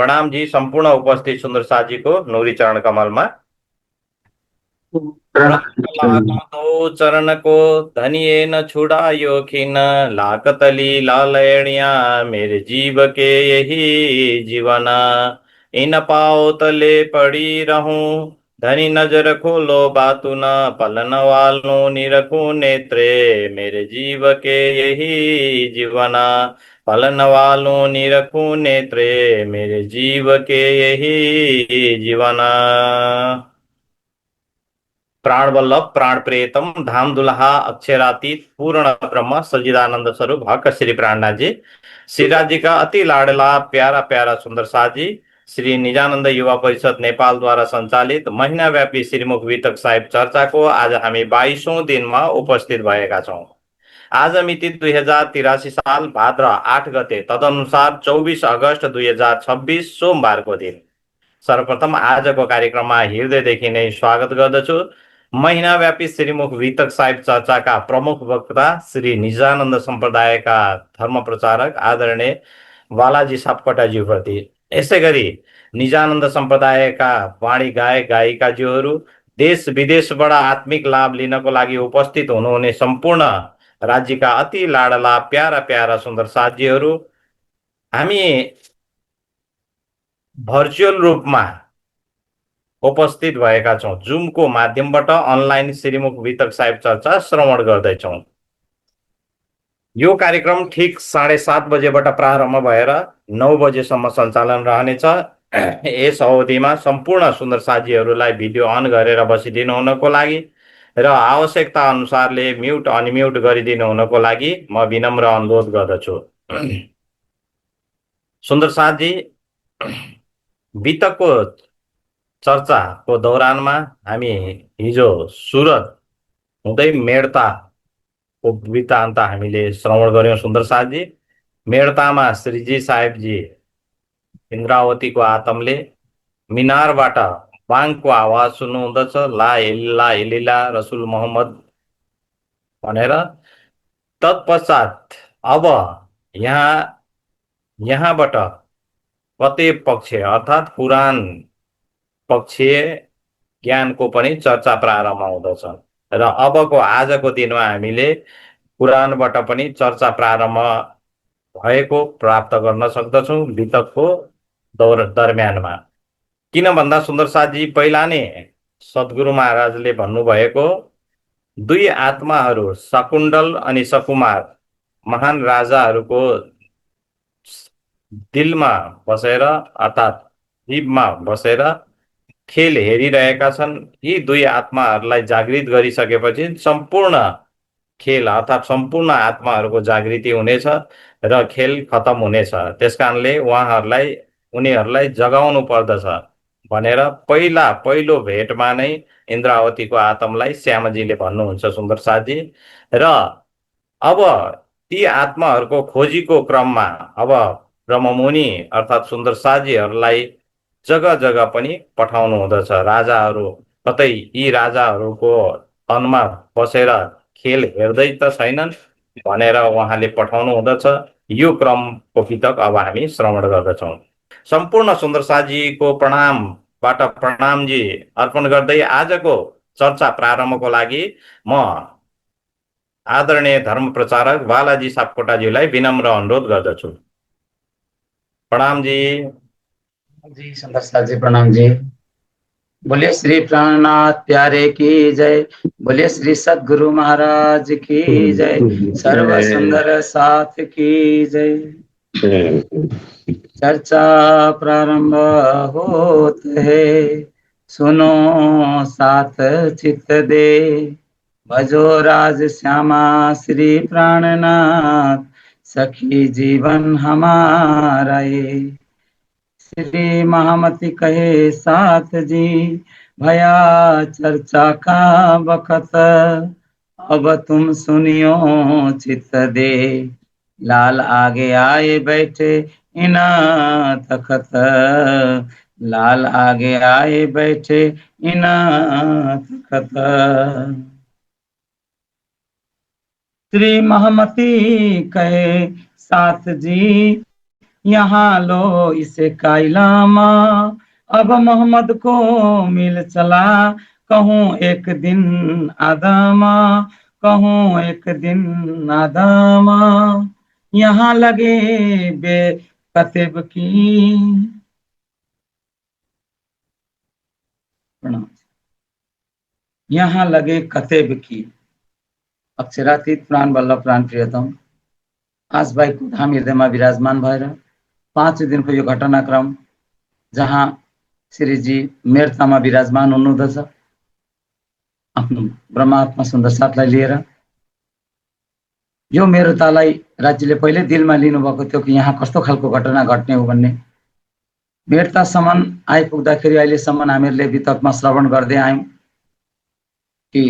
प्रणाम जी संपूर्ण उपस्थित सुंदर साथ जी को नूरी चरण कमल में प्रथम लागू दो चरण को धनिये न छुड़ायो खिन लाकतली लालयणिया मेरे जीव के यही जीवना इन पाओ तले पड़ी रहूं धनी नजर खोलो बातु न पलन वालों निरखू नेत्रे मेरे जीव के यही जीवना पलन वालों निरखू नेत्रे मेरे जीव के यही जीवना। प्राण वल्लभ प्राण प्रियतम धाम दुल्हा अक्षरातीत पूर्ण ब्रह्म सजिदानंद स्वरूप हक श्री प्राणनाथ जी, श्रीराज जी का अति लाडला प्यारा प्यारा सुंदर साथ जी, श्री निजानंद युवा परिषद नेपाल द्वारा संचालित महीना व्यापी श्रीमुख वितक साहेब चर्चा को आज हामी 22औं दिनमा उपस्थित भएका छौं। आज मिति 2083 साल भाद्र 8 गते तदनुसार 24 अगस्त 2026 सोमबारको दिन। सर्वप्रथम आजको कार्यक्रममा हृदयदेखि नै स्वागत गर्दछु। महीनाव्यापी श्रीमुख वितक साहिब चर्चाका प्रमुख वक्ता श्री निजानन्द सम्प्रदायका धर्म प्रचारक आदरणीय बालाजी सापकोटाज्यूप्रति, यसै गरी निजानन्द सम्प्रदायका वाणी गायक गायिकाज्यूहरू, देश विदेशबाट आत्मिक लाभ लिनको लागि उपस्थित हुनुहुने सम्पूर्ण राज्यका अति लाडला प्यारा प्यारा सुन्दर साथीहरू, हामी भर्चुअल रूपमा उपस्थित भएका छौं। जुमको माध्यमबाट अनलाइन श्रीमुख वितक साहिब चर्चा श्रवण गर्दैछौं। यो कार्यक्रम ठिक 7:30 बजेबाट प्रारम्भ भएर 9 बजेसम्म सञ्चालन रहनेछ। यस अवधिमा सम्पूर्ण सुन्दर साथीहरूलाई भिडियो अन गरेर बसिदिनु हुनको लागि र आवश्यकता अनुसारले म्युट अनम्युट गरिदिनु हुनको लागि म विनम्र अनुरोध गर्दछु। सुन्दर साथी, वितकको चर्चाको दौरानमा हामी हिजो सुरत हुँदै मेडताको वृत्तान्त हामीले श्रवण गर्यौं। सुन्दर साथी, मेडतामा श्रीजी साहेबजी इन्द्रावतीको आत्मले मिनारबाट बाङको आवाज सुन्नुहुँदछ, ला इल्ला इल्ला रसुल मोहम्मद भनेर। तत्पश्चात अब यहाँबाट कतै पक्ष अर्थात् पुराण पक्षीय ज्ञानको पनि चर्चा प्रारम्भ हुँदछ र अबको आजको दिनमा हामीले पुराणबाट पनि चर्चा प्रारम्भ भएको प्राप्त गर्न सक्दछौँ वितकको दरम्यानमा। किन भन्दा सुन्दर साथी, पहिला नै सद्गुरु महाराजले भन्नुभएको दुई आत्माहरू शकुण्डल अनि सकुमार महान राजाहरूको दिलमा बसेर अर्थात् जीवमा बसेर खेल हेरिरहेका छन्। यी दुई आत्माहरूलाई जागृत गरिसकेपछि सम्पूर्ण खेल अर्थात् सम्पूर्ण आत्माहरूको जागृति हुनेछ र खेल खत्म हुनेछ। त्यसकारणले उनीहरूलाई जगाउनु पर्दछ भनेर पहिलो भेटमा नै इन्द्रावतीको आत्मलाई श्यामजीले भन्नुहुन्छ सुन्दर साथी। र अब ती आत्माहरूको खोजीको क्रममा अब ब्रह्ममुनि अर्थात् सुन्दर साथीहरूलाई जग्गा जग्गा पनि पठाउनु हुँदछ। राजाहरू कतै यी राजाहरूको तनमा बसेर खेल हेर्दै त छैनन् भनेर उहाँले पठाउनु हुँदछ। यो क्रमको वितक अब हामी श्रवण गर्दछौँ। सम्पूर्ण सुन्दर साथीको प्रणामबाट प्रणामजी अर्पण गर्दै आजको चर्चा प्रारम्भको लागि म आदरणीय धर्म प्रचारक बालाजी सापकोटाज्यूलाई विनम्र अनुरोध गर्दछु। प्रणाम जी। जी सुंदर साथ जी प्रणाम जी। बोलिए श्री प्राणनाथ प्यारे की जय, बोलिए श्री सद्गुरु महाराज की जय, सर्व सुंदर साथ की जय। चर्चा प्रारंभ होत है, सुनो साथ चित्त दे, भजो राज श्यामा श्री प्राणनाथ, सखी जीवन हमारा ये। श्री महामति कहे साथ जी, भया चर्चा का बखत, अब तुम सुनियो चित्त दे, लाल आगे आए बैठे इना तखत, लाल आगे आए बैठे इना तखत। श्री महामति कहे साथ जी, यहाँ लो इसे कायलामा, अब मोहम्मद को मिल चला, कहूँ एक दिन आदमा, कहूँ एक दिन आदमा, यहाँ लगे बेकतिब की। प्रणाम। यहाँ लगे कतेब की। अक्षरातीत प्राण वल्लभ प्राण प्रियतम आज भाइको धाम हृदयमा विराजमान भएर 5 दिनको यो घटनाक्रम जहाँ श्रीजी मेरतामा विराजमान हुनुहुँदछ आफ्नो ब्रह्मात्मा सुन्दर साथलाई लिएर। यो मेरतालाई राज्यले पहिले दिलमा लिनुभएको थियो कि यहाँ कस्तो खालको घटना घट्ने हो भन्ने। मेरतासम्म आइपुग्दाखेरि अहिलेसम्म हामीहरूले वितकमा श्रवण गर्दै आयौँ कि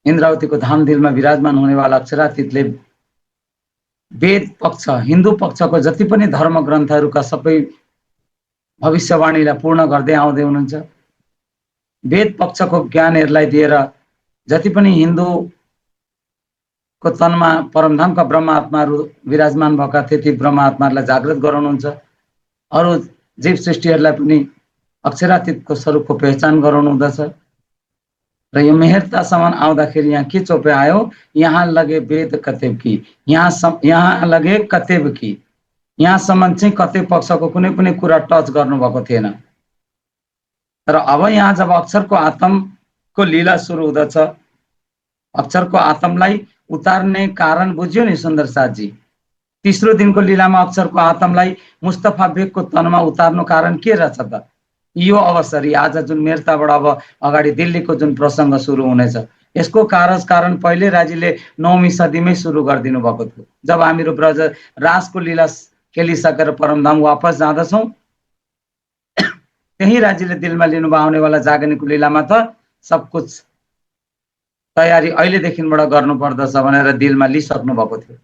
इन्द्रावतीको धाम दिलमा विराजमान हुनेवाला अक्षरातीतले वेद पक्ष हिन्दू पक्षको जति पनि धर्म ग्रन्थहरूका सबै भविष्यवाणीलाई पूर्ण गर्दै आउँदै हुनुहुन्छ। वेद पक्षको ज्ञानहरूलाई दिएर जति पनि हिन्दूको तनमा परमधामका ब्रह्म आत्माहरू विराजमान भएका थिए ती ब्रह्म आत्माहरूलाई जागृत गराउनुहुन्छ। अरू जीव सृष्टिहरूलाई पनि अक्षरातीतको स्वरूपको पहिचान गराउनु हुँदछ। र यो मेहरतासम्म आउँदाखेरि यहाँ के चोपे आयो, यहाँ लगे वेद कतेब की, यहाँ लगे कतेब की। यहाँसम्म चाहिँ कतेब पक्षको कुनै पनि कुरा टच गर्नुभएको थिएन। तर अब यहाँ जब अक्षरको आत्मको लीला सुरु हुँदछ, अक्षरको आत्मलाई उतार्ने कारण बुझ्यो नि सुन्दर साथजी। तेस्रो दिनको लीलामा अक्षरको आत्मलाई मुस्तफा बेगको तनमा उतार्नु कारण के रहेछ त? यो अवसर आज जुन मेरताबाट अब अगाडि दिल्लीको जुन प्रसङ्ग सुरु हुनेछ यसको कारण पहिले राजीले 9वीं सदीमै सुरु गरिदिनु भएको थियो। जब हामीहरू ब्रज राजको लीला खेलिसकेर परमधाम वापस जाँदछौँ त्यही राजीले दिलमा लिनुभयो आउनेवाला जागनीको लीलामा त सब कुछ तयारी अहिलेदेखिबाट गर्नुपर्दछ भनेर दिलमा लिइसक्नु भएको थियो।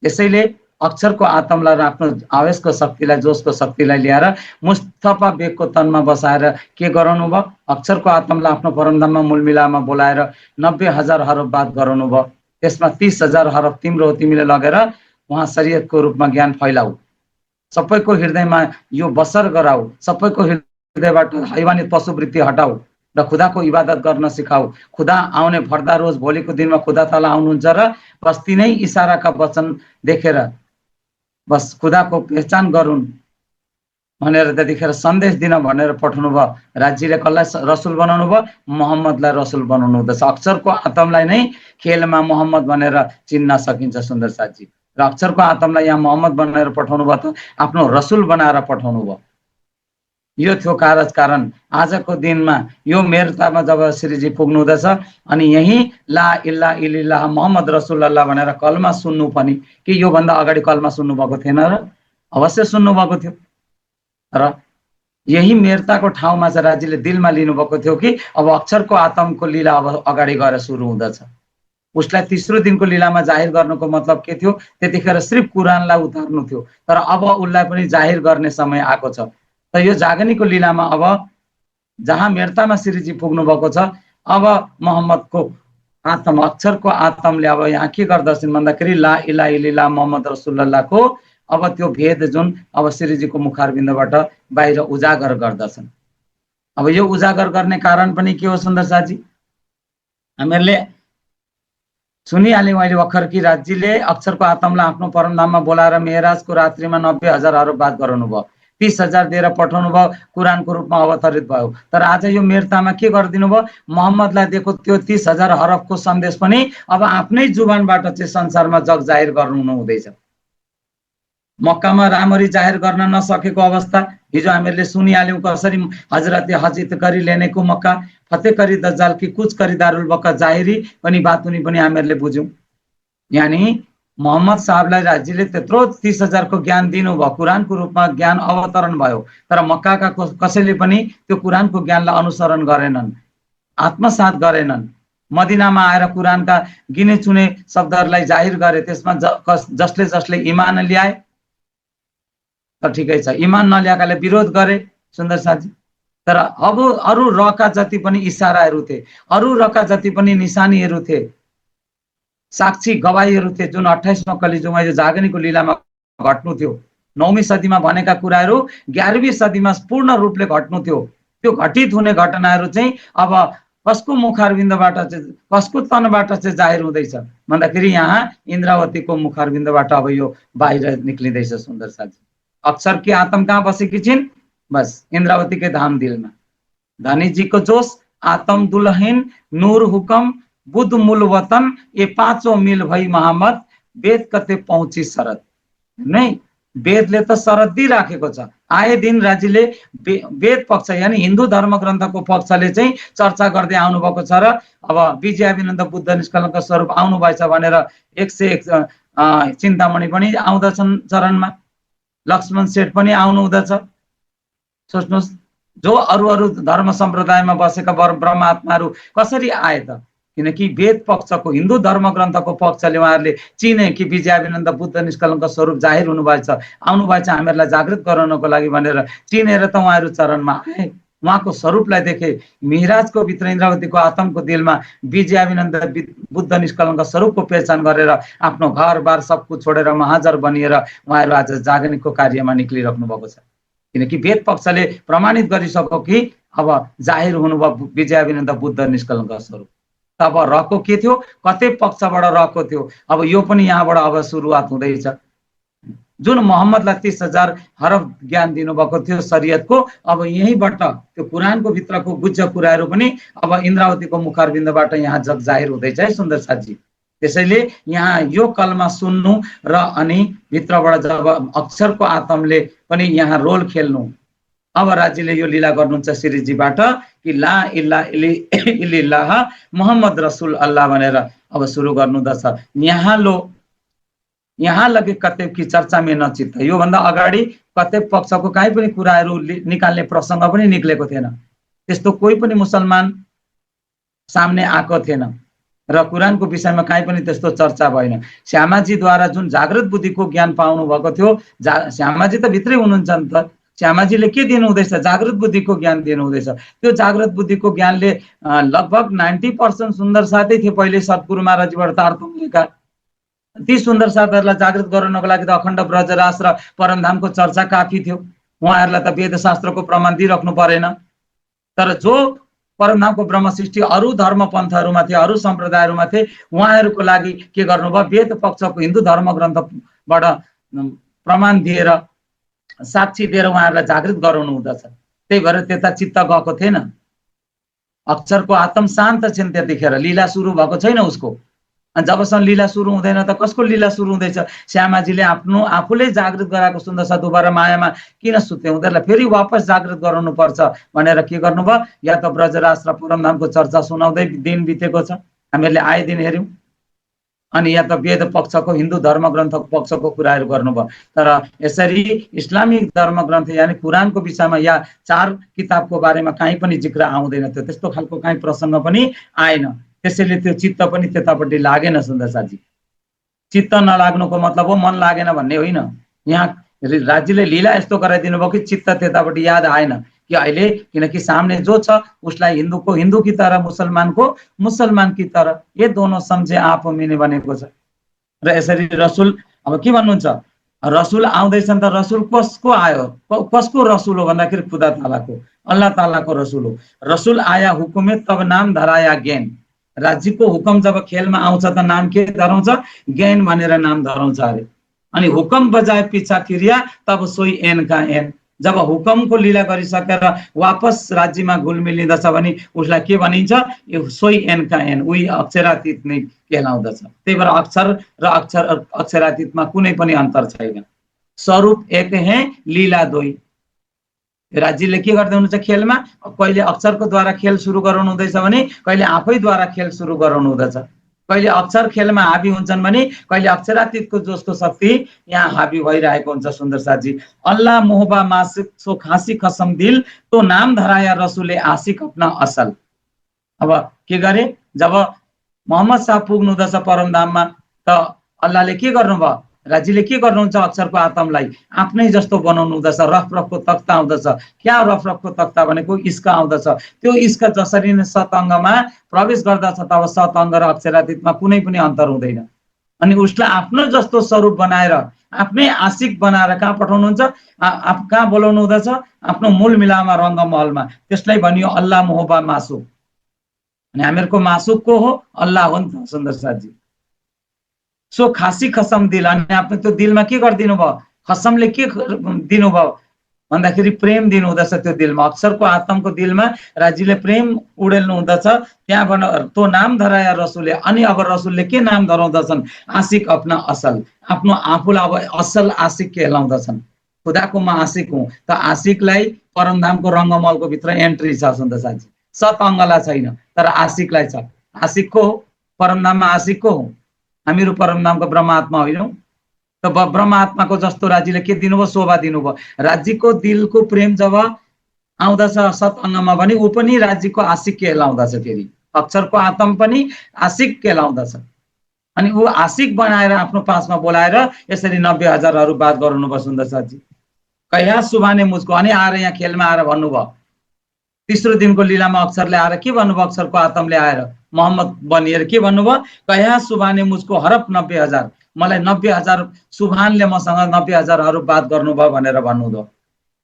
त्यसैले अक्षरको आत्मलाई र आफ्नो आवेशको शक्तिलाई जोशको शक्तिलाई ल्याएर मुस्तफा बेगको तनमा बसाएर के गराउनु भयो, अक्षरको आत्मलाई आफ्नो परमधाममा मूलमिलामा बोलाएर 90,000 हरफ बात गराउनु भयो। त्यसमा 30,000 हरफ तिम्रो हो, तिमीले लगेर उहाँ शरीयतको रूपमा ज्ञान फैलाऊ, सबैको हृदयमा यो बसर गराऊ, सबैको हृदयबाट हैवानी पशुवृत्ति हटाऊ र खुदाको इबादत गर्न सिकाऊ। खुदा आउने भर्दा रोज भोलिको दिनमा खुदा ताला आउनुहुन्छ र बस तिनै इसाराका वचन देखेर बस खुदाको पहचान गरून् भनेर त्यतिखेर सन्देश दिन भनेर पठाउनु भयो। राज्यले कसलाई रसुल बनाउनु भयो? मोहम्मदलाई रसुल बनाउनु हुँदछ। अक्षरको आत्मलाई नै खेलमा मोहम्मद भनेर चिन्न सकिन्छ सुन्दर साथजी। र अक्षरको आत्मलाई यहाँ मोहम्मद बनाएर पठाउनु भयो त आफ्नो रसुल बनाएर पठाउनु भयो। यो थियो कारण आजको दिनमा यो मेरतामा जब श्रीजी पुग्नु हुँदछ अनि यही ला इल्ला इल्लाह मोहम्मद रसुल अल्लाह भनेर कलमा सुन्नु पनि कि यो भन्दा अगाडि कलमा सुन्नु भएको थिएन र? अवश्य सुन्नु भएको थियो। र यही मेरताको ठाउँमा चाहिँ राज्यले दिलमा लिनुभएको थियो कि अब अक्षरको आत्मको लीला अब अगाडि गएर सुरु हुँदछ। उसलाई तेस्रो दिनको लीलामा जाहिर गर्नुको मतलब के थियो? त्यतिखेर सिर्फ कुरानलाई उतार्नु थियो, तर अब उसलाई पनि जाहिर गर्ने समय आएको छ। त यो जागनीको लीलामा अब जहाँ मेरतामा श्रीजी पुग्नु भएको छ अब मोहम्मदको आत्म अक्षरको आत्मले अब यहाँ के गर्दछन् भन्दाखेरि ला इलाहा इल्लल्लाह मोहम्मद रसुलल्लाहको अब त्यो भेद जुन अब श्रीजीको मुखारबिन्दबाट बाहिर उजागर गर्दछन्। अब यो उजागर गर्ने कारण पनि के हो सुन्दर साथजी? हामीहरूले सुनिहाल्यौँ अहिले भर्खर कि राज्यले अक्षरको आत्मलाई आफ्नो परमधाममा बोलाएर मेहराजको रात्रिमा 90,000 हरफ बात गराउनु भयो, 30,000 दिएर पठाउनु भयो, कुरानको रूपमा अवतरित भयो। तर आज यो मेरतामा के गरिदिनु भयो? मोहम्मदलाई दिएको त्यो 30,000 हरफको सन्देश पनि अब आफ्नै जुबानबाट चाहिँ संसारमा जग जाहिर गर्नु हुँदैछ। मक्कामा राम्ररी जाहिर गर्न नसकेको अवस्था हिजो हामीहरूले सुनिहाल्यौँ कसरी हजरत हजित करी लेने को मक्का फतेह करी दज्जाल की कुछ करी दारुल बक्का जाहिरी पनि बातुनी पनि हामीहरूले बुझ्यौँ। यानी मोहम्मद साहबलाई राज्यले त्यत्रो 30,000 को ज्ञान दिनुभयो, कुरानको रूपमा ज्ञान अवतरण भयो, तर मक्काका कसैले पनि त्यो कुरानको ज्ञानलाई अनुसरण गरेनन्, आत्मसात गरेनन्। मदिनामा आएर कुरानका गिने चुने शब्दहरूलाई जाहिर गरे, त्यसमा जसले जसले इमान ल्याए त ठिकै छ, इमान नल्याएकाले विरोध गरे सुन्दर साथी। तर अब अरू रका जति पनि इसाराहरू थिए, अरू रका जति पनि निशानीहरू थिए, साक्षी गवाहीहरू थिए जुन 28औं कलिजुगमा यो जागनीको लीलामा घट्नु थियो, 9वीं सदीमा भनेका कुराहरू 11वीं सदीमा पूर्ण रूपले घट्नु थियो। त्यो घटित हुने घटनाहरू चाहिँ अब कसको मुखारविन्दबाट चाहिँ, कसको तनबाट चाहिँ जाहेर हुँदैछ भन्दाखेरि यहाँ इन्द्रावतीको मुखारविन्दबाट अब यो बाहिर निक्लिँदैछ। सुन्दर साथी, अक्षर की आत्म कहाँ बसेकी छिन्? बस इन्द्रावतीकै धाम दिलमा। धनी जी को जोश, आत्म दुल्हन, नूर हुकम, बुद्ध मूल वतन, ये पाँचों मिल भई मोहम्मद, वेद कते पहुँची शरद। नहीं, वेदले त शरत दिइराखेको छ। आए दिन राज्यले वेद पक्ष यानी हिन्दू धर्म ग्रन्थको पक्षले चाहिँ चर्चा गर्दै आउनुभएको छ र अब विजयाभिनन्द बुद्ध निष्कलङ्क स्वरूप आउनुभएछ भनेर 101 चिन्तामणि पनि आउँदछन् चरणमा, लक्ष्मण सेठ पनि आउनु हुँदछ। सोच्नुहोस्, जो अरू अरू धर्म सम्प्रदायमा बसेका ब्रह्मात्माहरू कसरी आए त? किनकि वेद पक्षको हिन्दू धर्म ग्रन्थको पक्षले उहाँहरूले चिने कि विजयाभिनन्द बुद्ध निष्कलङ्क स्वरूप जाहिर हुनुभएछ, आउनुभएछ हामीहरूलाई जागृत गराउनको लागि भनेर चिनेर त उहाँहरू चरणमा आए, उहाँको स्वरूपलाई देखे। मिहिराजको भित्र इन्द्रावतीको आत्मको दिलमा विजयाभिनन्द बुद्ध निष्कलङ्क स्वरूपको पहिचान गरेर आफ्नो घरबार सब कुछ छोडेर महाजर बनिएर उहाँहरू आज जागरणको कार्यमा निक्लिराख्नु भएको छ। किनकि वेद पक्षले प्रमाणित गरिसक्यो कि अब जाहिर हुनुभयो विजयाभिनन्द बुद्ध निष्कलङ्क स्वरूप। तब रहको के थियो? कतै पक्षबाट रहको थियो। अब यो पनि यहाँबाट अब सुरुवात हुँदैछ। जुन मोहम्मदलाई 30,000 हरफ ज्ञान दिनुभएको थियो शरीयतको, अब यहीँबाट त्यो कुरानको भित्रको गुज्ज कुराहरू पनि अब इन्द्रावतीको मुखारविन्दबाट यहाँ जग जाहिर हुँदैछ है सुन्दर साथी। त्यसैले यहाँ यो कलमा सुन्नु र अनि भित्रबाट जब अक्षरको आत्मले पनि यहाँ रोल खेल्नु। अब राज्यले यो लीला गर्नुहुन्छ श्रीजीबाट कि ला इल्ला इल्लल्लाह मोहम्मद रसूल अल्लाह भनेर अब सुरु गर्नुहुँदछ। यहाँ लगे कतै की चर्चा में नचित्त। योभन्दा अगाडि कतै पक्षको काहीँ पनि कुराहरू निकाल्ने प्रसङ्ग पनि निक्लेको थिएन। त्यस्तो कोही पनि मुसलमान सामने आएको थिएन र कुरानको विषयमा काहीँ पनि त्यस्तो चर्चा भएन। श्यामाजीद्वारा जुन जागृत बुद्धिको ज्ञान पाउनु भएको थियो, श्यामाजी त भित्रै हुनुहुन्छ नि त। श्यामाजीले के दिनु हुँदैछ? जागृत बुद्धिको ज्ञान दिनु हुँदैछ। त्यो जागृत बुद्धिको ज्ञानले लगभग 90% सुन्दर साथै थिए पहिले सद्गुरु महाराजबाट तार्थ मिलेका। ती सुन्दर साथहरूलाई जागृत गराउनको लागि त अखण्ड ब्रजराज र परमधामको चर्चा काफी थियो। उहाँहरूलाई त वेदशास्त्रको प्रमाण दिइराख्नु परेन। तर जो परमधामको ब्रह्म सृष्टि अरू धर्म पन्थहरूमा थिए, अरू सम्प्रदायहरूमा थिए, उहाँहरूको लागि के गर्नुभयो? वेद पक्षको हिन्दू धर्म ग्रन्थबाट प्रमाण दिएर साक्षी दिएर उहाँहरूलाई जागृत गराउनु हुँदछ। त्यही भएर त्यता चित्त गएको थिएन। अक्षरको आत्म शान्त छिन् त्यतिखेर, लीला सुरु भएको छैन उसको। अनि जबसम्म लीला सुरु हुँदैन त कसको लीला सुरु हुँदैछ? श्यामाजीले आफूले जागृत गराएको सुन्दर सदुबार मायामा किन सुत्ने? उनीहरूलाई फेरि वापस जागृत गराउनु पर्छ भनेर के गर्नुभयो? या त ब्रजराज र परमधामको चर्चा सुनाउँदै दिन बितेको छ, हामीहरूले आए दिन हेऱ्यौँ, अनि या त वेद पक्षको हिन्दू धर्म ग्रन्थको पक्षको कुराहरू गर्नुभयो। तर यसरी इस्लामिक धर्म ग्रन्थ यानि कुरानको विषयमा या 4 किताबको बारेमा काहीँ पनि जिक्र आउँदैन थियो। त्यस्तो खालको काहीँ प्रसङ्ग पनि आएन। त्यसैले त्यो चित्त पनि त्यतापट्टि लागेन सुन्दर साथी। चित्त नलाग्नुको मतलब हो मन लागेन भन्ने होइन। यहाँ राज्यले लीला यस्तो गराइदिनु भयो कि चित्त त्यतापट्टि याद आएन कि अहिले, किनकि सामने जो छ उसलाई हिन्दूको हिन्दू की तरह, मुसलमानको मुसलमान की तरह, ये दोनों समझे आप मिने भनेको छ। र यसरी रसुल अब के भन्नुहुन्छ? रसुल आउँदैछन् त रसुल कसको आयो? कसको रसुल हो भन्दाखेरि खुदा तालाको, अल्लाह तालाको रसुल हो। रसुल आया हुकुमे तब नाम धराया ज्ञान। राज्यको हुकम जब खेलमा आउँछ त नाम के धराउँछ? ज्ञान भनेर नाम धराउँछ अरे। अनि हुकम बजाए पिछा क्रिया तब सोही एन का एन। जब हुकमको लीला गरिसकेर वापस राज्यमा घुलमिलिँदछ भने उसलाई के भनिन्छ? यो सोही एन का एन, उही अक्षरातीत नै कहलाउँदछ। त्यही भएर अक्षर र अक्षरातीतमा कुनै पनि अन्तर छैन। स्वरूप एक है, लीला दुई। राज्यले के गर्दै हुनुहुन्छ खेलमा? कहिले अक्षरको द्वारा खेल सुरु गराउनु हुँदैछ भने कहिले आफैद्वारा खेल सुरु गराउनु हुँदछ। कहिले अक्षर खेलमा हाबी हुन्छन् भने कहिले अक्षरातीतको जोसको शक्ति यहाँ हाबी भइरहेको हुन्छ सुन्दर साथी। अल्लाह मोहबा मासिक सो खासी खसम दिल तो नाम धराया रसुले आशिक अपना असल। अब के गरे? जब मोहम्मद साहब पुग्नु हुँदछ परमधाममा त अल्लाहले के गर्नुभयो? राज्यले के गर्नुहुन्छ? अक्षरको आत्मलाई आफ्नै जस्तो बनाउनु हुँदछ। रफरफको तख्ता आउँदछ। क्या रफरफको तख्ता भनेको? इस्का आउँदछ। त्यो इस्का जसरी नै सतङ्गमा प्रवेश गर्दछ तब सतङ्ग र अक्षरातीतमा कुनै पनि अन्तर हुँदैन। अनि उसलाई आफ्नो जस्तो स्वरूप बनाएर आफ्नै आशिक बनाएर कहाँ पठाउनुहुन्छ, कहाँ बोलाउनु हुँदछ, आफ्नो मूल मिलामा रङ्गमहलमा। त्यसलाई भनियो अल्लाह मोहब्बा मासुक। अनि हामीहरूको मासुक को हो? अल्लाह हो नि त सुन्दर साथजी। सो खासी खसम दिल, अनि आफ्नो त्यो दिलमा के गरिदिनु भयो? खसमले के दिनुभयो भन्दाखेरि प्रेम दिनु हुँदछ त्यो दिलमा। अक्षरको आत्मको दिलमा राजीले प्रेम उडेल्नु हुँदछ। त्यहाँबाट त्यो नाम धराया रसुलले। अनि अब रसुलले के नाम धराउँदछन्? आशिक अपना असल। आफ्नो आफूलाई अब असल आशिक कहलाउँदछन्। खुदाको म आशिक हुँ। त आशिकलाई परमधामको रङ्गमहलको भित्र एन्ट्री छ सुन्दर साथी। सत अङ्गलाई छैन तर आशिकलाई छ। आशिक को हो? परमधाममा आशिक को हो? हामीहरू परमधामको ब्रह्मात्मा होइनौँ त। ब्रह्मात्माको जस्तो राज्यले के दिनुभयो? शोभा दिनुभयो। राज्यको दिलको प्रेम जब आउँदछ सत्अङ्गमा भने ऊ पनि राज्यको आशिक कहलाउँदछ। फेरि अक्षरको आत्म पनि आशिक कहलाउँदछ। अनि ऊ आशिक बनाएर आफ्नो पासमा बोलाएर यसरी 90,000 बात गराउनु भयो सुन्दर साथी। कया सुभाने मुझको। अनि आएर यहाँ खेलमा आएर भन्नुभयो, तेस्रो दिनको लीलामा अक्षरले आएर के भन्नुभयो? अक्षरको आत्मले आएर मोहम्मद बनिएर के भन्नुभयो? कया सुभाने मुझको हरफ 90,000। मलाई 90,000 सुभानले मसँग 90,000 बात गर्नुभयो भनेर भन्नुभयो।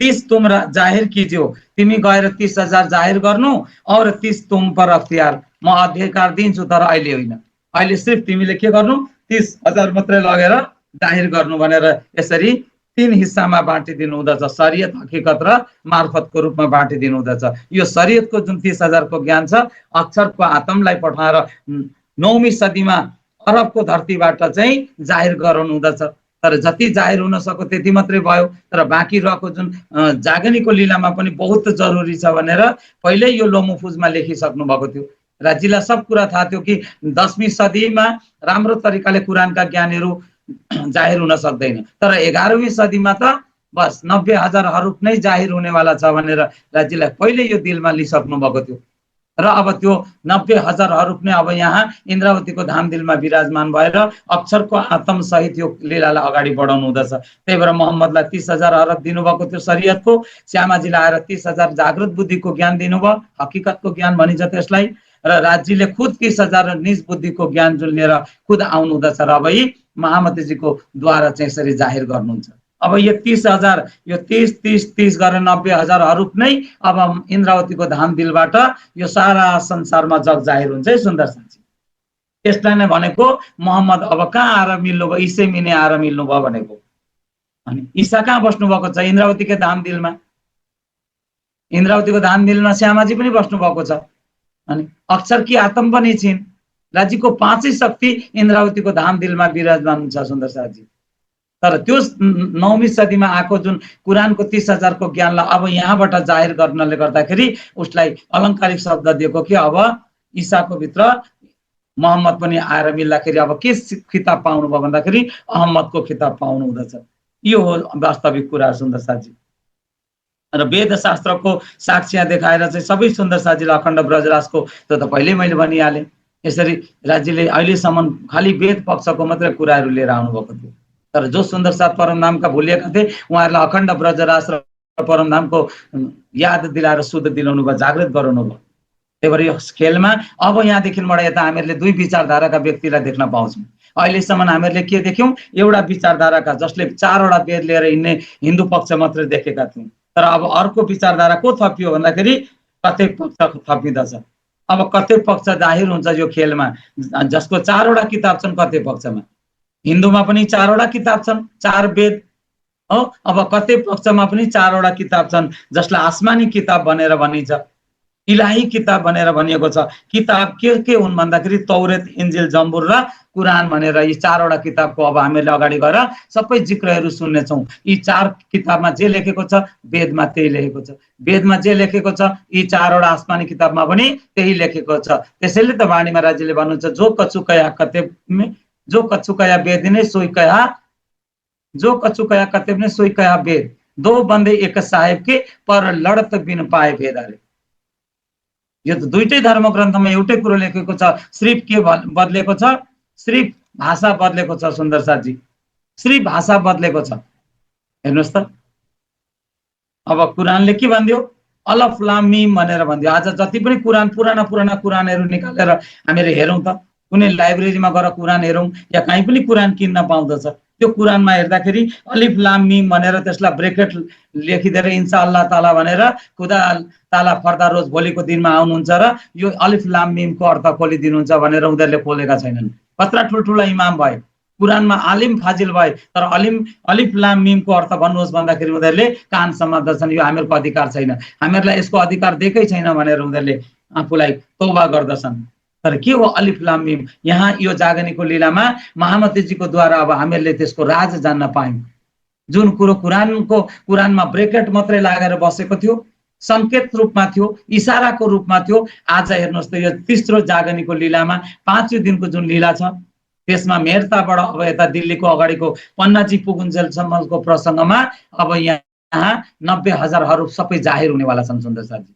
30 तुम जाहिर कीजियो। तिमी गएर 30,000 जाहिर गर्नु और 30 तुम पर अख्तियार। म अधिकार दिन्छु तर अहिले होइन। अहिले सिर्फ तिमीले के गर्नु? 30,000 मात्रै लगेर जाहिर गर्नु भनेर यसरी 3 हिस्सामा बाँटिदिनु हुँदछ। शरीयत, हकीकत र मार्फतको रूपमा बाँटिदिनु हुँदछ। यो शरीयतको जुन 30,000 को ज्ञान छ अक्षरको आत्मलाई पठाएर 9वीं सदीमा अरबको धरतीबाट चाहिँ जाहिर गराउनु हुँदछ। तर जति जाहिर हुन सक्यो त्यति मात्रै भयो। तर बाँकी रहेको जुन जागनीको लीलामा पनि बहुत जरुरी छ भनेर पहिल्यै यो लोमुफुजमा लेखिसक्नु भएको थियो। राज्यलाई सब कुरा थाहा थियो कि 10वीं सदीमा राम्रो तरिकाले कुरानका ज्ञानहरू जाहिर हुन सक्दैन। तर 11वीं सदीमा त बस 90,000 हरुफ नै जाहिर हुनेवाला छ भनेर राज्यलाई पहिले यो दिलमा लिइसक्नु भएको थियो। र अब त्यो 90,000 हरुफ नै अब यहाँ इन्द्रावतीको धाम दिलमा विराजमान भएर अक्षरको आत्म सहित यो लीलालाई अगाडि बढाउनु हुँदछ। त्यही भएर मोहम्मदलाई 30,000 हरफ दिनुभएको थियो शरीयतको। श्यामाजीलाई आएर 30,000 जागृत बुद्धिको ज्ञान दिनुभयो, हकीकतको ज्ञान भनिन्छ त्यसलाई। र राज्यले खुद 30,000 निज बुद्धिको ज्ञान जुन लिएर खुद आउनु हुँदछ र अब यी महामतीजीको द्वारा चाहिँ यसरी जाहिर गर्नुहुन्छ। अब यो 30,000 यो 30 गरेर 90,000 हरुफ नै अब इन्द्रावतीको धाम दिलबाट यो सारा संसारमा जग जाहिर हुन्छ है सुन्दर साथी। त्यसलाई नै भनेको मोहम्मद अब कहाँ आएर मिल्नु भयो? ईसै मिने आएर मिल्नु भयो भनेको। अनि ईसा कहाँ बस्नु भएको छ? इन्द्रावतीको धाम दिलमा। इन्द्रावतीको धाम दिलमा श्यामाजी पनि बस्नु भएको छ। अनि अक्षर की आत्म पनि छिन्। राज्यको 5 शक्ति इन्द्रावतीको धाम दिलमा विराजमान हुन्छ सुन्दर साथी। तर त्यो 9वीं सदीमा आएको जुन कुरानको 30,000 को ज्ञानलाई अब यहाँबाट जाहिर गर्नले गर्दाखेरि उसलाई अलङ्कारिक शब्द दिएको कि अब ईसाको भित्र मोहम्मद पनि आएर मिल्दाखेरि अब के खिताब पाउनु भयो भन्दाखेरि अहमदको खिताब पाउनु हुँदछ। यो हो वास्तविक कुरा सुन्दर साथी। र वेद शास्त्रको साक्ष्य देखाएर चाहिँ सबै सुन्दर साथीलाई अखण्ड ब्रजराजको त पहिल्यै मैले भनिहालेँ। यसरी राज्यले अहिलेसम्म खालि वेद पक्षको मात्रै कुराहरू लिएर आउनुभएको थियो। तर जो सुन्दर साथ परमधामका भुलिएका थिए उहाँहरूलाई अखण्ड ब्रजराज र परमधामको याद दिलाएर शुद्ध दिलाउनु भयो, जागृत गराउनु भयो। त्यही भएर यो खेलमा अब यहाँदेखिबाट यता हामीहरूले दुई विचारधाराका व्यक्तिलाई देख्न पाउँछौँ। अहिलेसम्म हामीहरूले के देख्यौँ? एउटा विचारधाराका जसले 4वटा वेद लिएर हिँड्ने हिन्दू पक्ष मात्रै देखेका थियौँ। तर अब अर्को विचारधारा को थपियो भन्दाखेरि कतै पक्ष थपिँदछ। अब कतै पक्ष जाहिर हुन्छ यो खेलमा, जसको 4वटा किताब छन्। कतै पक्षमा हिन्दूमा पनि 4वटा किताब छन्, 4 वेद हो। अब कतै पक्षमा पनि 4वटा किताब छन् जसलाई आसमानी किताब भनेर भनिन्छ, इलाही किताब भनेर भनिएको छ। किताब के हुन् भन्दाखेरि तौरेत, इन्जिल, जम्बुर र कुरान भनेर यी 4वटा किताबको अब हामीले अगाडि गएर सबै जिक्रहरू सुन्नेछौँ। यी 4 किताबमा जे लेखेको छ वेदमा त्यही लेखेको छ। वेदमा जे लेखेको छ यी 4वटा आसमानी किताबमा पनि त्यही लेखेको छ। त्यसैले त वाणीमा राज्यले भन्नुहुन्छ जो कछु कया कतेब में, जो कछु कया वेद ने सोई कया, जो कछु कया कतेब ने सोई कया वेद, दो बन्दे एक साहेब के पर लड़त बिन पाए भेद। अरे यो त दुईटै धर्म ग्रन्थमा एउटै कुरो लेखेको छ। सिर्फ के बदलेको छ? सिर्फ भाषा बदलेको छ सुन्दर साथी, सिर्फ भाषा बदलेको छ। हेर्नुहोस् त अब कुरानले के भन्दियो? अलफ लाम मिम भनेर भन्दियो। आज जति पनि कुरान पुराना कुरानहरू निकालेर हामीहरू हेरौँ त, कुनै लाइब्रेरीमा गएर कुरान हेरौँ या कहीँ पनि कुरान किन्न पाउँदछ। त्यो कुरानमा हेर्दाखेरि अलिफ लाम मिम भनेर त्यसलाई ब्रेकेट लेखिदिएर इन्साअल्लाह ताला भनेर खुदा ताला फर्दा रोज भोलिको दिनमा आउनुहुन्छ र यो अलिफ लाम मिमको अर्थ खोलिदिनुहुन्छ भनेर उनीहरूले खोलेका छैनन्। कत्रा ठुल्ठुला इमाम भए, कुरानमा आलिम फाजिल भए, तर अलिफ लाम मिमको अर्थ भन्नुहोस् भन्दाखेरि उनीहरूले कान समात्दछन्, यो हामीहरूको अधिकार छैन, हामीहरूलाई यसको अधिकार दिएकै छैन भनेर उनीहरूले आफूलाई तौबा गर्दछन्। तर के हो अलिफ लाम मिम? यहाँ यो जागनीको लीलामा महामतीजीको द्वारा अब हामीहरूले त्यसको राज जान्न पायौँ। जुन कुरो कुरानमा ब्रेकेट मात्रै लागेर बसेको थियो, संकेत रूपमा थियो, इसाराको रूपमा थियो, आज हेर्नुहोस् त यो तेस्रो जागनीको लीलामा 5औं दिनको जुन लीला छ त्यसमा मेहरताबाट अब यता दिल्लीको अगाडिको पन्नाजी पुगुन्जेलसम्मको प्रसङ्गमा अब यहाँ 90,000 हरू सबै जाहिर हुनेवाला छन् सुन्दर साथी।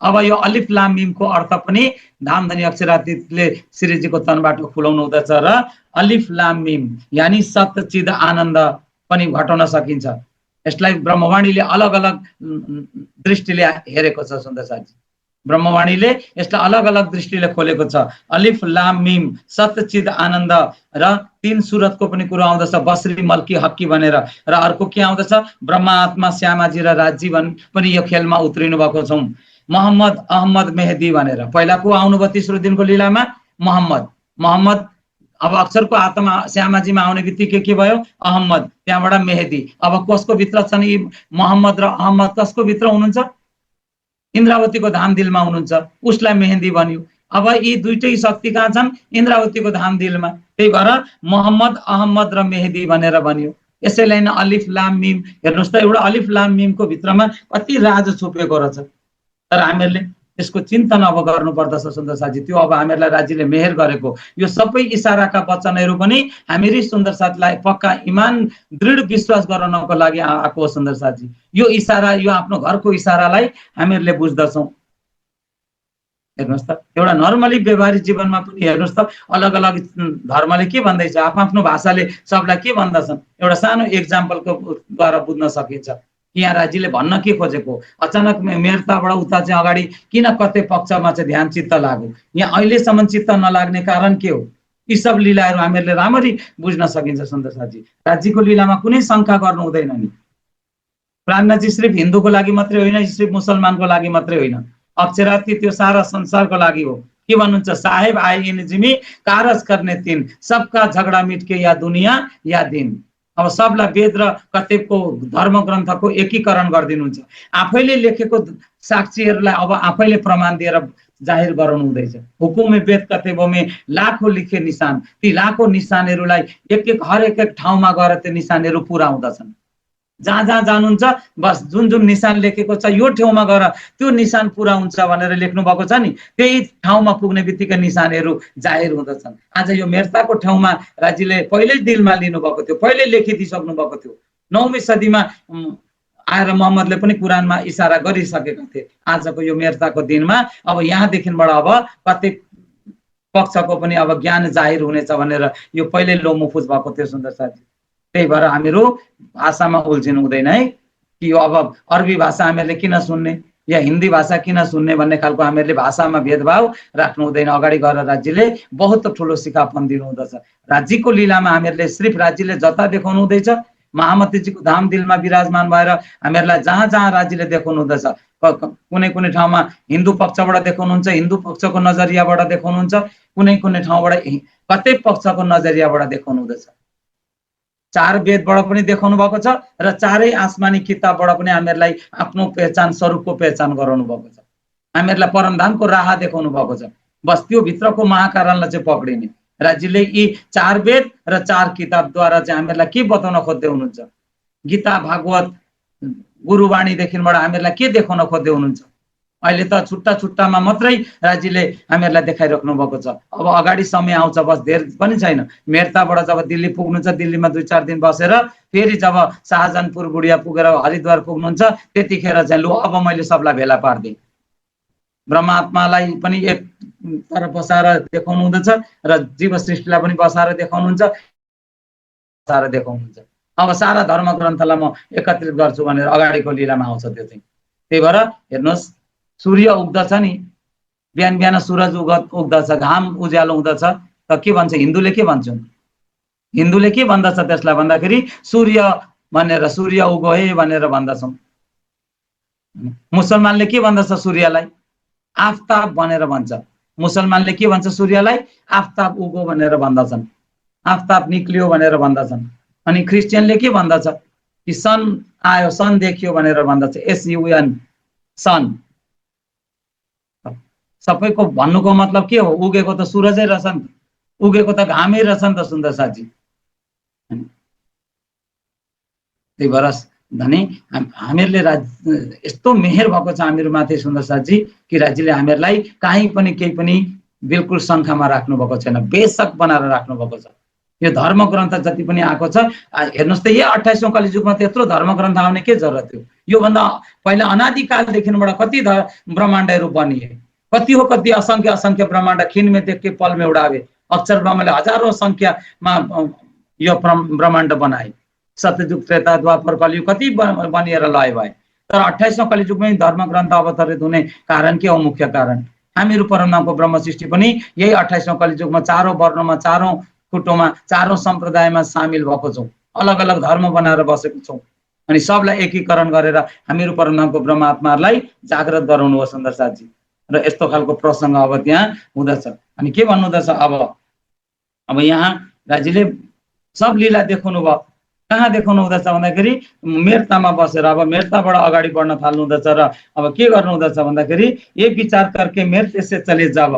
अब यो अलिफ लाम मिमको अर्थ पनि धामधनी अक्षरातीतले श्रीजीको तनबाट खुलाउनु हुँदछ र अलिफ लाम मिम यानी सतचिद आनन्द पनि घटाउन सकिन्छ। यसलाई ब्रह्मवाणीले अलग अलग दृष्टिले हेरेको छ सुन्दर साथी। ब्रह्मवाणीले यसलाई अलग अलग दृष्टिले खोलेको छ। अलिफ लाम मिम सतचिद आनन्द र 3 सुरतको पनि कुरा आउँदछ, बसरी मल्की हक्की भनेर, र अर्को के आउँदछ ब्रह्मा आत्मा श्यामाजी र राजी पनि यो खेलमा उत्रिनु भएको छौँ। मोहम्मद अहमद मेहदी भनेर पहिला को आउनुभयो तेस्रो दिनको लीलामा मोहम्मद अब अक्षरको आत्मा श्यामाजीमा आउने बित्तिकै के भयो अहमद, त्यहाँबाट मेहदी। अब कसको भित्र छन् यी मोहम्मद र अहमद? कसको भित्र हुनुहुन्छ? इन्द्रावतीको धाम दिलमा हुनुहुन्छ, उसलाई मेहदी बन्यो। अब यी दुईटै शक्ति कहाँ छन्? इन्द्रावतीको धाम दिलमा, त्यही भएर मोहम्मद अहमद र मेहदी भनेर बन्यो। यसैलाई नै अलिफ लाम मिम। हेर्नुहोस् त एउटा अलिफ लाम मिमको भित्रमा कति राज छुपेको रहेछ, तर हामीहरूले त्यसको चिन्तन अब गर्नुपर्दछ सुन्दर साथी। त्यो अब हामीहरूलाई राज्यले मेहेर गरेको यो सबै इसाराका वचनहरू पनि हामीहरू सुन्दर साथीलाई पक्का इमान दृढ विश्वास गराउनको लागि आएको हो सुन्दर साथी। यो इसारा, यो आफ्नो घरको इसारालाई हामीहरूले बुझ्दछौँ। हेर्नुहोस् त एउटा नर्मली व्यवहारिक जीवनमा पनि हेर्नुहोस् त अलग अलग धर्मले के भन्दैछ, आफ्नो भाषाले सबलाई के भन्दछन्, एउटा सानो एक्जाम्पलको द्वारा बुझ्न सकिन्छ। यहाँ राज्यले भन्न के खोजेको, अचानक मेहरताबाट उता चाहिँ अगाडि किन कतै पक्षमा चाहिँ ध्यान चित्त लाग्यो, यहाँ अहिलेसम्म चित्त नलाग्ने कारण के हो? यी सब लीलाहरू हामीहरूले राम्ररी बुझ्न सकिन्छ सुन्दर साथी। राज्यको लीलामा कुनै शङ्का गर्नु हुँदैन नि। प्राणजी सिर्फ हिन्दूको लागि मात्रै होइन, सिर्फ मुसलमानको लागि मात्रै होइन, अक्षराती त्यो सारा संसारको लागि हो। के भन्नुहुन्छ? साहेब आए इन जिमी कारज गर्ने 3, सबका झगडा मिटके या दुनियाँ या दिन। अब सबलाई वेद र कतेको धर्म ग्रन्थको एकीकरण गरिदिनुहुन्छ। आफैले लेखेको साक्षीहरूलाई अब आफैले प्रमाण दिएर जाहिर गराउनु हुँदैछ। हुकुम वेद कतेबो में लाखौं लिखे निशान, ती लाखौं निशानहरूलाई हर एक ठाउँमा गएर त्यो निशानहरू पुरा हुँदछन्। जहाँ जहाँ जानुहुन्छ बस जुन जुन निशान लेखेको छ यो ठाउँमा गएर त्यो निशान पुरा हुन्छ भनेर लेख्नु भएको छ नि, त्यही ठाउँमा पुग्ने बित्तिकै निशानहरू जाहिर हुँदछन्। आज यो मेहरताको ठाउँमा राज्यले पहिल्यै दिलमा लिनुभएको थियो, पहिल्यै लेखिदिइसक्नु भएको थियो। 9वीं सदीमा आएर मोहम्मदले पनि कुरानमा इसारा गरिसकेका थिए। आजको यो मेहरताको दिनमा अब यहाँदेखिबाट अब प्रत्येक पक्षको पनि अब ज्ञान जाहिर हुनेछ भनेर यो पहिल्यै लोमुफुज भएको थियो सुन्दर साथी। त्यही भएर हामीहरू भाषामा उल्झिनु हुँदैन है कि यो अब अरबी भाषा हामीहरूले किन सुन्ने या हिन्दी भाषा किन सुन्ने भन्ने खालको हामीहरूले भाषामा भेदभाव राख्नु हुँदैन। अगाडि गएर राज्यले बहुत ठुलो सिकापन दिनु हुँदछ। राज्यको लीलामा हामीहरूले सिर्फ राज्यले जता देखाउनु हुँदैछ, महामतीजीको धाम दिलमा विराजमान भएर हामीहरूलाई जहाँ जहाँ राज्यले देखाउनु हुँदछ, कुनै कुनै ठाउँमा हिन्दू पक्षबाट देखाउनुहुन्छ, हिन्दू पक्षको नजरियाबाट देखाउनुहुन्छ, कुनै कुनै ठाउँबाट कतै पक्षको नजरियाबाट देखाउनु हुँदछ। 4 वेदबाट पनि देखाउनु भएको छ र 4 आसमानी किताबबाट पनि हामीहरूलाई आफ्नो पहिचान स्वरूपको पहिचान गराउनु भएको छ। हामीहरूलाई परमधामको राह देखाउनु भएको छ। बस त्यो भित्रको महाकारणलाई चाहिँ पक्रिने राज्यले यी 4 वेद र 4 किताबद्वारा चाहिँ हामीहरूलाई के बताउन खोज्दै हुनुहुन्छ? गीता भागवत गुरुवाणीदेखिबाट हामीहरूलाई के देखाउन खोज्दै हुनुहुन्छ? अहिले त छुट्टा छुट्टामा मात्रै राज्यले हामीहरूलाई देखाइराख्नु भएको छ। अब अगाडि समय आउँछ, बस धेर पनि छैन। मेहरताबाट जब दिल्ली पुग्नुहुन्छ, दिल्लीमा 2-4 दिन बसेर फेरि जब शाहजहानपुर बुढिया पुगेर हरिद्वार पुग्नुहुन्छ, त्यतिखेर चाहिँ लु अब मैले सबलाई भेला पार्दिएँ। ब्रह्मात्मालाई पनि एक तरफ बसाएर देखाउनु हुँदछ र जीव सृष्टिलाई पनि बसाएर देखाउनुहुन्छ, अब सारा धर्म ग्रन्थलाई म एकत्रित गर्छु भनेर अगाडिको लीलामा आउँछ त्यो चाहिँ। त्यही भएर हेर्नुहोस् सूर्य उग्दछ नि, बिहान बिहान सूरज उग्दछ, घाम उज्यालो हुँदछ, त के भन्छ हिन्दूले के भन्छन्? हिन्दूले के भन्दछ त्यसलाई भन्दाखेरि सूर्य भनेर, सूर्य उगए भनेर भन्दछौँ। मुसलमानले के भन्दछ सूर्यलाई? आफताब भनेर भन्छ। मुसलमानले के भन्छ सूर्यलाई? आफताब उगो भनेर भन्दछन्, आफताब निक्लियो भनेर भन्दछन्। अनि क्रिस्चियनले के भन्दछ कि सन आयो, सन देखियो भनेर भन्दछ, SUN, सन। सबैको भन्नुको मतलब के हो? उगेको त सूरजै रहेछ नि, उगेको त घामै रहेछ नि त सुन्दर साथी। त्यही भएर धनी हामीहरूले यस्तो मेहेर भएको छ हामीहरूमाथि सुन्दर साथी कि राज्यले हामीहरूलाई काहीँ पनि केही पनि बिल्कुल शङ्खामा राख्नु भएको छैन, बेशक बनाएर राख्नु भएको छ। यो धर्म ग्रन्थ जति पनि आएको छ, हेर्नुहोस् त, यो 28औं कलिजुगमा त्यत्रो धर्म ग्रन्थ आउने के जरुरत थियो? योभन्दा पहिला अनादिकालदेखिबाट कति ब्रह्माण्डहरू बनिए, कति हो कति असङ्ख्य असङ्ख्य ब्रह्माण्ड खिन में देख के पल में उडावे। अक्षर ब्रह्मले हजारौं संख्यामा यो ब्रह्माण्ड बनाए। सत्ययुग, त्रेता, द्वापर, कलियुग कति बनिएर लय भए। तर 28औं कलिजुगमै धर्म ग्रन्थ अवतरित हुने कारण के हो? मुख्य कारण हामीहरू परमधामको ब्रह्म सृष्टि पनि यही 28औं कलिजुगमा चारौं वर्णमा, चारौं खुट्टोमा, चारौं सम्प्रदायमा सामेल भएको छौँ, अलग अलग धर्म बनाएर बसेको छौँ। अनि सबलाई एकीकरण गरेर हामीहरू परमधामको ब्रह्म आत्माहरूलाई जागृत गराउनु हो सुन्दर साथी। र यस्तो खालको प्रसङ्ग अब त्यहाँ हुँदछ। अनि के भन्नु हुँदछ अब यहाँ राज्यले सब लीला देखाउनु भयो। कहाँ देखाउनु हुँदछ भन्दाखेरि मेर्तामा बसेर अब मेर्ताबाट अगाडि बढ्न थाल्नु हुँदछ। र अब के गर्नु हुँदछ भन्दाखेरि ये विचार करके मेर्ते से चले जाब।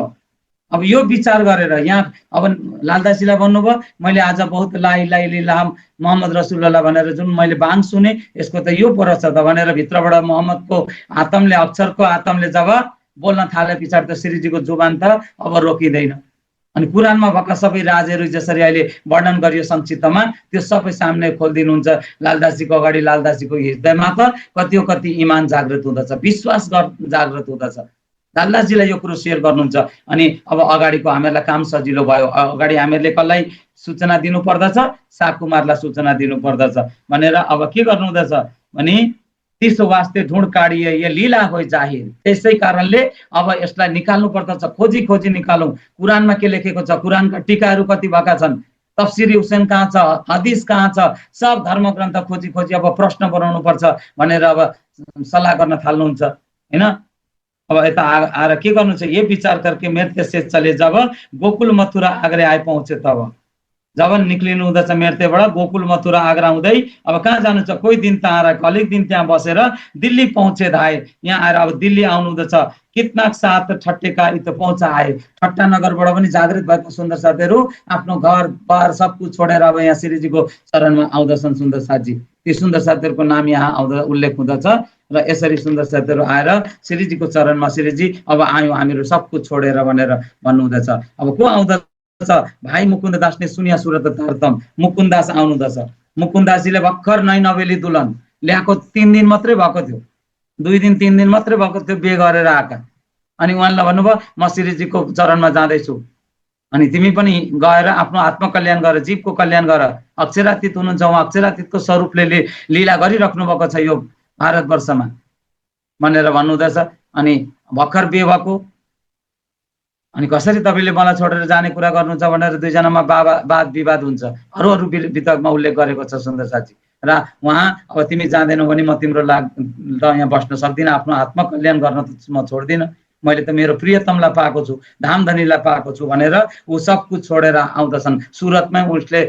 अब यो विचार गरेर यहाँ अब लालदासीलाई भन्नुभयो, मैले आज बहुत ला इलाहा इल्लल्लाह मोहम्मद रसुलल्लाह भनेर जुन मैले बाङ सुने, यसको त यो पो रहेछ त भनेर भित्रबाट मोहम्मदको आत्मले, अक्षरको आत्मले जब बोल्न थाले पछाडि त श्रीजीको जुबान त अब रोकिँदैन। अनि कुरानमा भएका सबै राजहरू जसरी अहिले वर्णन गरियो संक्षिप्तमा, त्यो सबै सामने खोलिदिनुहुन्छ लालदासीको अगाडि। लालदासीको हृदयमा त कति हो कति इमान जागृत हुँदछ, विश्वास जागृत हुँदछ। लालदासजीलाई यो कुरो सेयर गर्नुहुन्छ। अनि अब अगाडिको हामीहरूलाई काम सजिलो भयो। अगाडि हामीहरूले कसलाई सूचना दिनु पर्दछ? साकुमारलाई सूचना दिनु पर्दछ भनेर अब के गर्नु हुँदछ भने तीस वास्ते ढुँड काढिए ये लीला हो जाहिर। त्यसै कारणले अब यसलाई निकाल्नु पर्दछ, खोजी खोजी निकालौँ। कुरानमा के लेखेको छ? कुरानका टीकाहरू कति भएका छन्? तफ्सिरी हुसैन कहाँ छ? हदिस कहाँ छ? सब धर्म ग्रन्थ खोजी खोजी अब प्रश्न बनाउनु पर्छ भनेर अब सल्लाह गर्न थाल्नुहुन्छ हैन। अब यता आएर के गर्नु छ? ये विचार करके मेर्ते से चले जब गोकुल मथुरा आग्रे आए पहुँचे तब। जब निक्लिनु हुँदछ मेर्तेबाट गोकुल मथुरा आग्रा हुँदै अब कहाँ जानु छ? कोही दिन त्यहाँ आएर अलिक दिन त्यहाँ बसेर दिल्ली पहुँचे धाए। यहाँ आएर अब दिल्ली आउनु हुँदछ। कितना साथ ठट्टेका इत पहुँच आए। ठट्टा नगरबाट पनि जागृत भएको सुन्दर साथीहरू आफ्नो घर बार सब कुछ छोडेर अब यहाँ श्रीजीको चरणमा आउँदछन् सुन्दर साथी। ती सुन्दर साथीहरूको नाम यहाँ आउँदा उल्लेख हुँदछ। र यसरी सुन्दर साथीहरू आएर श्रीजीको चरणमा, श्रीजी अब आयौँ हामीहरू सब कुछ छोडेर भनेर भन्नुहुँदछ। अब को आउँदछ? भाइ मुकुन्द दासले सुनिया सुरत तारतम। मुकुन्द दास आउनुहुँदछ। मुकुन्द दासजीले भर्खर नै नवेली दुल्हन ल्याएको 3 दिन मात्रै भएको थियो, 2 दिन 3 दिन मात्रै भएको थियो बिहे गरेर आएका। अनि उहाँलाई भन्नुभयो म श्रीजीको चरणमा जाँदैछु, अनि तिमी पनि गएर आफ्नो आत्मकल्याण गर, जीवको कल्याण गर। अक्षरातीत हुनुहुन्छ उहाँ, अक्षरातीतको स्वरूपले लीला गरिराख्नु भएको छ यो भारतवर्षमा भनेर भन्नुहुँदछ। अनि भर्खर बिहे भएको, अनि कसरी तपाईँले मलाई छोडेर जाने कुरा गर्नुहुन्छ भनेर दुईजनामा वाद विवाद हुन्छ। अरू अरू वितकमा उल्लेख गरेको छ सुन्दर साथी। र उहाँ अब तिमी जाँदैनौ भने म तिम्रो यहाँ बस्न सक्दिनँ, आफ्नो आत्मकल्याण गर्न म छोड्दिनँ, मैले त मेरो प्रियतमलाई पाएको छु, धामधनीलाई पाएको छु भनेर ऊ सब कुछ छोडेर आउँदछन्। सुरतमै उसले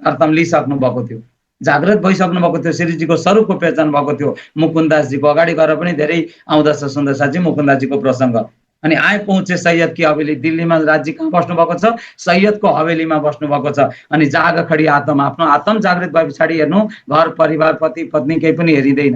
तारतम लिइसक्नु भएको थियो, जागृत भइसक्नु भएको थियो, श्रीजीको स्वरूपको पहिचान भएको थियो। मुकुन्दासजीको अगाडि गएर पनि धेरै आउँदछ सुन्दर साथी मुकुन्दासजीको प्रसङ्ग। अनि आए पहुँचे सैयद की हवेली। दिल्लीमा राज्य कहाँ बस्नु भएको छ? सैयदको हवेलीमा बस्नु भएको छ। अनि जाग खडी आत्म, आफ्नो आत्म जागृत भए पछाडि हेर्नु घर परिवार पति पत्नी केही पनि हेरिँदैन।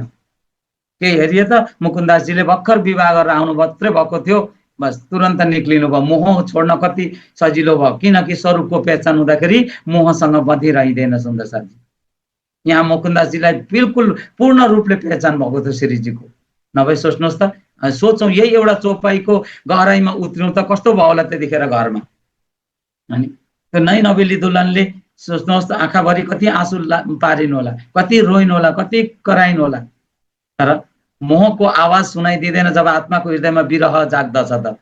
केही हेरिए त मुकुन्दासजीले भर्खर विवाह गरेर आउनु मात्रै भएको थियो, बस तुरन्त निक्लिनु भयो। मोह छोड्न कति सजिलो भयो, किनकि स्वरूपको पहिचान हुँदाखेरि मोहसँग बँधिरहँदैन सुन्दर साथी। यहाँ मुकुन्दासजीलाई बिल्कुल पूर्ण रूपले पहिचान भएको थियो श्रीजीको। नभए सोच्नुहोस् त, सोचौँ यही एउटा चौपाईको गहराइमा उत्रिनु त कस्तो भयो होला त्यतिखेर घरमा। अनि त्यो नै नवेली दुल्हनले सोच्नुहोस् त आँखाभरि कति आँसु पारिनु होला, कति रोइनु होला, कति कराइनु होला। तर मोहको आवाज सुनाइदिँदैन जब आत्माको हृदयमा विरह जाग्दछ त।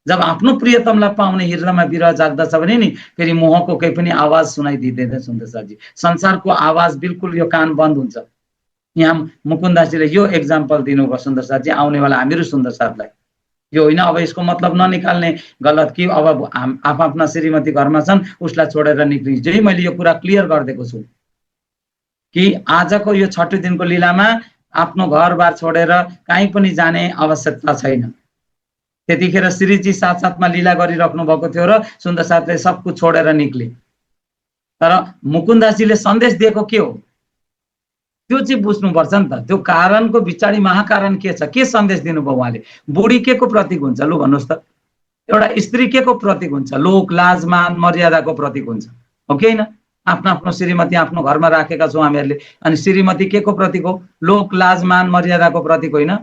जब आफ्नो प्रियतमलाई पाउने हृदयमा विरह जाग्दछ भने नि फेरि मोहको केही पनि आवाज सुनाइदिँदैन सुन्दर सरजी। संसारको आवाज बिल्कुल यो कान बन्द हुन्छ। यहाँ मुकुन्दासजीले यो एक्जाम्पल दिनुभयो सुन्दर सरजी आउनेवाला हामीहरू सुन्दर सरलाई। यो होइन अब यसको मतलब ननिकाल्ने गलत कि अब आफ्ना श्रीमती घरमा छन् उसलाई छोडेर निक्लिन्छ। मैले यो कुरा क्लियर गरिदिएको छु कि आजको यो 6 दिनको लीलामा आफ्नो घरबार छोडेर कहीँ पनि जाने आवश्यकता छैन। त्यतिखेर श्रीजी साथसाथमा लीला गरिराख्नु भएको थियो र सुन्दर साथले सब कुछ छोडेर निक्ले। तर मुकुन्दासजीले सन्देश दिएको के हो त्यो चाहिँ बुझ्नुपर्छ नि त। त्यो कारणको पछाडि महाकारण के छ, के सन्देश दिनुभयो उहाँले। बुढी के को प्रतीक हुन्छ लु भन्नुहोस् त। एउटा स्त्री के को प्रतीक हुन्छ, लोक लाज मान मर्यादाको प्रतीक हुन्छ हो कि होइन। आफ्नो आफ्नो श्रीमती आफ्नो घरमा राखेका छौँ हामीहरूले, अनि श्रीमती के को प्रतीक हो, लोक लाज मान मर्यादाको प्रतीक होइन।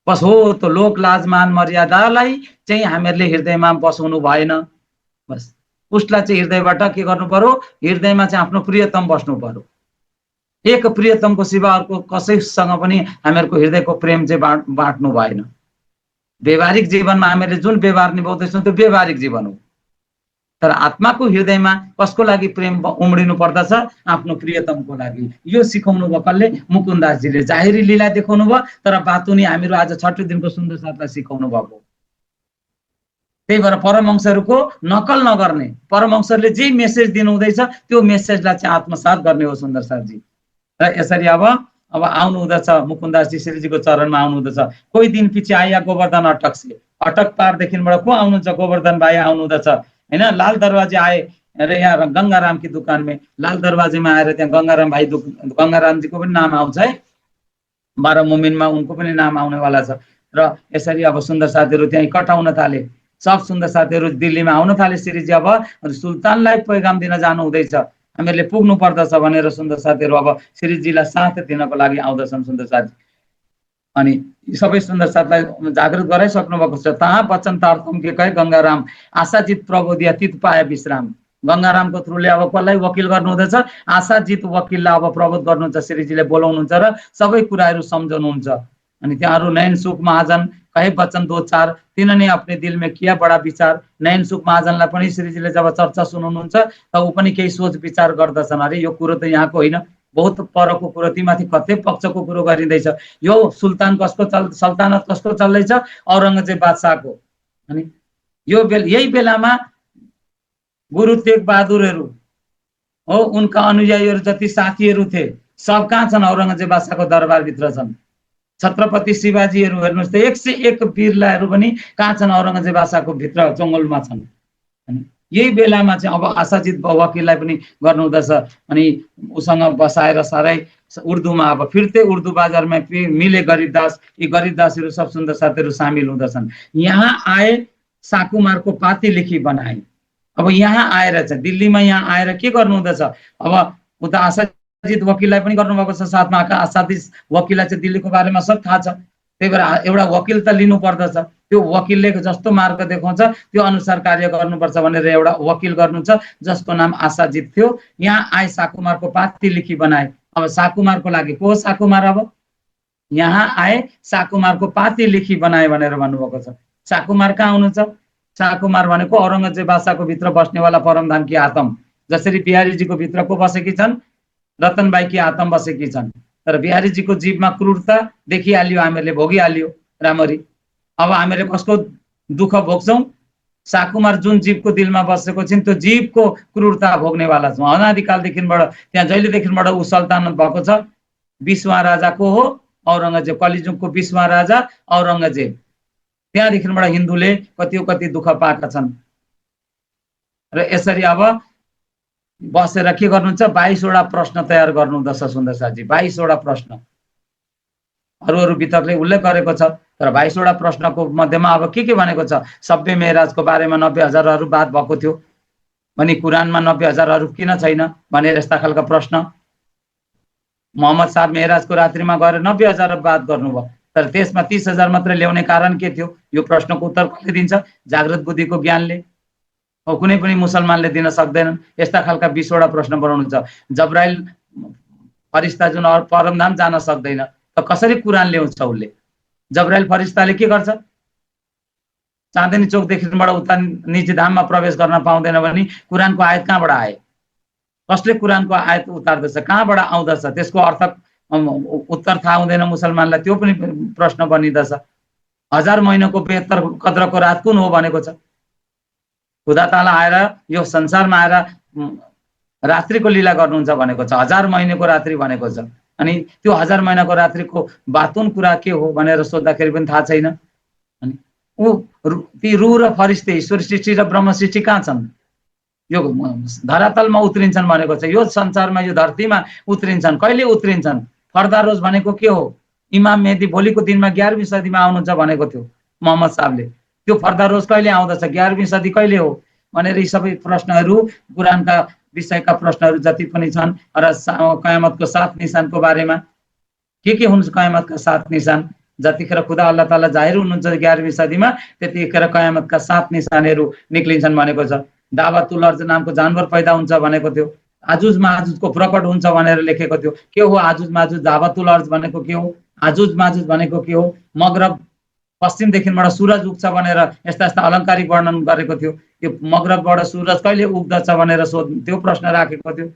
बस हो त लोक लाज मान मर्यादालाई चाहिँ हामीहरूले हृदयमा बसाउनु भएन। बस उसलाई चाहिँ हृदयबाट के गर्नु पर्यो, हृदयमा चाहिँ आफ्नो प्रियतम बस्नु पर्यो। एक प्रियतमको सिवा अर्को कसैसँग पनि हामीहरूको हृदयको प्रेम चाहिँ बाँट्नु भएन। व्यवहारिक जीवनमा हामीले जुन व्यवहार निभाउँदैछौँ त्यो व्यवहारिक जीवन हो। तर आत्माको हृदयमा कसको लागि प्रेम उम्रिनु पर्दछ, आफ्नो प्रियतमको लागि। यो सिकाउनु भयो कसले, मुकुन्दासजीले। जाहेरी लीला देखाउनु भयो तर बातुनी हामीहरू आज 6 दिनको सुन्दर साथलाई सिकाउनु भएको। त्यही भएर परमहंसहरूको नकल नगर्ने, परमहंसहरूले जे मेसेज दिनुहुँदैछ त्यो मेसेजलाई चाहिँ आत्मसात गर्ने हो सुन्दर साथजी। र यसरी अब आउनु हुँदछ मुकुन्दासजी श्रीजीको चरणमा आउनु हुँदछ। कोही दिन पछि आइया गोवर्धन अटक से, अटक पारदेखिबाट को आउनुहुन्छ, गोवर्धन भाइ आउनु हुँदछ हैन। लाल दरवाजे आए र यहाँ गंगाराम की दुकान में, लाल दरवाजेमा आएर त्यहाँ गंगाराम भाइ, गंगारामजीको पनि नाम आउँछ है, 12 मुमिनमा उनको पनि नाम आउनेवाला छ। र यसरी अब सुन्दर साथीहरू त्यहाँ इकट्ठा हुन थाले। सब सुन्दर साथीहरू दिल्लीमा आउन थाले। श्रीजी अब सुल्तानलाई पैगाम दिन जानु हुँदैछ, हामीहरूले पुग्नु पर्दछ भनेर सुन्दर साथीहरू अब श्रीजीलाई साथ दिनको लागि आउँदछन् सुन्दर साथी। अनि सबै सुन्दर साथलाई जागृत गराइसक्नु भएको छ। तहाँ वचन तार्थम के कहे गंगाराम, आशाजित प्रबोधिया तित पाए विश्राम। गंगारामको थ्रुले अब कसलाई वकिल गर्नु हुँदैछ, आशाजित वकिललाई अब प्रबोध गर्नुहुन्छ। श्रीजीले बोलाउनुहुन्छ र सबै कुराहरू सम्झाउनुहुन्छ। अनि त्यहाँहरू नयन सुख महाजन कहे वचन दो चार, तिनले अपने दिल में किया बड़ा विचार। नयन सुख महाजनलाई पनि श्रीजीले जब चर्चा सुनाउनुहुन्छ त ऊ पनि केही सोच विचार गर्दछन्। अरे यो कुरो त यहाँको होइन, बहुत परको कुरो, तीमाथि कतै पक्षको कुरो गरिँदैछ। यो सुल्तान कसको सल्तनत कसको चल्दैछ, औरंगजेब बादशाहको। अनि यो यही बेलामा गुरु तेग बहादुरहरू हो, उनका अनुयायीहरू जति साथीहरू थिए सब कहाँ छन्, औरंगजेब बादशाहको दरबारभित्र छन्। छत्रपति शिवाजीहरू हेर्नुहोस् त 101 वीरलाहरू पनि कहाँ छन्, औरंगजेब बादशाहको भित्र जङ्गलमा छन्। यही बेलामा चाहिँ अब आशाजित वकिललाई पनि गर्नु हुँदछ। अनि उसँग बसाएर सारै उर्दूमा अब फिर्ते उर्दू बाजारमा मिले गरीबदास, यी गरीबदासहरू सब सुन्दर साथीहरू सामेल हुँदछन्। यहाँ आए साकुमारको पाती लेखी बनाए। अब यहाँ आएर चाहिँ दिल्लीमा यहाँ आएर के गर्नु हुँदछ, अब उता आशाजित वकिललाई पनि गर्नुभएको छ साथमा। आशाजित वकिललाई चाहिँ दिल्लीको बारेमा सब थाहा छ। त्यही भएर एउटा वकिल त लिनु पर्दछ। त्यो वकिलले जस्तो मार्ग देखाउँछ त्यो अनुसार कार्य गर्नुपर्छ भनेर एउटा वकिल गर्नुहुन्छ जसको नाम आशाजित थियो। यहाँ आए साकुमारको पाती लेखी बनाए। अब साकुमारको लागि को साकुमार, अब यहाँ आए साकुमारको पाती लेखी बनाए भनेर भन्नुभएको छ। साकुमार कहाँ हुनुहुन्छ, साकुमार भनेको औरंगजेब बादशाहको भित्र बस्नेवाला परमधाम की आत्म। जसरी बिहारीजीको भित्र को बसेकी छन्, रतनबाई की आत्म बसेकी छन्। तर बिहारीजीको जीवमा क्रूरता देखिहाल्यो, हामीहरूले भोगिहाल्यो राम्ररी। अब हामीले कसको दुःख भोग्छौँ, साकुमार जुन जीवको दिलमा बसेको छिन् त्यो जीवको क्रूरता भोग्नेवाला छौँ। अनादिकालदेखिबाट त्यहाँ जहिलेदेखिबाट ऊ सल्तनत भएको छ। 20वां राजा को हो, औरंगजेब, कलिजुगको 20वां राजा औरंगजेब। त्यहाँदेखिबाट हिन्दूले कति दुःख पाएका छन्। र यसरी अब बसेर के गर्नुहुन्छ, 22वटा प्रश्न तयार गर्नु हुँदछ सुन्दर साथी। 22वटा प्रश्न अरू वितरले उल्लेख गरेको छ। तर 22वटा प्रश्नको मध्येमा अब के भनेको छ, सभ्य मेहराजको बारेमा 90,000 बात भएको थियो भने कुरानमा 90,000 किन छैन भनेर यस्ता खालका प्रश्न। मोहम्मद साहब मेहराजको रात्रिमा गएर 90,000 बात गर्नुभयो। तर त्यसमा 30,000 मात्र ल्याउने कारण के थियो, यो प्रश्नको उत्तर कसले दिन्छ, जागृत बुद्धिको ज्ञानले। कुनै पनि मुसलमानले दिन सक्दैनन्। यस्ता खालका 20वटा प्रश्न बनाउनुहुन्छ। जब्राइल फरिस्ता जुन परमधाम जान सक्दैन त कसरी कुरान ल्याउँछ उसले। जब्राइल फरिस्ताले के गर्छ, चाँदनी चौकदेखिबाट उता निजी धाममा प्रवेश गर्न पाउँदैन भने कुरानको आयत कहाँबाट आए? कसले कुरानको आयत उतार्दछ? कहाँबाट आउँदछ? त्यसको अर्थ उत्तर थाहा हुँदैन मुसलमानलाई, त्यो पनि प्रश्न बनिँदछ। 1000 महिनाको 72 कद्रको रात कुन हो भनेको छ? खुदा ताला आएर यो संसारमा आएर रात्रिको लीला गर्नुहुन्छ भनेको छ। 1000 महिनाको रात्रि भनेको छ। अनि त्यो 1000 महिनाको रात्रिको बातुन कुरा के हो भनेर सोद्धाखेरि पनि थाहा छैन। अनि ती रूह र फरिस्ते, ईश्वर सृष्टि र ब्रह्म सृष्टि कहाँ छन्? यो धरातलमा उत्रिन्छन् भनेको छ। यो संसारमा, यो धरतीमा उत्रिन्छन्। कहिले उत्रिन्छन्? फर्दा रोज भनेको के हो? इमाम मेहदी भोलिको दिनमा 11वीं सदीमा आउनुहुन्छ भनेको थियो मोहम्मद साहबले। त्यो फर्दा रोज कहिले आउँदछ? 11वीं सदी कहिले हो भनेर यी सबै प्रश्नहरू, कुरानका विषयका प्रश्नहरू जति पनि छन् र कयामतको 7 निशानको बारेमा के हुन्छ कयामतका 7 निशान, जतिखेर खुदा अल्लाह ताला जाहिर हुनुहुन्छ 11वीं सदीमा, त्यतिखेर कयामतका 7 निशानहरू निक्लिन्छन् भनेको छ। दावतुल अर्ज नामको जानवर पैदा हुन्छ भनेको थियो। आजुज माजुजको प्रकट हुन्छ भनेर लेखेको थियो। के हो आजुज माजुज? दावतुल अर्ज भनेको के हो? आजुज माजुज भनेको के हो? मगरब पश्चिमदेखिबाट सूरज उग्छ भनेर यस्ता यस्ता अलङ्कारिक वर्णन गरेको थियो। यो मगरबबाट सूरज कहिले उग्दछ भनेर त्यो प्रश्न राखेको थियो।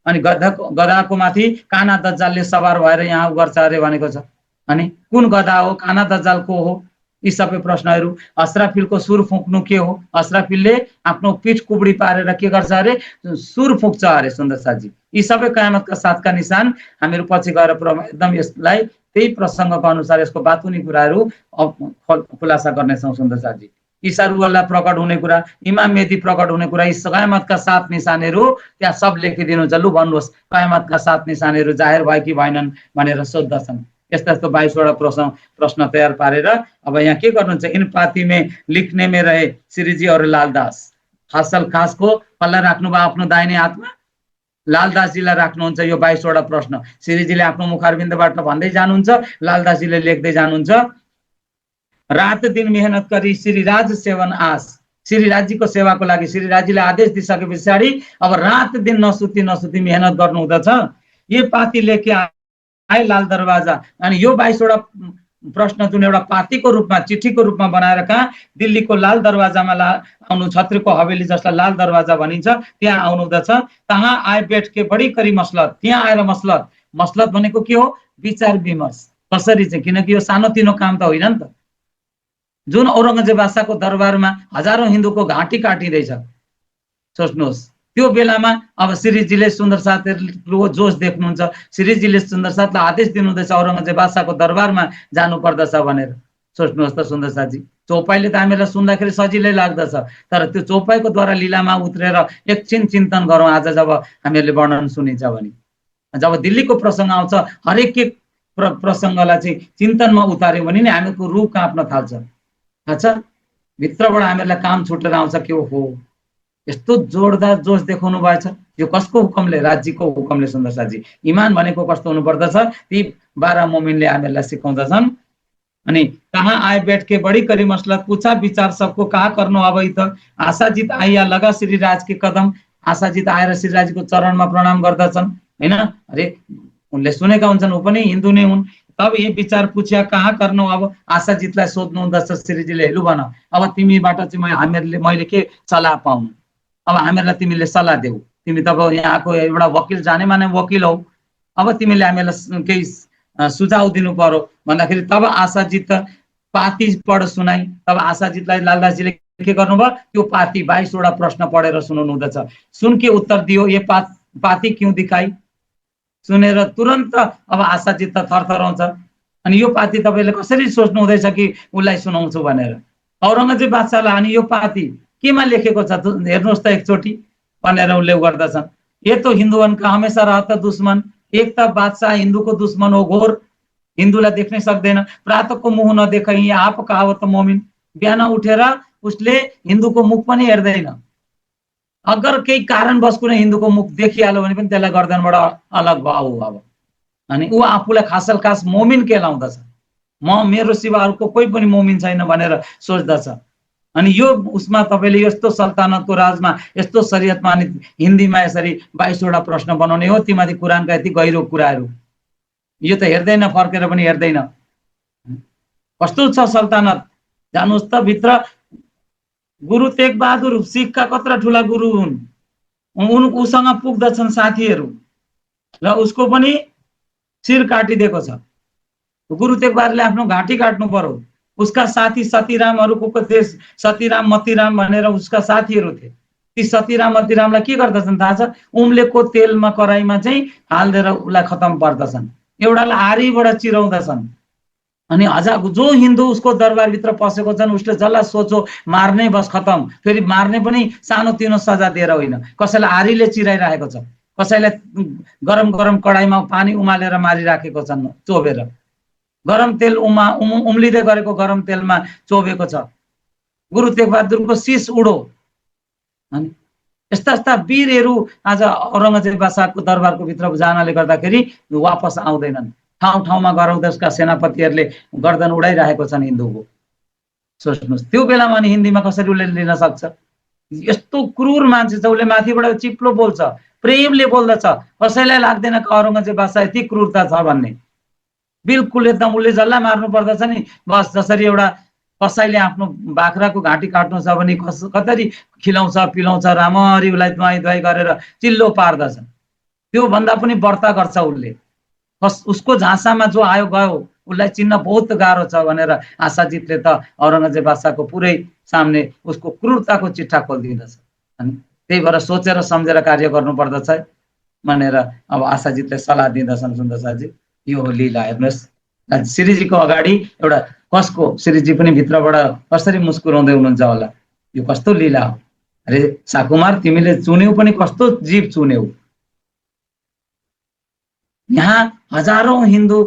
अनि गधाको माथि काना दज्जालले सवार भएर यहाँ गर्छ अरे भनेको छ। अनि कुन गधा हो? काना दज्जाल को हो? यी सबै प्रश्नहरू। अस्राफिलको सुर फुक्नु के हो? अस्राफिलले आफ्नो पीठ कुबडी पारेर के गर्छ अरे? सुर फुक्छ अरे सुन्दर साथी। यी सबै कयामतका 7 का निशान हामीहरू पछि गएर एकदम यसलाई त्यही प्रसङ्गको अनुसार यसको बातुनी कुराहरू खुलासा गर्नेछौँ सुन्दर साथी। ईसा रूह अल्लाह प्रकट हुने कुरा, इमाम मेहदी प्रकट हुने कुरा, यी कयामतका 7 निशानहरू त्यहाँ सब लेखिदिनुहुन्छ। लु भन्नुहोस्, कयामतका 7 निशानहरू जाहेर भयो कि भएनन् भनेर सोद्धछन्। यस्ता यस्तो 22वटा प्रश्न तयार पारेर अब यहाँ के गर्नुहुन्छ? इन पाती में लिखने में रहे श्रीजी और लालदास। खासल खासको कसलाई राख्नुभयो आफ्नो दाहिने हातमा? लालदासजीलाई राख्नुहुन्छ यो 22वटा प्रश्न। श्रीजीले आफ्नो मुखारबिन्दबाट भन्दै जानुहुन्छ, लालदासजीले लेख्दै जानुहुन्छ। रात दिन मेहनत गरी श्रीराज सेवन आस। श्रीराजीको सेवाको लागि श्रीराजीले आदेश दिइसके पछाडि अब रात दिन नसुती मेहनत गर्नु हुँदछ। यो पाती लेखे आए लाल दरवाजा। अनि यो 22वटा प्रश्न जुन एउटा पातीको रूपमा, चिठीको रूपमा बनाएर कहाँ दिल्लीको लाल दरवाजामा आउनु, छत्रीको हवेली जसलाई लाल दरवाजा भनिन्छ, त्यहाँ आउनु हुँदछ। तहाँ आए बैठ के बडी करी मसलत। त्यहाँ आएर मसलत भनेको के हो? विचार विमर्श कसरी चाहिँ, किनकि यो सानोतिनो काम त होइन नि त। जुन औरङ्गजेब बादशाहको दरबारमा हजारौं हिन्दूको घाँटी काटिँदैछ, सोच्नुहोस् त्यो बेलामा अब श्रीजीले सुन्दर साथीहरुको जोश देख्नुहुन्छ। श्रीजीले सुन्दर साथलाई आदेश दिनुहुँदैछ औरङ्गजेब बादशाहको दरबारमा जानु पर्दछ भनेर। सोच्नुहोस् त सुन्दर साथी, चौपाईले त हामीलाई सुन्दाखेरि सजिलै लाग्दछ, तर त्यो चौपाईको द्वारा लीलामा उत्रेर एकछिन चिन्तन गरौँ आज जब हामीहरूले वर्णन सुनिन्छ भने। जब दिल्लीको प्रसङ्ग आउँछ, हरेक एक प्रसङ्गलाई चाहिँ चिन्तनमा उतार्यो भने नि हामीको रूह काँप्न थाल्छ। अच्छा, भित्रबाट हामीहरूलाई काम छुटेर आउँछ के हो, यस्तो जोरदार जोश देखाउनु भएछ। यो कसको हुकुमले? राज्यको हुकुमले सुन्दर साथी। इमान भनेको कस्तो हुनु पर्दछ? ती 12 मोमिनले हामीहरूलाई सिकाउँदछन्। अनि कहाँ आए बैठ के बड़ी करी मसलत, पूछा विचार सबको कहाँ गर्नु अब त। आशाजित आइया लगा श्रीराज के कदम। आशाजित आएर श्रीराजको चरणमा प्रणाम गर्दछन् हैन। अरे उनले सुनेका हुन्छन्, ऊ पनि हिन्दू नै हुन्। तब ये विचार पूछ्या कहाँ गर्नु अब। आशाजितलाई सोध्नु हुँदछ श्रीजीले, लु भन अब तिमीबाट चाहिँ मैले के सल्लाह पाउनु? अब हामीहरूलाई तिमीले सल्लाह देऊ। तिमी त यहाँको एउटा वकिल, जाने माने वकिल हौ, अब तिमीले हामीलाई केही सुझाव दिनु पर्यो भन्दाखेरि तब आशाजित पाती पढ सुनाई। तब आशाजितलाई लालदासजीले के गर्नुभयो? त्यो पाती 22वटा प्रश्न पढेर सुनाउनु हुँदछ। सुन के उत्तर दियो, ये पाती क्यों दिखाई। सुनेर तुरन्त अब आशाजित त थरथराउँछ। अनि यो पाती तपाईँले कसरी सोच्नु हुँदैछ कि उसलाई सुनाउँछु भनेर? औरङ्गजेब बादशाहलाई अनि यो पाती केमा लेखेको छ हेर्नुहोस् त एकचोटि भनेर उल्ले गर्दछन्। ये तो हिन्दुवन का हमेशा रहता दुश्मन। एक त बादशाह हिन्दूको दुश्मन हो घोर, हिन्दूलाई देख्नै सक्दैन। प्रातको मुह नदेख यहाँ आप कहावत मोमिन। बिहान उठेर उसले हिन्दूको मुख पनि हेर्दैन। अगर केही कारणवश कुनै हिन्दूको मुख देखिहाल्यो भने पनि त्यसलाई गर्दनबाट अलग भयो अब। अनि ऊ आफूलाई खासल खास मोमिन केलाउँदछ। म मेरो सिवा अर्को कोही पनि मोमिन छैन भनेर सोच्दछ। अनि यो उसमा तपाईँले यस्तो सल्तनतको राजमा यस्तो शरीयतमा अनि हिन्दीमा यसरी 22वटा प्रश्न बनाउने हो, तीमाथि कुरानका यति गहिरो कुराहरू, यो त हेर्दैन, फर्केर पनि हेर्दैन। कस्तो छ सल्तनत? जानुहोस् त भित्र गुरु तेग बहादुर सिखका कत्रा ठुला गुरु हुन्, उसँग पुग्दछन् साथीहरू र उसको पनि शिर काटिदिएको छ। गुरु तेग बहादुरले आफ्नो घाँटी काट्नु पर्यो। उसका साथी सतीरामहरूको देश सतीराम मतीराम भनेर उसका साथीहरू थिए। ती सतीराम मतीरामलाई के गर्दछन् थाहा छ? उम्लेको तेलमा कराईमा चाहिँ हालिदिएर उसलाई खतम पार्दछन्। एउटालाई आरीबाट चिराउँदछन्। अनि हजार जो हिन्दू उसको दरबारभित्र पसेको छन् उसले जसलाई सोचो मार्ने बस खतम। फेरि मार्ने पनि सानोतिनो सजा दिएर होइन, कसैलाई आरीले चिराइराखेको छ, कसैलाई गरम गरम कडाईमा पानी उमालेर मारिराखेको छन् चोबेर, गरम तेल उम्लिँदै गरेको गरम तेलमा चोबेको छ। गुरु तेग बहादुरको शीश उडो। अनि यस्ता यस्ता वीरहरू आज औरङ्गजेब बादशाहको दरबारको भित्र जानले गर्दाखेरि वापस आउँदैनन्। ठाउँ ठाउँमा गएर देशका सेनापतिहरूले गर्दन उडाइरहेको छन् हिन्दूको। सोच्नुहोस् त्यो बेलामा नि हिन्दीमा कसरी उसले लिन सक्छ? यस्तो क्रूर मान्छे छ, उसले माथिबाट चिप्लो बोल्छ, प्रेमले बोल्दछ। कसैलाई लाग्दैन कि औरङ्गजेब बादशाह यति क्रूरता छ भन्ने। बिल्कुल एकदम उसले जसलाई मार्नु पर्दछ नि, बस जसरी एउटा कसैले आफ्नो बाख्राको घाँटी काट्नु छ भने कसरी खिलाउँछ पिलाउँछ, राम्ररी उसलाई दुवाई दुवाई गरेर चिल्लो पार्दछ, त्यो भन्दा पनि बढ्ता गर्छ उसले। उसको झाँसामा जो आयो गयो, उसलाई चिन्न बहुत गाह्रो छ भनेर आशाजीतले त औरङ्गजेब बादशाहको पुरै सामने उसको क्रूरताको चिट्ठा खोलिदिँदछ। अनि त्यही भएर सोचेर सम्झेर कार्य गर्नु पर्दछ भनेर अब आशाजीतले सल्लाह दिँदछन्। सुन्दरसाजी यो हो लीला। हेर्नुहोस् श्रीजीको अगाडि एउटा कसको, श्रीजी पनि भित्रबाट कसरी मुस्कुराउँदै हुनुहुन्छ होला। यो कस्तो लीला हो। अरे साकुमार तिमीले चुन्यौ पनि कस्तो जीव चुन्यौ। यहाँ हजारौं हिन्दू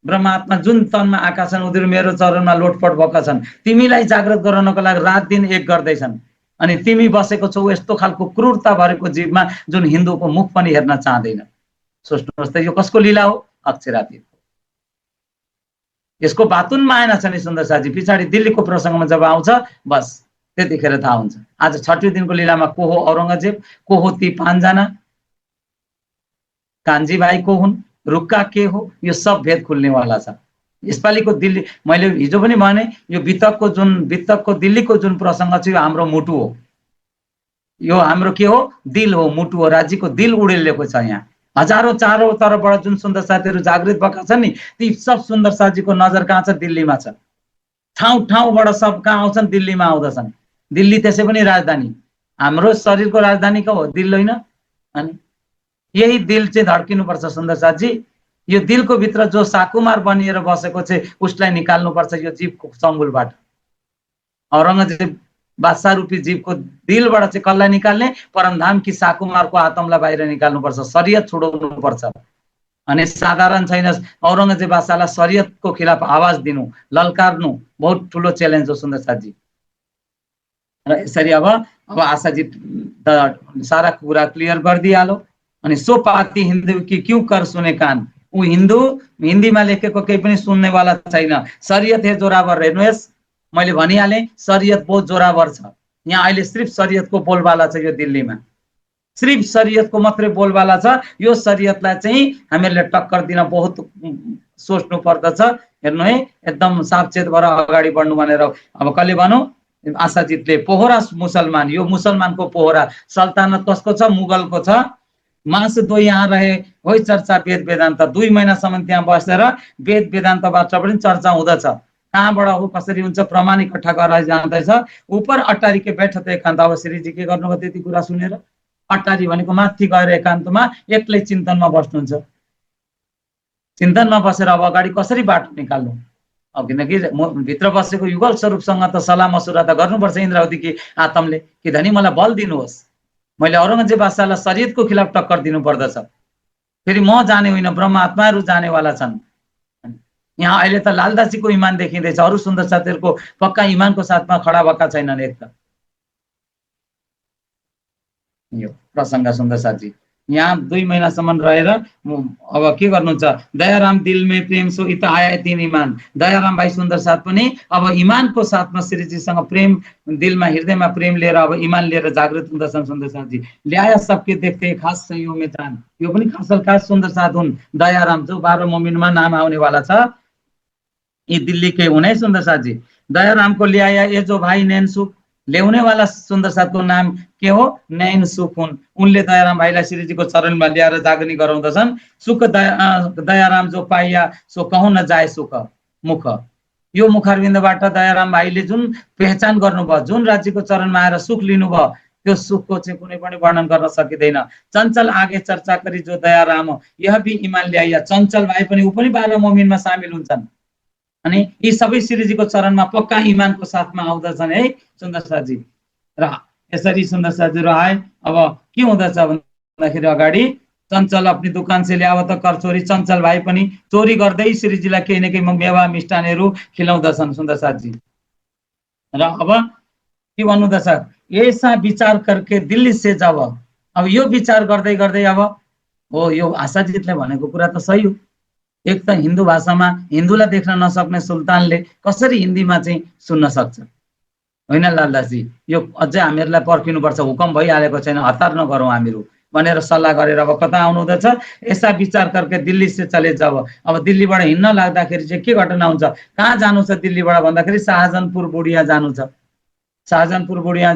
ब्रह्मात्मा जुन तनमा आएका छन् उनीहरू मेरो चरणमा लोटपट भएका छन्। तिमीलाई जागृत गराउनको लागि रात दिन एक गर्दैछन्। अनि तिमी बसेको छौ यस्तो खालको क्रूरता भरेको जीवमा जुन हिन्दूको मुख पनि हेर्न चाहदैन। सोच्नुहोस् त यो कसको लीला हो? अक्षरातीत। यसको बातुनमा आएन छ नि सुन्दरसाजी। पछाडि दिल्लीको प्रसङ्गमा जब आउँछ बस त्यतिखेर थाहा हुन्छ। आज छठी दिनको लीलामा को हो औरङ्गजेब, को हो ती 5 जना, कान्छी भाइ को हुन्, रुक्का के हो, यो सब भेद खुल्नेवाला छ। यसपालिको दिल्ली मैले हिजो पनि भने यो वितकको दिल्लीको जुन प्रसङ्ग छ यो हाम्रो मुटु हो। यो हाम्रो के हो? दिल हो, मुटु हो। राज्यको दिल उडेलिएको छ। यहाँ हजारौं चारौं तर्फबाट जुन सुन्दर साथीहरू जागृत भएका छन् नि, ती सब सुन्दर साथीको नजर कहाँ छ? दिल्लीमा छ। ठाउँ ठाउँबाट सब कहाँ आउँछन्? दिल्लीमा आउँदछन्। दिल्ली त्यसै पनि राजधानी, हाम्रो शरीरको राजधानी को हो? दिल होइन? अनि यही दिल चाहिँ धड्किनुपर्छ सुन्दर साथी। यो दिलको भित्र जो साकुमार बनिएर बसेको छ उसलाई निकाल्नुपर्छ यो जीवको चङ्गुलबाट। औरङ्गजेब बादशाह रूपी जीवको दिलबाट चाहिँ कसलाई निकाल्ने? परमधाम कि साकुमारको आत्मलाई बाहिर निकाल्नुपर्छ, शरीयत छुडाउनुपर्छ। अनि साधारण छैन, औरङ्गजेब बादशाहलाई शरीयतको खिलाफ आवाज दिनु, ललकार्नु बहुत ठुलो च्यालेन्ज हो सुन्दर साथी। र यसरी अब आशाजीत त सारा कुरा क्लियर गरिदिइहाल्यो। अनि सो पाती हिन्दू कि क्यों कर सुने कान, ऊ हिन्दू हिन्दीमा लेखेको केही पनि सुन्नेवाला छैन। शरीयत है जोरावर। हेर्नुहोस् मैले भनिहालेँ शरीयत बहुत जोरावर छ। यहाँ अहिले सिर्फ शरीयतको बोलबाला छ। यो दिल्लीमा सिर्फ शरीयतको मात्रै बोलबाला छ। यो शरीयतलाई चाहिँ हामीहरूले टक्कर दिन बहुत सोच्नु पर्दछ। हेर्नु है, एकदम सावचेत भएर अगाडि बढ्नु भनेर अब कहिले भनौँ? आशाजीतले पोहरा मुसलमान, यो मुसलमानको पोहरा। सल्तनत कसको छ? मुगलको छ। मास दो यहाँ रहे होइ चर्चा वेद वेदान्त। 2 महिनासम्म त्यहाँ बसेर वेद वेदान्तबाट पनि चर्चा हुँदछ। कहाँबाट हो कसरी हुन्छ प्रमाण इकट्ठा गरेर जाँदैछ। उपर अट्टारी के बैठक एकान्त। अब श्रीजी के गर्नुभयो त्यति कुरा सुनेर? अट्टारी भनेको माथि गएर एकान्तमा एक्लै चिन्तनमा बस्नुहुन्छ। चिन्तनमा बसेर अब अगाडि कसरी बाटो निकाल्नु? अब किनकि भित्र बसेको युगल स्वरूपसँग त सल्लाह मसुरा त गर्नुपर्छ इन्द्रावतीकी आत्मले कि धनी मलाई बल दिनुहोस्, मैले औरङ्गजेब बादशाहलाई शरीयतको खिलाफ टक्कर दिनु पर्दछ। फेरि म जाने होइन, ब्रह्म आत्माहरू जानेवाला छन्। यहाँ अहिले त लालदासीको इमान देखिँदैछ। अरू सुन्दर साथीहरूको पक्का इमानको साथमा खडा भएका छैनन्। एक त यो प्रसङ्ग सुन्दर साथी। यहाँ 2 महिनासम्म रहेर अब के गर्नुहुन्छ? दयाराम दिल में प्रेम सो इत आया 3 ईमान। दयाराम भाइ सुन्दर साथ पनि अब इमानको साथमा श्रीजीसँग प्रेम, दिलमा हृदयमा प्रेम लिएर अब इमान लिएर जागृत हुँदछन् सुन्दर साथजी। ल्याया सबके देख्थे खास संयोग में चान। यो पनि खास सुन्दर साथ हुन् दयाराम, जो 12 मोमिनमा नाम आउनेवाला छ। यी दिल्लीकै हुन् है सुन्दर साथजी। दयाराम को ल्याया ये जो भाइ नैन सुख, ल्याउनेवाला सुन्दर साथको नाम के हो? नयन सुख हुन्। उनले दयाराम भाइलाई श्रीजीको चरणमा ल्याएर जागनी गराउँदछन्। सुख दयाराम जो पाइया सो कहूँ न जाए सुख मुख। यो मुखारविन्दबाट दयाराम भाइले जुन पहिचान गर्नुभयो, जुन राज्यको चरणमा आएर सुख लिनुभयो, त्यो सुखको चाहिँ कुनै पनि वर्णन गर्न सकिँदैन। चञ्चल आगे चर्चा गरी जो दयाराम यह भी इमान ल्याइया। चञ्चल भाइ पनि ऊ पनि 12 मुमिनमा सामेल हुन्छन्। अनि यी सबै श्रीजीको चरणमा पक्का इमानको साथमा आउँदछन् है सुन्दर साथजी। र यसरी सुन्दर साथीहरु आए। अब के हुँदछ भन्दाखेरि अगाडि चञ्चल अपनी दुकान से ल्याव त कर चोरी। चञ्चल भाइ पनि चोरी गर्दै श्रीजीलाई केही न केही मेवा मिष्टानहरू खिलाउँदछन् सुन्दर साथजी। र अब के भन्नुहुँदछ? ऐसा विचार करके दिल्ली से जब। अब यो विचार गर्दै गर्दै अब हो यो आशाजीतले भनेको कुरा त सही हो। एक त हिन्दू भाषामा हिन्दूलाई देख्न नसक्ने सुल्तानले कसरी हिन्दीमा चाहिँ सुन्न सक्छ? होइन लालदासजी, यो अझै हामीहरूलाई पर्खिनुपर्छ। हुकम भइहालेको छैन, हतार नगरौँ हामीहरू भनेर सल्लाह गरेर अब कता आउनु हुँदछ? यसा विचार करके दिल्ली से चले जब। अब दिल्लीबाट हिँड्न लाग्दाखेरि चाहिँ के घटना हुन्छ? कहाँ जानु छ दिल्लीबाट भन्दाखेरि शाहजहानपुर बुढिया जानु छ। शाहजहानपुर बुढिया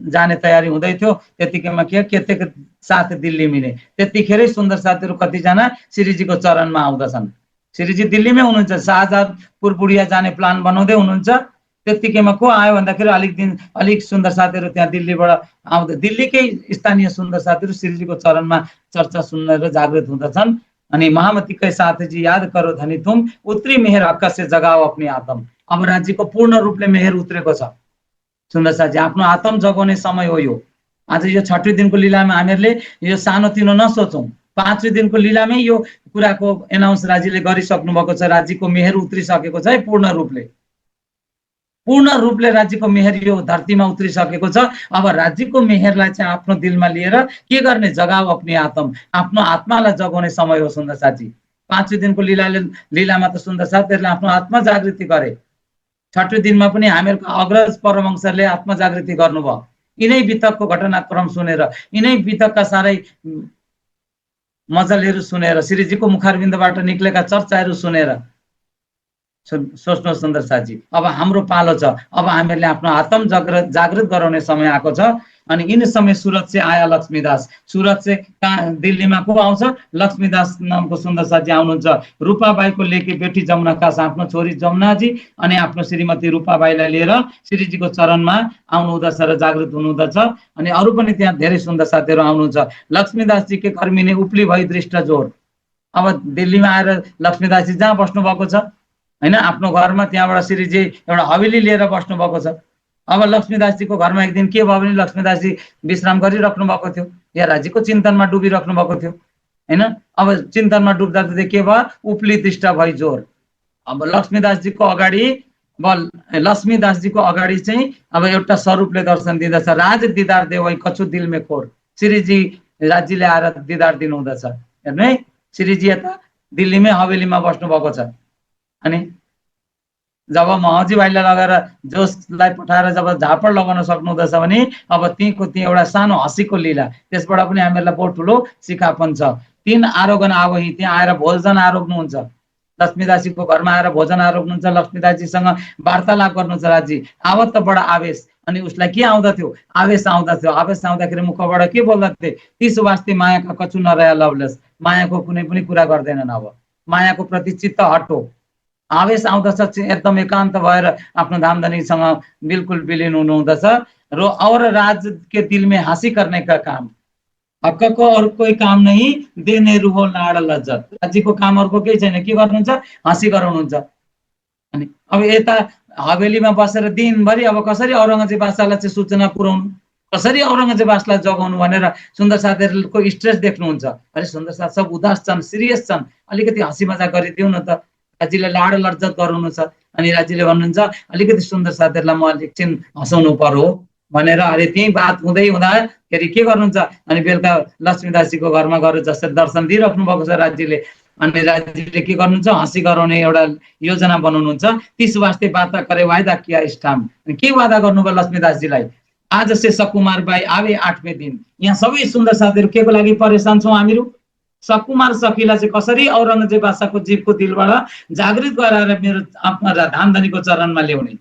जाने तयारी हुँदै थियो। त्यतिकैमा के साथ दिल्ली मिले। त्यतिखेरै सुन्दर साथीहरू कतिजना श्रीजीको चरणमा आउँदछन्। श्रीजी दिल्लीमै हुनुहुन्छ, शाहजहानपुर बुढिया जाने प्लान बनाउँदै हुनुहुन्छ। त्यतिकैमा को आयो भन्दाखेरि अलिक सुन्दर साथीहरू त्यहाँ दिल्लीबाट आउँदै, दिल्लीकै स्थानीय सुन्दर साथीहरू श्रीजीको चरणमा चर्चा सुनेर जागृत हुँदछन्। अनि महामती कै साथीजी याद करो धनी तुम, उत्तरी मेहर हक्क से जगाओ अपनी आत्म। अब राज्यको पूर्ण रूपले मेहर उत्रेको छ सुन्दर साथी, आफ्नो आत्म जगाउने समय हो यो। आज यो 6औं दिनको लीलामा हामीहरूले यो सानोतिनो नसोचौँ। 5औं दिनको लीलामै यो कुराको एनाउन्स राज्यले गरिसक्नु भएको छ। राज्यको मेहर उत्रिसकेको छ है पूर्ण रूपले राज्यको मेहर यो धरतीमा उत्रिसकेको छ। अब राज्यको मेहरलाई चाहिँ आफ्नो दिलमा लिएर के गर्ने? जगाओ अपनी आत्म, आफ्नो आत्मालाई जगाउने समय हो सुन्दर साथी। 5औं दिनको लीलामा त सुन्दर साथीहरूले आफ्नो आत्मा जागृति गरे। 6औं दिनमा पनि हामीहरूको अग्रज परमहंसहरूले आत्मा जागृति गर्नुभयो। यिनै बितकको घटनाक्रम सुनेर, यिनै बितकका सारै मजलहरू सुनेर, श्रीजीको मुखारविन्दबाट निक्लेका चर्चाहरू सुनेर सोच्नु सुन्दर साथी, अब हाम्रो पालो छ। अब हामीहरूले आफ्नो आत्म जागृत गराउने समय आएको छ। अनि इन समय सुरत से आया लक्ष्मीदास। सुरत से दिल्लीमा को आउँछ? लक्ष्मीदास नामको सुन्दर साथी आउनुहुन्छ। रूपाबाईको लेकी बेटी जमुना कास, आफ्नो छोरी जमुनाजी अनि आफ्नो श्रीमती रूपाबाईलाई लिएर श्रीजीको चरणमा आउनु हुँदछ र जागृत हुनुहुँदछ। अनि अरू पनि त्यहाँ धेरै सुन्दर साथीहरू आउनुहुन्छ। लक्ष्मीदासजी के कर्मिने उपली भई दृष्ट जोर। अब दिल्लीमा आएर लक्ष्मीदासजी जहाँ बस्नु भएको छ हैन, आफ्नो घरमा त्यहाँबाट श्रीजी एउटा हवेली लिएर बस्नु भएको छ। अब लक्ष्मीदासजीको घरमा एक दिन के भयो भने लक्ष्मीदासजी विश्राम गरिराख्नु भएको थियो, या राज्यको चिन्तनमा डुबिराख्नु भएको थियो हैन। अब चिन्तनमा डुब्दा के भयो? उपली दृष्ट भई जोर। अब लक्ष्मीदासजीको अगाडि चाहिँ अब एउटा स्वरूपले दर्शन दिँदछ। राज दिदार देवै कछु दिल में खोर। श्रीजी राज्यले आएर दिदार दिनु हुँदछ। हेर्नु है, श्रीजी यता दिल्लीमै हवेलीमा बस्नु भएको छ। अनि जब महजी भाइलाई लगेर जोसलाई पठाएर जब झापड लगाउन सक्नु हुँदछ भने अब तीको एउटा सानो हँसीको लीला, त्यसबाट पनि हामीहरूलाई बहुत ठुलो सिकापन छ। 3 आरोगण आवही, त्यहाँ आएर भोजन आरोग्नुहुन्छ। लक्ष्मीदासजीको घरमा आएर भोजन आरोग्नुहुन्छ। लक्ष्मीदासजीसँग वार्तालाप गर्नुहुन्छ। राज्य आवत त बडा आवेश। अनि उसलाई के आउँदथ्यो? आवेश आउँदथ्यो। आवेश आउँदाखेरि मुखबाट के बोल्दथे? तीस वास्ते मायाका कछु नरया लभलेस। मायाको कुनै पनि कुरा गर्दैनन्। अब मायाको प्रति चित्त हटो। आवेश आउँदछ, एकदम एकान्त भएर आफ्नो धामधनीसँग बिल्कुल विलीन हुनुहुँदछ। र और राज के दिल में हाँसी करने का काम, हक्क को और कोही काम नहीं, देने रुहो लाड लज्जत। राज्यको काम अर्को केही छैन, के गर्नुहुन्छ? हाँसी गराउनुहुन्छ। अनि अब यता हवेलीमा बसेर दिनभरि अब कसरी औरङ्गजेब बादशाहलाई चाहिँ सूचना पुर्याउनु, कसरी औरङ्गजेब बादशाहलाई जगाउनु भनेर सुन्दर साथीहरूको स्ट्रेस देख्नुहुन्छ। अरे सुन्दर साथ सब उदास छन्, सिरियस छन्, अलिकति हाँसी मजाक गरिदिउँ न त। राज्यले लाड लज्जत गराउनु छ। अनि राज्यले भन्नुहुन्छ अलिकति सुन्दर साथीहरूलाई म एकछिन हँसाउनु पर्यो भनेर अरे त्यही बात हुँदै हुँदाखेरि के गर्नुहुन्छ? अनि बेलुका लक्ष्मीदासजीको घरमा गएर जसरी दर्शन दिइराख्नु भएको छ राज्यले। अनि राज्यले के गर्नुहुन्छ? हँसी गराउने एउटा योजना बनाउनुहुन्छ। 30 वास्ते वादा करे वायदा किया इस ठाम। के वादा गर्नुभयो लक्ष्मीदासजीलाई? आज से सकुमार बाई आवे 8वें दिन। यहाँ सबै सुन्दर साथीहरू के को लागि परेशान छौँ हामीहरू? सकुमार सखीलाई चाहिँ कसरी औरङ्गजेब बादशाहको जीवको दिलबाट जागृत गराएर मेरो आफ्ना धामधनीको चरणमा ल्याउने।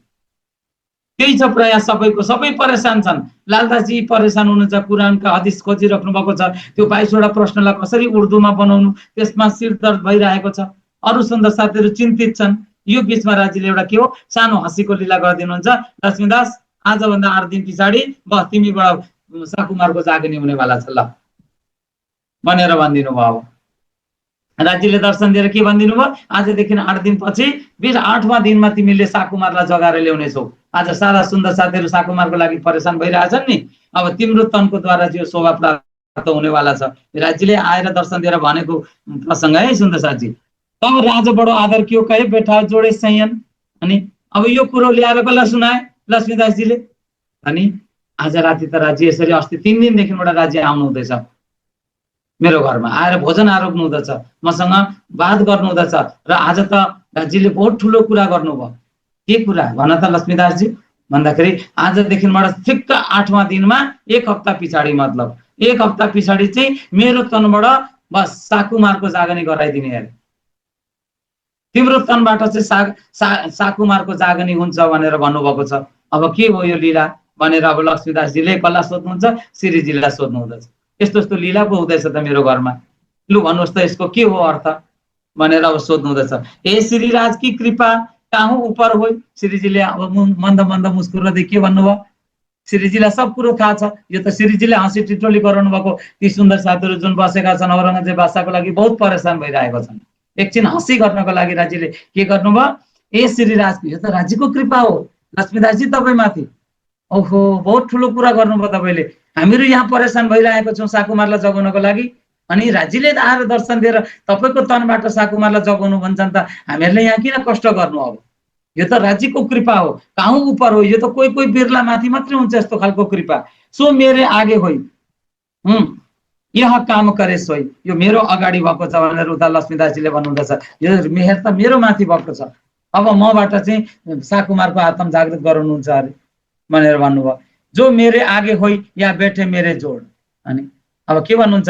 त्यही छ प्रयास सबैको, सबै परेशान छन्। लालदासजी परेशान हुनुहुन्छ, कुरानका हदिस खोजिराख्नु भएको छ, त्यो 22वटा प्रश्नलाई कसरी उर्दूमा बनाउनु, त्यसमा शिरदर्द भइरहेको छ। अरू सुन्दर साथीहरू चिन्तित छन्। यो बिचमा राज्यले एउटा के हो, सानो हँसीको लीला गरिदिनुहुन्छ। लक्ष्मीदास, आजभन्दा 8 दिन पछाडि बस तिमीबाट साकुमारको जागनी हुनेवाला छ ल भनेर भनिदिनु भयो। राज्यले दर्शन दिएर के भनिदिनु भयो, आजदेखि 8 दिनपछि 8वाँ दिनमा तिमीले साकुमारलाई जगाएर ल्याउनेछौ। आज सारा सुन्दर साथीहरू साकुमारको लागि परेशान भइरहेछन् नि, अब तिम्रो तनको द्वारा जो शोभा प्राप्त हुनेवाला छ। राज्यले आएर दर्शन दिएर भनेको प्रसङ्ग है सुन्दर साथी। तब राजा बडो आदर कियो कहे बैठा जोडे सैयन। अनि अब यो कुरो ल्याएर कसलाई सुनाए, लक्ष्मीदासजीले। अनि आज राति त राज्य यसरी अस्ति 3 दिनदेखिबाट राज्य आउनु हुँदैछ मेरो घरमा, आएर भोजन आरोग्नु हुँदछ, मसँग बात गर्नु हुँदछ, र आज त राज्यले बहुत ठुलो कुरा गर्नुभयो। के कुरा भन त लक्ष्मीदासजी भन्दाखेरि, आजदेखिबाट ठिक्क 8वाँ दिनमा 1 हप्ता पछाडि, मतलब 1 हप्ता पछाडि चाहिँ मेरो तनबाट बस साकुमारको जागनी गराइदिने अरे। तिम्रो तनबाट चाहिँ साकुमारको जागनी हुन्छ भनेर भन्नुभएको छ। अब के हो यो लीला भनेर अब लक्ष्मीदासजीले कसलाई सोध्नुहुन्छ, श्रीजीलाई सोध्नु हुँदछ। यस्तो यस्तो लीला पो हुँदैछ त मेरो घरमा, लु भन्नुहोस् त यसको के हो अर्थ भनेर अब सोध्नु हुँदछ। ए श्रीराज की कृपा काहु ऊपर हो। श्रीजीले अब मन्द मन्द मुस्कुराउँदै के भन्नुभयो, श्रीजीलाई सब कुरो थाहा छ। यो त श्रीजीले हाँसी टिटोली गराउनु भएको, ती सुन्दर साथीहरू जुन बसेका छन् औरङ्गजेब बादशाहको लागि बहुत परेशान भइरहेको छन्। एकछिन हँसी गर्नको लागि राज्यले के गर्नुभयो, ए श्रीराज, यो त राज्यको कृपा हो लक्ष्मीदासजी तपाईँमाथि। ओहो, बहुत ठुलो कुरा गर्नुभयो तपाईँले। हामीहरू यहाँ परेशान भइरहेको छौँ साकुमारलाई जगाउनको लागि, अनि राज्यले आएर दर्शन दिएर तपाईँको तनबाट साकुमारलाई जगाउनु भन्छन् त हामीहरूले यहाँ किन कष्ट गर्नु। अब यो त राज्यको कृपा हो, कहाँ ऊपर हो, यो त कोही कोही बिरला माथि मात्रै हुन्छ यस्तो खालको कृपा। सो मेरे आगे होइ यहाँ काम करे सोही, यो मेरो अगाडि भएको छ भनेर उता लक्ष्मीदासजीले भन्नुहुँदछ। यो मेहर त मेरो माथि भएको छ, अब मबाट चाहिँ साकुमारको आत्म जागृत गराउनुहुन्छ अरे भनेर भन्नुभयो। जो मेरे आगे होइ या बैठे मेरे जोड। अनि अब के भन्नुहुन्छ,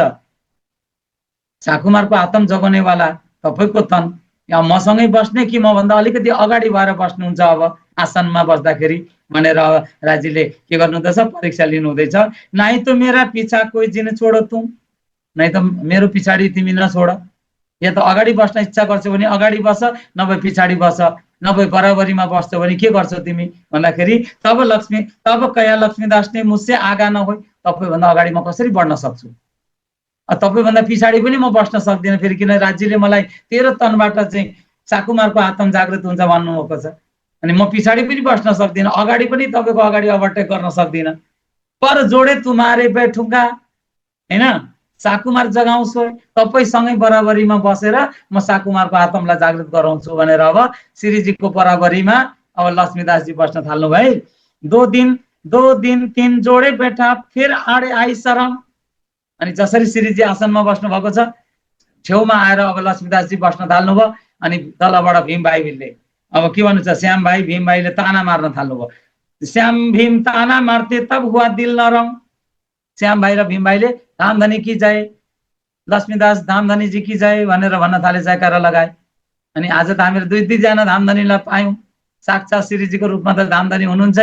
साकुमारको आत्म जगाउनेवाला तपाईँको तन या मसँगै बस्ने कि मभन्दा अलिकति अगाडि भएर बस्नुहुन्छ अब आसनमा बस्दाखेरि भनेर राज्यले के गर्नुहुँदैछ, परीक्षा लिनुहुँदैछ। नाइ त मेरा पिछा कोही जिन छोडो तु, नाइ त मेरो पछाडि तिमी नछोड। या त अगाडि बस्न इच्छा गर्छौ भने अगाडि बस, नभए पछाडि बस, नभए बराबरीमा बस्छौ भने के गर्छौ तिमी भन्दाखेरि, तब कया लक्ष्मीदास ने मुझसे आगा नहोइ, तपाईँभन्दा अगाडि म कसरी बढ्न सक्छु, तपाईँभन्दा पछाडि पनि म बस्न सक्दिनँ। फेरि किन राज्यले मलाई तेरो तनबाट चाहिँ साकुमारको आत्म जागृत हुन्छ भन्नुभएको छ, अनि म पछाडि पनि बस्न सक्दिनँ, अगाडि पनि तपाईँको अगाडि ओभरटेक गर्न सक्दिनँ। पर जोडे तुम्हारे बैठुङ्गा, होइन, साकुमार जगाउँछु, तपाईँसँगै बराबरीमा बसेर म साकुमारको आत्मलाई जागृत गराउँछु भनेर अब श्रीजीको बराबरीमा अब लक्ष्मीदासजी बस्न थाल्नु भयो। 2 दिन 3 जोडे बैठा फिर आडे आई शरण। अनि जसरी श्रीजी आसनमा बस्नु भएको छ, छेउमा आएर अब लक्ष्मीदासजी बस्न थाल्नुभयो। अनि तलबाट भीमभाइले अब के भन्नुहुन्छ, श्याम भाइ भीम भाइले ताना मार्न थाल्नुभयो। श्याम भीम ताना मार्थे तब हुआ दिल नरम। श्याम भाइ र भीम भाइले धामधनी की जय, लक्ष्मीदास धामधनी जी की जय भनेर भन्न थाले, जयकारा लगाए। अनि आज त हामीहरू 2-2जना धामधनीलाई पायौँ। साक्षात् श्रीजीको रूपमा त धामधनी हुनुहुन्छ,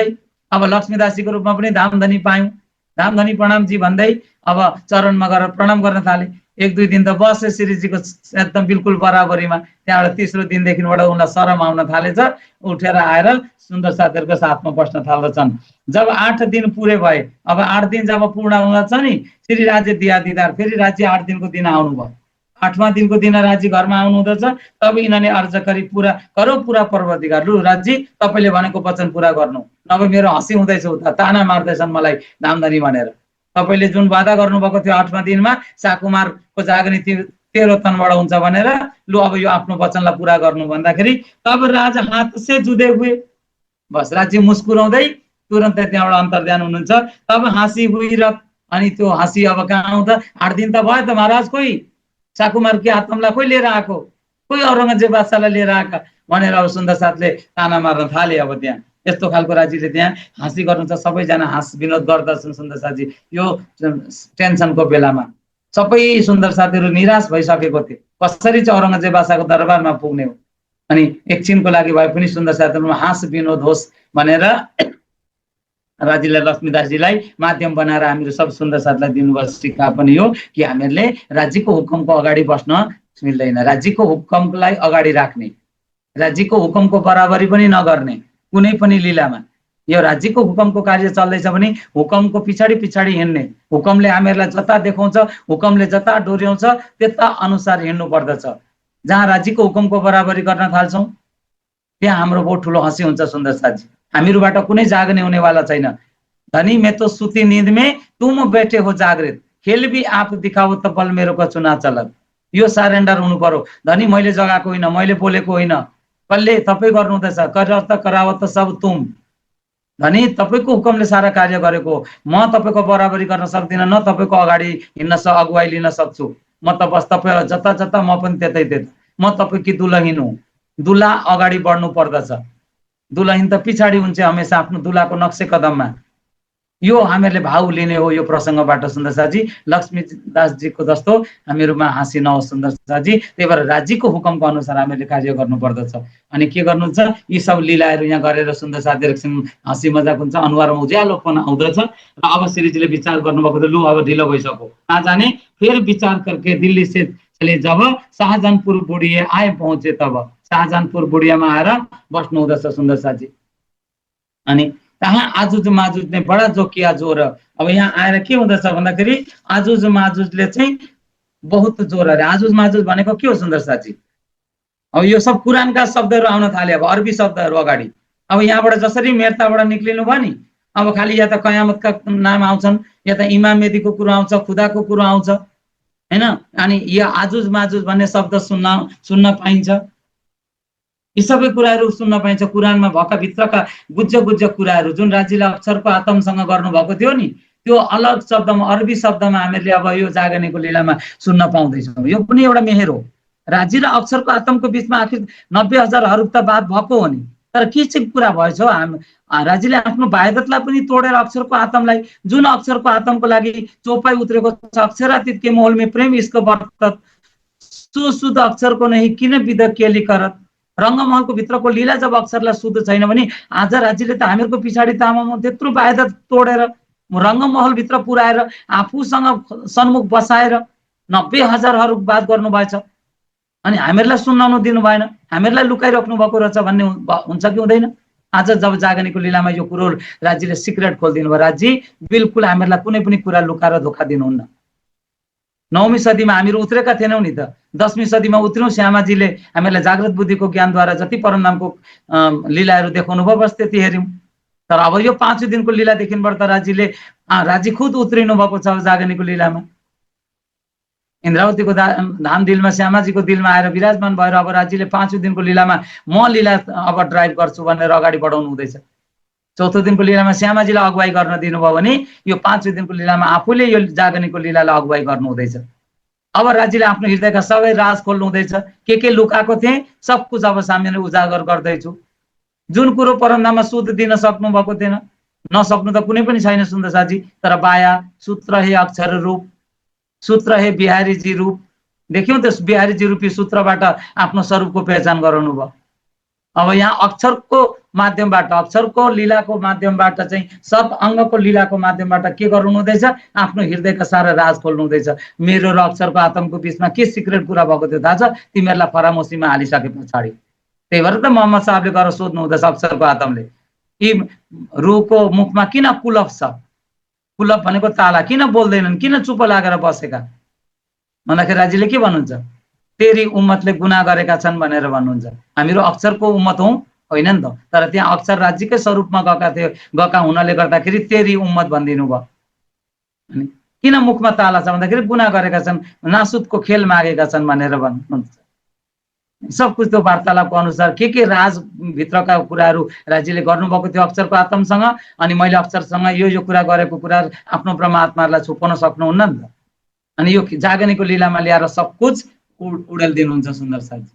अब लक्ष्मीदासजीको रूपमा पनि धामधनी पायौँ। धामधनी प्रणाम जी भन्दै अब चरणमा गएर प्रणाम गर्न थाले। 1-2 दिन त बसे श्रीजीको एकदम बिल्कुल बराबरीमा। त्यहाँबाट तेस्रो दिनदेखिबाट उनलाई शरम आउन थालेछ, उठेर आएर सुन्दर साथीहरूको साथमा बस्न थाल्दछन्। जब 8 दिन पुरे भए, अब 8 दिन जब पूर्ण हुँदछ नि, श्री राज्य दिया दिदार, फेरि राज्य 8 दिनको दिन आउनुभयो। 8वाँ दिनको दिन राज्य घरमा आउनु हुँदछ। तब यिनीहरूले अर्ज गरी पूरा करो, पूरा पर्वतिकार, लु राज्य तपाईँले भनेको वचन पूरा गर्नु, नभए मेरो हँसी हुँदैछ, उता ताना मार्दैछन् मलाई धामधनी भनेर। तपाईँले जुन वादा गर्नुभएको थियो 8वाँ दिनमा साकुमारको जागनी तेरो तनबाट हुन्छ भनेर, लु अब यो आफ्नो वचनलाई पूरा गर्नु भन्दाखेरि, तब राजा हात से जुदे हुए। बस राज्य मुस्कुराउँदै तुरन्तै त्यहाँबाट अन्तर्ध्यान हुनुहुन्छ। तब हाँसी हुई र, अनि त्यो हाँसी अब कहाँ आउँछ, 8 दिन त भयो त महाराज, कोही साकुमारकी आत्मलाई कोही लिएर आएको, कोही औरङ्गजेब बादशाहलाई लिएर आएका भनेर अब सुन्दर साथले ताना मार्न थाले। अब त्यहाँ यस्तो खालको राज्यले त्यहाँ हाँसी गर्नु छ, सबैजना हाँस विनोद गर्दछन्। सुन्दर साथी यो टेन्सनको बेलामा सबै सुन्दर साथीहरू निराश भइसकेको थिए, कसरी चाहिँ औरङ्गजेब बादशाहको दरबारमा पुग्ने हो। अनि एकछिनको लागि भए पनि सुन्दर साथीहरूमा हाँस विनोद होस् भनेर राजीलाई लक्ष्मीदासजीलाई माध्यम बनाएर हामीहरू सब सुन्दर साथलाई दिनुभएको सिक्का पनि हो कि हामीहरूले राज्यको हुकुमको अगाडि बस्न मिल्दैन, राज्यको हुकुमलाई अगाडि राख्ने, राज्यको हुकुमको बराबरी पनि नगर्ने कुनै पनि लीलामा। यो राज्यको हुकुमको कार्य चल्दैछ भने हुकुमको पछाडि पछाडि हिँड्ने, हुकुमले हामीहरूलाई जता देखाउँछ, हुकुमले जता डोर्याउँछ त्यता अनुसार हिँड्नु पर्दछ। जहाँ राज्यको हुकुमको बराबरी गर्न थाल्छौँ त्यहाँ हाम्रो बहुत ठुलो हँसी हुन्छ सुन्दर साथी। हामीहरूबाट कुनै जाग्ने हुनेवाला छैन। धनी मैं तो सुती नींद में तुम बैठे हो जागृत, खेल भी आप दिखाओ त बल मेरो कछु ना चलत। यो सरेन्डर हुनु पर्यो। धनी मैले जगाएको होइन, मैले बोलेको होइन, कसले तपाईँ गर्नुहुँदैछ, करत करावत सब तुम। धनी तपाईँको हुकुमले सारा कार्य गरेको हो, म तपाईँको बराबरी गर्न सक्दिनँ, न तपाईँको अगाडि हिँड्न अगुवाई लिन सक्छु। म त बस तपाईँ जता जता म पनि त्यतै त्यता। म तपाईँकी दुलहिन हुँ। दुला अगाडि बढ्नु पर्दछ, दुलहिन त पछाडि हुन्छ हमेसा आफ्नो दुलाको नक्से कदममा। यो हामीहरूले भाव लिने हो यो प्रसङ्गबाट सुन्दर साथी। लक्ष्मीदासजीको जस्तो हामीहरूमा हाँसी नहोस् सुन्दर साथी। त्यही भएर राज्यको हुकुमको अनुसार हामीहरूले कार्य गर्नु पर्दछ। अनि के गर्नुहुन्छ, यी सब लीलाहरू यहाँ गरेर सुन्दर साथीहरू एकछिन हाँसी मजाक हुन्छ, अनुहारमा उज्यालोपन आउँदछ। र अब श्रीजीले विचार गर्नुभएको त लु अब ढिलो भइसक्यो, कहाँ जाने, फेरि विचार करके दिल्ली से चले जब शाहजहानपुर बुढिया आए पहुँचे तब। शाहजहानपुर बुढियामा आएर बस्नु हुँदछ सुन्दर साथी। अनि कहाँ आजुज माजुजले बडा जोकिया जोर। अब यहाँ आएर के हुँदछ भन्दाखेरि आजुज माजुजले चाहिँ बहुत जोर अरे। आजुज माजुज भनेको के हो सुन्दर साथी? अब यो सब कुरानका शब्दहरू आउन थाले, अब अरबी शब्दहरू अगाडि। अब यहाँबाट जसरी मेर्ताबाट निक्लिनु भयो नि, अब खालि या त कयामतका नाम आउँछन्, या त इमाम मेदीको कुरो आउँछ, खुदाको कुरो आउँछ हैन। अनि यो आजुज माजुज भन्ने शब्द सुन्न पाइन्छ। यी सबै कुराहरू सुन्न पाइन्छ कुरानमा भएका भित्रका गुज्ज गुज्ज कुराहरू जुन राज्यले अक्षरको आत्मसँग गर्नुभएको थियो नि, त्यो अलग शब्दमा अरबी शब्दमा हामीहरूले अब यो जागनेको लीलामा सुन्न पाउँदैछौँ। यो पनि एउटा मेहेर हो। राज्य र अक्षरको आत्मको बिचमा आखिर 90,000 हरूफ त बात भएको हो नि, तर के चाहिँ कुरा भएछ, राज्यले आफ्नो वायदतलाई पनि तोडेर अक्षरको आत्मलाई, जुन अक्षरको आत्मको लागि चौपाई उत्रेको छ, अक्षरातीत के मोहल में प्रेम इसको बर्तत, सुशुद्ध अक्षरको नहीं किन विध केली करत। रङ्गमहलको भित्रको लीला जब अक्षरलाई शुद्ध छैन भने आज राज्यले त हामीहरूको पछाडि तामामा त्यत्रो वायदा तोडेर रङ्गमहलभित्र पुर्याएर आफूसँग सन्मुख बसाएर 90,000 हरू बात गर्नुभएछ। अनि हामीहरूलाई सुनाउनु दिनु भएन, हामीहरूलाई लुकाइराख्नु भएको रहेछ भन्ने हुन्छ कि हुँदैन? आज जब जागनेको लीलामा यो कुरो राज्यले सिक्रेट खोलिदिनु भयो, राज्य बिल्कुल हामीहरूलाई कुनै पनि कुरा लुकाएर धोका दिनुहुन्न। 9वीं सदीमा हामीहरू उत्रेका थिएनौँ नि त, 10वीं सदीमा उत्रौँ। श्यामाजीले हामीलाई जागृत बुद्धिको ज्ञानद्वारा जति परमनामको लीलाहरू देखाउनु भयो बस त्यति हेऱ्यौँ। तर अब यो 5 दिनको लीलादेखिबाट त राज्य खुद उत्रिनु भएको छ जागनेको लीलामा। इन्द्रावतीको धाम दिलमा श्यामाजीको दिलमा आएर विराजमान भएर अब राज्यले 5 दिनको लीलामा म लीला अब ड्राइभ गर्छु भनेर अगाडि बढाउनु हुँदैछ। 4थो दिनको लीलामा श्यामाजीलाई अगुवाई गर्न दिनुभयो भने यो 5 दिनको लीलामा आफूले यो जागनेको लीलालाई अगुवाई गर्नु हुँदैछ। अब राज्यले आफ्नो हृदयका सबै राज खोल्नु हुँदैछ। के लुकाएको थिए सब कुछ अब सामने उजागर गर्दैछु। जुन कुरो परमधाममा शुद्ध दिन सक्नु भएको थिएन, नसक्नु त कुनै पनि छैन सुन्दर साथी। तर बाया सूत्र हे अक्षर रूप, सूत्र हे बिहारी जी रूप, देख्यौं त बिहारी जी रूपी सूत्रबाट आफ्नो स्वरूपको पहिचान गराउनु भयो। अब यहाँ अक्षरको माध्यमबाट, अक्षरको लीलाको माध्यमबाट चाहिँ सब अङ्गको लीलाको माध्यमबाट के गर्नु हुँदैछ, आफ्नो हृदयका सारा राज खोल्नु हुँदैछ। मेरो र अक्षरको आत्मको बिचमा के सिक्रेट कुरा भएको थियो थाहा छ? तिमीहरूलाई फरामोसीमा हालिसके पछाडि। त्यही भएर त मोहम्मद साहबले गएर सोध्नु हुँदैछ अक्षरको आत्मले, यी रुखको मुखमा किन कुलफ छ? कुलफ भनेको ताला, किन बोल्दैनन्, किन चुप लागेर बसेका भन्दाखेरि राज्यले के भन्नुहुन्छ? तेरी उम्मतले गुनाह गरेका छन् भनेर भन्नुहुन्छ। हामीहरू अक्षरको उम्मत हौं होइन नि त, तर त्यहाँ अक्षर राज्यकै स्वरूपमा गएका हुनाले गर्दाखेरि तेरी उम्मत भनिदिनु भयो। अनि किन मुखमा ताला छ भन्दाखेरि गुनाह गरेका छन्, नासुदको खेल मागेका छन् भनेर भन्नुहुन्छ। सब कुछ त्यो वार्तालापको अनुसार के राजभित्रका कुराहरू राज्यले गर्नुभएको थियो अक्षरको आत्मसँग। अनि मैले अक्षरसँग यो कुरा गरेको कुरा आफ्नो परमात्मालाई छुपाउन सक्नुहुन्न नि त। अनि यो जागनेको लीलामा ल्याएर सब कुछ उडेल दिनुहुन्छ सुन्दर साथी।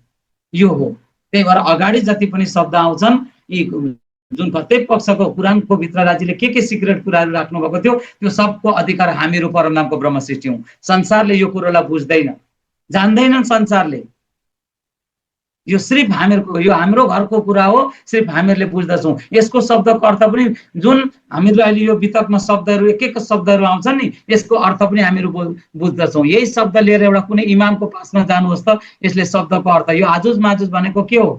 यो हो। त्यही भएर अगाडि जति पनि शब्द आउँछन्, यी जुन प्रत्येक पक्षको कुरानको भित्र राज्यले के सिक्रेट कुराहरू राख्नु भएको थियो त्यो सबको अधिकार हामीहरू परमनामको ब्रह्म सृष्टि हौं। संसारले यो कुरोलाई बुझ्दैन, जान्दैनन्। संसारले यो सिर्फ हामीहरूको, यो हाम्रो घरको कुरा हो, सिर्फ हामीहरूले बुझ्दछौँ। यसको शब्दको अर्थ पनि जुन हामीहरू अहिले यो वितकमा शब्दहरू एक एक शब्दहरू आउँछन् नि, यसको अर्थ पनि हामीहरू बुझ्दछौँ। यही शब्द लिएर एउटा कुनै इमामको पासमा जानुहोस् त, यसले शब्दको अर्थ यो आजुज माजुज भनेको के हो,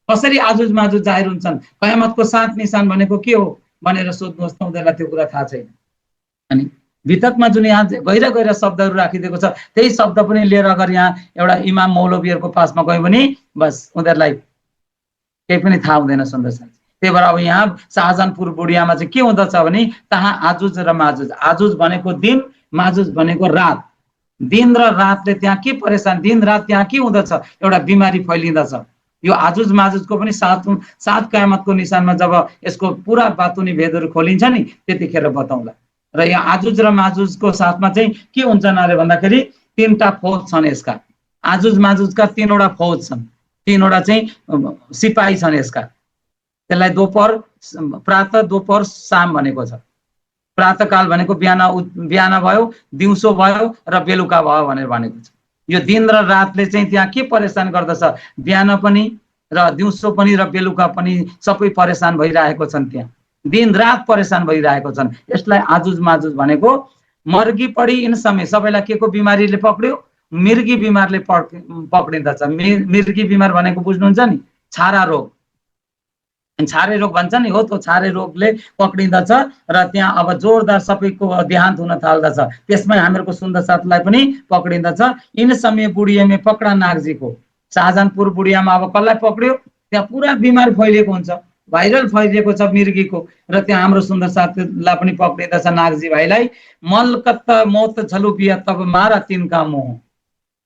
कसरी आजुज माजुज जाहिर हुन्छन्, कयामतको 7 निशान भनेको के हो भनेर सोध्नुहोस् त, उनीहरूलाई त्यो कुरा थाहा छैन। अनि वितकमा जुन यहाँ गहिरा गहिरा शब्दहरू राखिदिएको छ, त्यही शब्द पनि लिएर अगर यहाँ एउटा इमाम मौलवीहरूको पासमा गयो भने बस उनीहरूलाई केही पनि थाहा हुँदैन सुन्दर साथी। त्यही भएर अब यहाँ शाहजहानपुर बुढियामा चाहिँ के हुँदछ भने तहाँ आजुज र माजुज, आजुज भनेको दिन, माजुज भनेको रात। दिन र रातले त्यहाँ के परेशान, दिन रात त्यहाँ के हुँदछ, एउटा बिमारी फैलिँदछ। यो आजुज माजुजको पनि सात कयामतको निशानमा जब यसको पुरा बातुनी भेदहरू खोलिन्छ नि, त्यतिखेर बताउँला। र यहाँ आजुज र माजुजको साथमा चाहिँ के हुन्छन् अरे भन्दाखेरि 3टा फौज छन् यसका। आजुज माजुजका 3वटा फौज छन्, 3वटा चाहिँ सिपाही छन् यसका। त्यसलाई दोपहर, प्रातः, दोपहर, शाम भनेको छ। प्रातःकाल भनेको बिहान भयो, दिउँसो भयो र बेलुका भयो भनेर भनेको छ। यो दिन र रातले चाहिँ त्यहाँ के परेशान गर्दछ, बिहान पनि र दिउँसो पनि र बेलुका पनि सबै परेशान भइरहेको छन्, त्यहाँ दिन रात परेशान भइरहेको छन्। यसलाई आजुज माजुज भनेको। मर्गी पडी इन समय, सबैलाई के को बिमारीले पक्रियो, मिर्गी बिमारले पक्रिँदछ। मिर्गी बिमार भनेको बुझ्नुहुन्छ नि, छारा रोग, छारे रोग भन्छ नि, हो त्यो छारे रोगले पक्रिँदछ र त्यहाँ अब जोरदार सबैको देहान्त हुन थाल्दछ। त्यसमै हामीहरूको सुन्दर साथलाई पनि पक्रिँदछ। इन समय बुढिया में पक्रा नागजीको, शाहजहानपुर बुढियामा अब कसलाई पक्रियो, त्यहाँ पुरा बिमार फैलिएको हुन्छ, भाइरल फैलिएको छ मिर्गीको, र त्यहाँ हाम्रो सुन्दर साथीलाई पनि पक्रिँदछ, नागजी भाइलाई। मलकत्त मौत झलुपिया तब मारा तिनका मोह।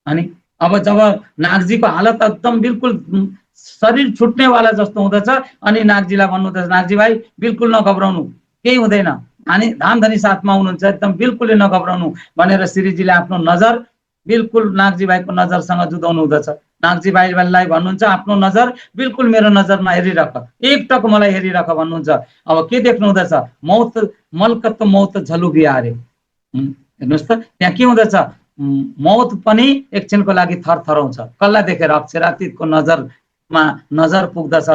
अनि अब जब नागजीको हालत एकदम बिल्कुल शरीर छुट्नेवाला जस्तो हुँदछ, अनि नागजीलाई भन्नुहुँदछ, नागजी भाइ बिल्कुल नघबराउनु, केही हुँदैन, अनि धामधनी साथमा हुनुहुन्छ, एकदम बिल्कुलै नघबराउनु भनेर श्रीजीले आफ्नो नजर बिल्कुल नागजी भाइको नजरसँग जुदाउनु हुँदछ। नागजी भाइलाई भन्नुहुन्छ, आफ्नो नजर बिल्कुल मेरो नजरमा हेरिराख, एकटक मलाई हेरिराख भन्नुहुन्छ। अब के देख्नु हुँदछ, मौत, मलकत मौत झलुबिया अरे। हेर्नुहोस् त त्यहाँ के हुँदछ, मौत पनि एकछिनको लागि थरथराउँछ। कसलाई देखेर, अक्षरातीतको नजरमा नजर पुग्दछ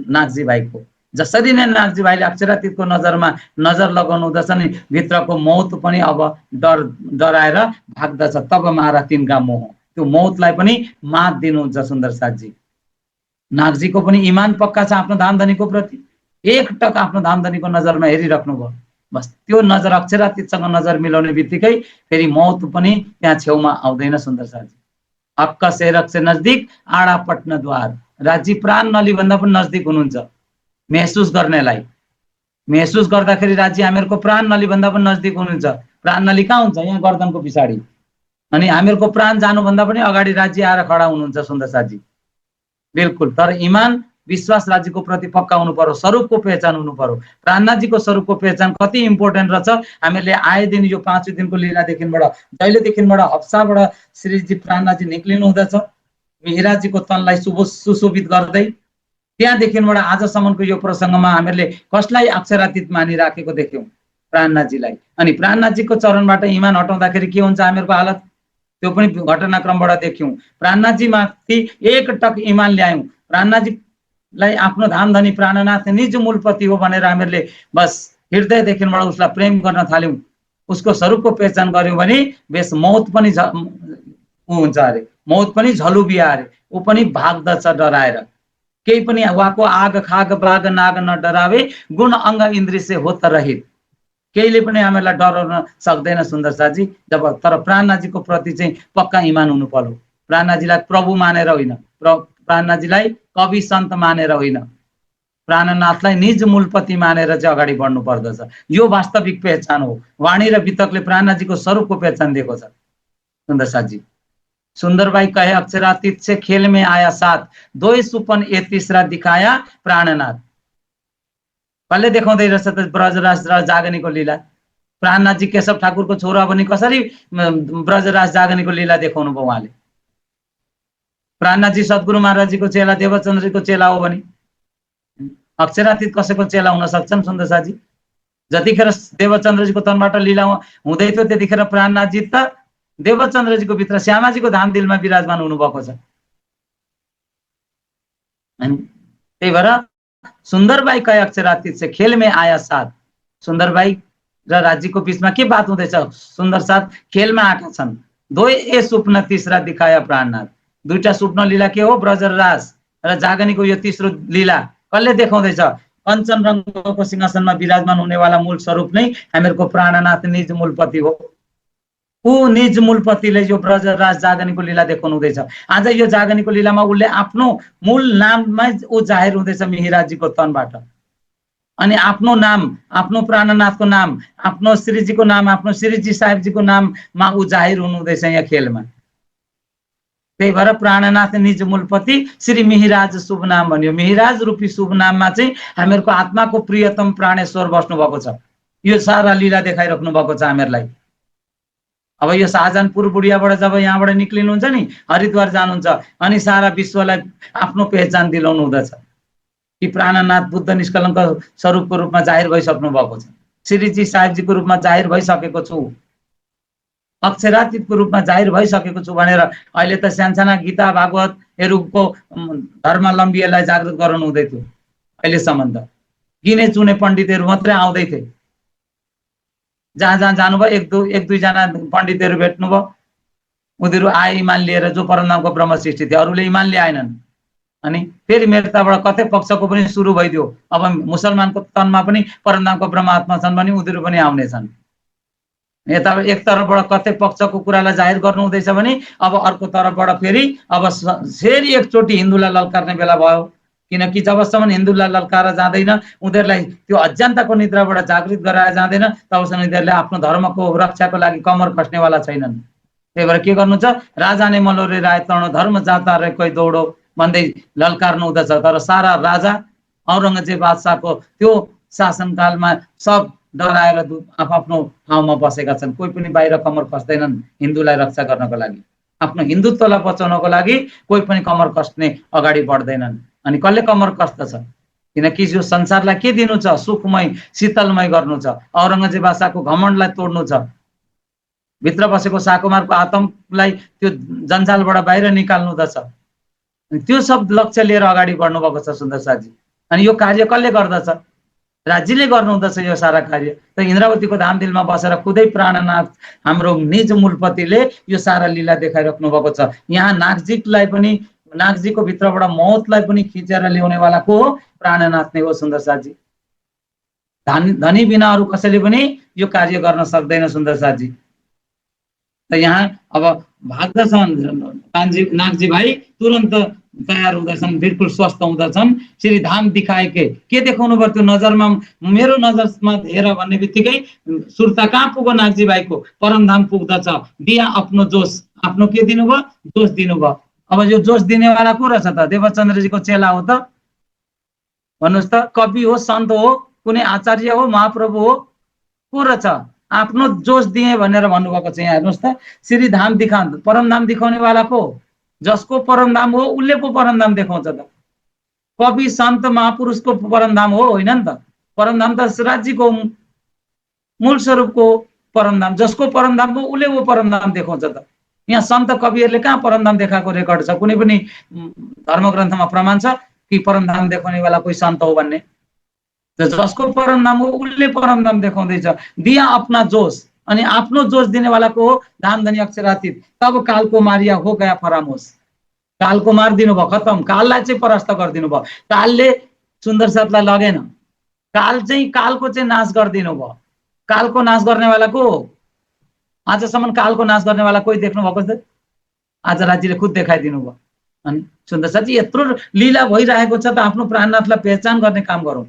नागजी भाइको। जसरी नै नागजी भाइले अक्षरातीतको नजरमा नजर लगाउनु हुँदछ नि, भित्रको मौत पनि अब डराएर भाग्दछ। तब मारा तिनका मोह, त्यो मौतलाई पनि मात दिनुहुन्छ सुन्दर साथजी। नागजीको पनि इमान पक्का छ आफ्नो धामधनीको प्रति, एकटक आफ्नो धामधनीको नजरमा हेरिराख्नु भयो। बस त्यो नजर अक्षरातीतसँग नजर मिलाउने बित्तिकै फेरि मौत पनि त्यहाँ छेउमा आउँदैन सुन्दर साथजी। अक्का सेरक से नजदीक आडा पट्न द्वार, राज्य प्राण नली भन्दा पनि नजदिक हुनुहुन्छ महसुस गर्नेलाई। महसुस गर्दाखेरि राज्य हामीहरूको प्राण नली भन्दा पनि नजदिक हुनुहुन्छ। प्राण नली कहाँ हुन्छ, यहाँ गर्दनको पछाडि। अनि हामीहरूको प्राण जानुभन्दा पनि अगाडि राज्य आएर खडा हुनुहुन्छ सुन्दर साथजी। बिल्कुल, तर इमान विश्वास राज्यको प्रति पक्का हुनु पर्यो, स्वरूपको पहिचान हुनु पर्यो। प्राणनाथजीको स्वरूपको पहिचान कति इम्पोर्टेन्ट रहेछ, हामीले आए दिन यो 5 दिनको लीलादेखिबाट, जहिलेदेखिबाट हप्साबाट श्रीजी प्राणनाथजी निक्लिनु हुँदछ मिहिराजीको तनलाई सुशोभित गर्दै, त्यहाँदेखिबाट आजसम्मको यो प्रसङ्गमा हामीहरूले कसलाई अक्षरातीत मानिराखेको देख्यौँ, प्राणनाथजीलाई। अनि प्राणनाथजीको चरणबाट इमान हटाउँदाखेरि के हुन्छ हामीहरूको हालत, त्यो पनि घटनाक्रमबाट देख्यौँ। प्राणनाथजी माथि एकटक इमान ल्यायौँ, प्राणनाथजीलाई आफ्नो धामधनी प्राणनाथ निज मूलपति हो भनेर हामीहरूले बस हृदयदेखिबाट उसलाई प्रेम गर्न थाल्यौँ, उसको स्वरूपको पहिचान गर्यौँ भने बेस मौत पनि हुन्छ अरे, मौत पनि झलुबिया अरे, ऊ पनि भाग्दछ डराएर। केही पनि उहाँको आग खाग बाग नाग न डरावे, गुण अङ्ग इन्द्रिय से हो त रहित। केहीले पनि हामीलाई डराउन सक्दैन सुन्दर साथजी। जब तर प्राणनाथजीको प्रति चाहिँ पक्का इमान हुनु पर्यो। प्राणनाथजीलाई प्रभु मानेर होइन, प्राणनाथजीलाई कवि सन्त मानेर होइन, प्राणनाथलाई निज मूलपति मानेर चाहिँ अगाडि बढ्नु पर्दछ। यो वास्तविक पहिचान हो। वाणी र वितकले प्राणनाथजीको स्वरूपको पहिचान दिएको छ सुन्दर साथजी। सुंदर भाई कहे अक्षरातीत से खेल में आया साथ, दो सुपन ए तीसरा दिखाया प्राणनाथ। कसले देखाउँदै रहेछ त ब्रजराज र जागनीको लीला। प्राणनाथजी केशव ठाकुरको छोरा भने कसरी ब्रजराज जागनीको लीला देखाउनु भयो उहाँले। प्राणनाथजी सद्गुरु महाराजजीको चेला, देवचन्द्रजीको चेला हो भने अक्षरातीत कसैको चेला हुन सक्छन् सुन्दर साथजी। जतिखेर देवचन्द्रजीको तनबाट लीला हुँदै थियो त्यतिखेर प्राणनाथजी त देवचन्द्रजीको भित्र श्यामाजीको धाम दिलमा विराजमान हुनुभएको छ। हैन। त्यही भएर सुन्दरबाई कय अक्षरातीत से खेल में आया साथ। सुन्दरबाई र राज्यको बीचमा के बात हुँदैछ? सुन्दर साथ खेलमा आएका छन्। दो ए स्वप्न तीसरा दिखाया प्राणनाथ। दुईटा स्वप्न लीला के हो? ब्रज र राज र जागनीको यो तेस्रो लीला कसले देखाउँदैछ? कञ्चन रङ्गको सिंहासनमा विराजमान हुनेवाला मूल स्वरूप नै हामीहरूको प्राणनाथ निज मूलपति हो। ऊ निज मूलपतिले यो ब्रज राज जागनीको लीला देखाउनु हुँदैछ। आज यो जागनीको लीलामा उसले आफ्नो मूल नाममै ऊ जाहेर हुँदैछ मिहिराजीको तनबाट। अनि आफ्नो नाम, आफ्नो प्राणनाथको नाम, आफ्नो श्रीजीको नाम, आफ्नो श्रीजी साहेबजीको नाममा ऊ जाहिर हुनु हुँदैछ यहाँ खेलमा। त्यही भएर प्राणनाथ निज मूलपति श्री मिहिराज शुभ नाम भन्यो। मिहिराज रूपी शुभ नाममा चाहिँ हामीहरूको आत्माको प्रियतम प्राणेश्वर बस्नु भएको छ। यो सारा लीला देखाइराख्नु भएको छ हामीहरूलाई। अब यो शाहजहानपुर बुढियाबाट जब यहाँबाट निक्लिनुहुन्छ नि, हरिद्वार जानुहुन्छ, अनि सारा विश्वलाई आफ्नो पहिचान दिलाउनु हुँदछ कि प्राणनाथ बुद्ध निष्कलङ्क स्वरूपको रूपमा जाहिर भइसक्नु भएको छ। श्रीजी साहेबजीको रूपमा जाहिर भइसकेको छु, अक्षरातीतको रूपमा जाहिर भइसकेको छु भनेर अहिले त सानसाना गीता भागवतहरूको धर्मावलम्बीहरूलाई जागृत गराउनु हुँदै थियो। अहिलेसम्म त गिने चुने पण्डितहरू मात्रै आउँदै थिए। जहाँ जहाँ जानुभयो एक दुईजना पण्डितहरू भेट्नुभयो, उनीहरू आए इमान लिएर, जो परमधामको ब्रह्म सृष्टि थिए। अरूले इमान ल्याएनन्। अनि फेरि मेरताबाट कतै पक्षको पनि सुरु भइदियो। अब मुसलमानको तनमा पनि परमधामको ब्रह्म आत्मा छन् भने उनीहरू पनि आउनेछन्। यता एक तर्फबाट कतै पक्षको कुरालाई जाहिर गर्नु हुँदैछ भने अब अर्को तर्फबाट फेरि अब फेरि एकचोटि हिन्दूलाई लल्कार्ने बेला भयो। किनकि जबसम्म हिन्दूलाई लल्काएर जाँदैन, उनीहरूलाई त्यो अज्ञानताको निद्राबाट जागृत गराएर जाँदैन, तबसम्म उनीहरूले आफ्नो धर्मको रक्षाको लागि कमर कस्नेवाला छैनन्। त्यही भएर के गर्नु छ? राजा ने मलोरे राय तर्णो धर्म जाता रे कोही दौडो भन्दै लल्कार्नु हुँदछ। तर सारा राजा औरङ्गजेब बादशाहको त्यो शासनकालमा सब डराएर आफ्नो ठाउँमा बसेका छन्। कोही पनि बाहिर कमर कस्दैनन् हिन्दूलाई रक्षा गर्नको लागि। आफ्नो हिन्दुत्वलाई बचाउनको लागि कोही पनि कमर कस्ने अगाडि बढ्दैनन्। अनि कसले कमर कस्दछ? किनकि यो संसारलाई के दिनु छ? सुखमय शीतलमय गर्नु छ। औरङ्गजेब बादशाहको घमण्डलाई तोड्नु छ। भित्र बसेको शाहकुमारको आतङ्कलाई त्यो जन्जालबाट बाहिर निकाल्नु हुँदछ। त्यो सब लक्ष्य लिएर अगाडि बढ्नु भएको छ सुन्दर साथी। अनि यो कार्य कसले गर्दछ? राज्यले गर्नु हुँदछ यो सारा कार्य। त इन्द्रावतीको धामदिलमा बसेर खुदै प्राणनाथ हाम्रो निज मूलपतिले यो सारा लीला देखाइराख्नु भएको छ। यहाँ नागजीलाई पनि, नागजीको भित्रबाट मौतलाई पनि खिचेर ल्याउनेवाला को हो? प्राणनाथ नै हो सुन्दर साथी। धनी बिना अरू कसैले पनि यो कार्य गर्न सक्दैन सुन्दर साथी। त यहाँ अब भाग्दछन् नागजी भाइ, तुरन्त तयार हुँदछन्, बिल्कुल स्वस्थ हुँदछन्। श्री धाम दिखाएके के देखाउनु पर्यो? त्यो नजरमा, मेरो नजरमा हेर भन्ने बित्तिकै सुर्ता कहाँ पुग्यो नागजी भाइको? परमधाम पुग्दछ। दिया आफ्नो जोस, आफ्नो के दिनुभयो? जोस दिनुभयो। अब यो जोस दिनेवाला को रहेछ त? देवचन्द्रजीको चेला हो त? भन्नुहोस् त। कवि हो, सन्त हो, कुनै आचार्य हो, महाप्रभु हो, को रहेछ? आफ्नो जोस दिए भनेर भन्नुभएको छ। यहाँ हेर्नुहोस् त, श्री धाम दिखा, परमधाम दिखाउने वाला को? जसको परमधाम हो उसले पो परमधाम देखाउँछ त। कवि सन्त महापुरुषको परमधाम हो, होइन नि त। परमधाम त राज्यको मूल स्वरूपको परमधाम, जसको परमधाम हो उसले वो परमधाम देखाउँछ त। यहाँ सन्त कविहरूले कहाँ परमधाम देखाएको रेकर्ड छ? कुनै पनि धर्मग्रन्थमा प्रमाण छ कि परमधाम देखाउने वाला कोही सन्त हो भन्ने? जसको परमधाम हो उसले परमधाम देखाउँदैछ। दिया अपना जोश, अनि आफ्नो जोश दिनेवाला को हो? धामधनी अक्षरातीत। तब कालको मारिया हो गया फरामोश। कालको मारिदिनु भयो, खतम। काललाई चाहिँ परास्त गरिदिनु भयो। कालले सुन्दर साथलाई लगेन। काल चाहिँ, कालको चाहिँ नाश गरिदिनु भयो। कालको नाश गर्नेवाला को हो? आजसम्म कालको नाश गर्नेवाला कोही देख्नु भएको छ? आज राज्यले खुद देखाइदिनु भयो। अनि सुन्दर साथी, यत्रो लीला भइरहेको छ त आफ्नो प्राणनाथलाई पहिचान गर्ने काम गरौँ।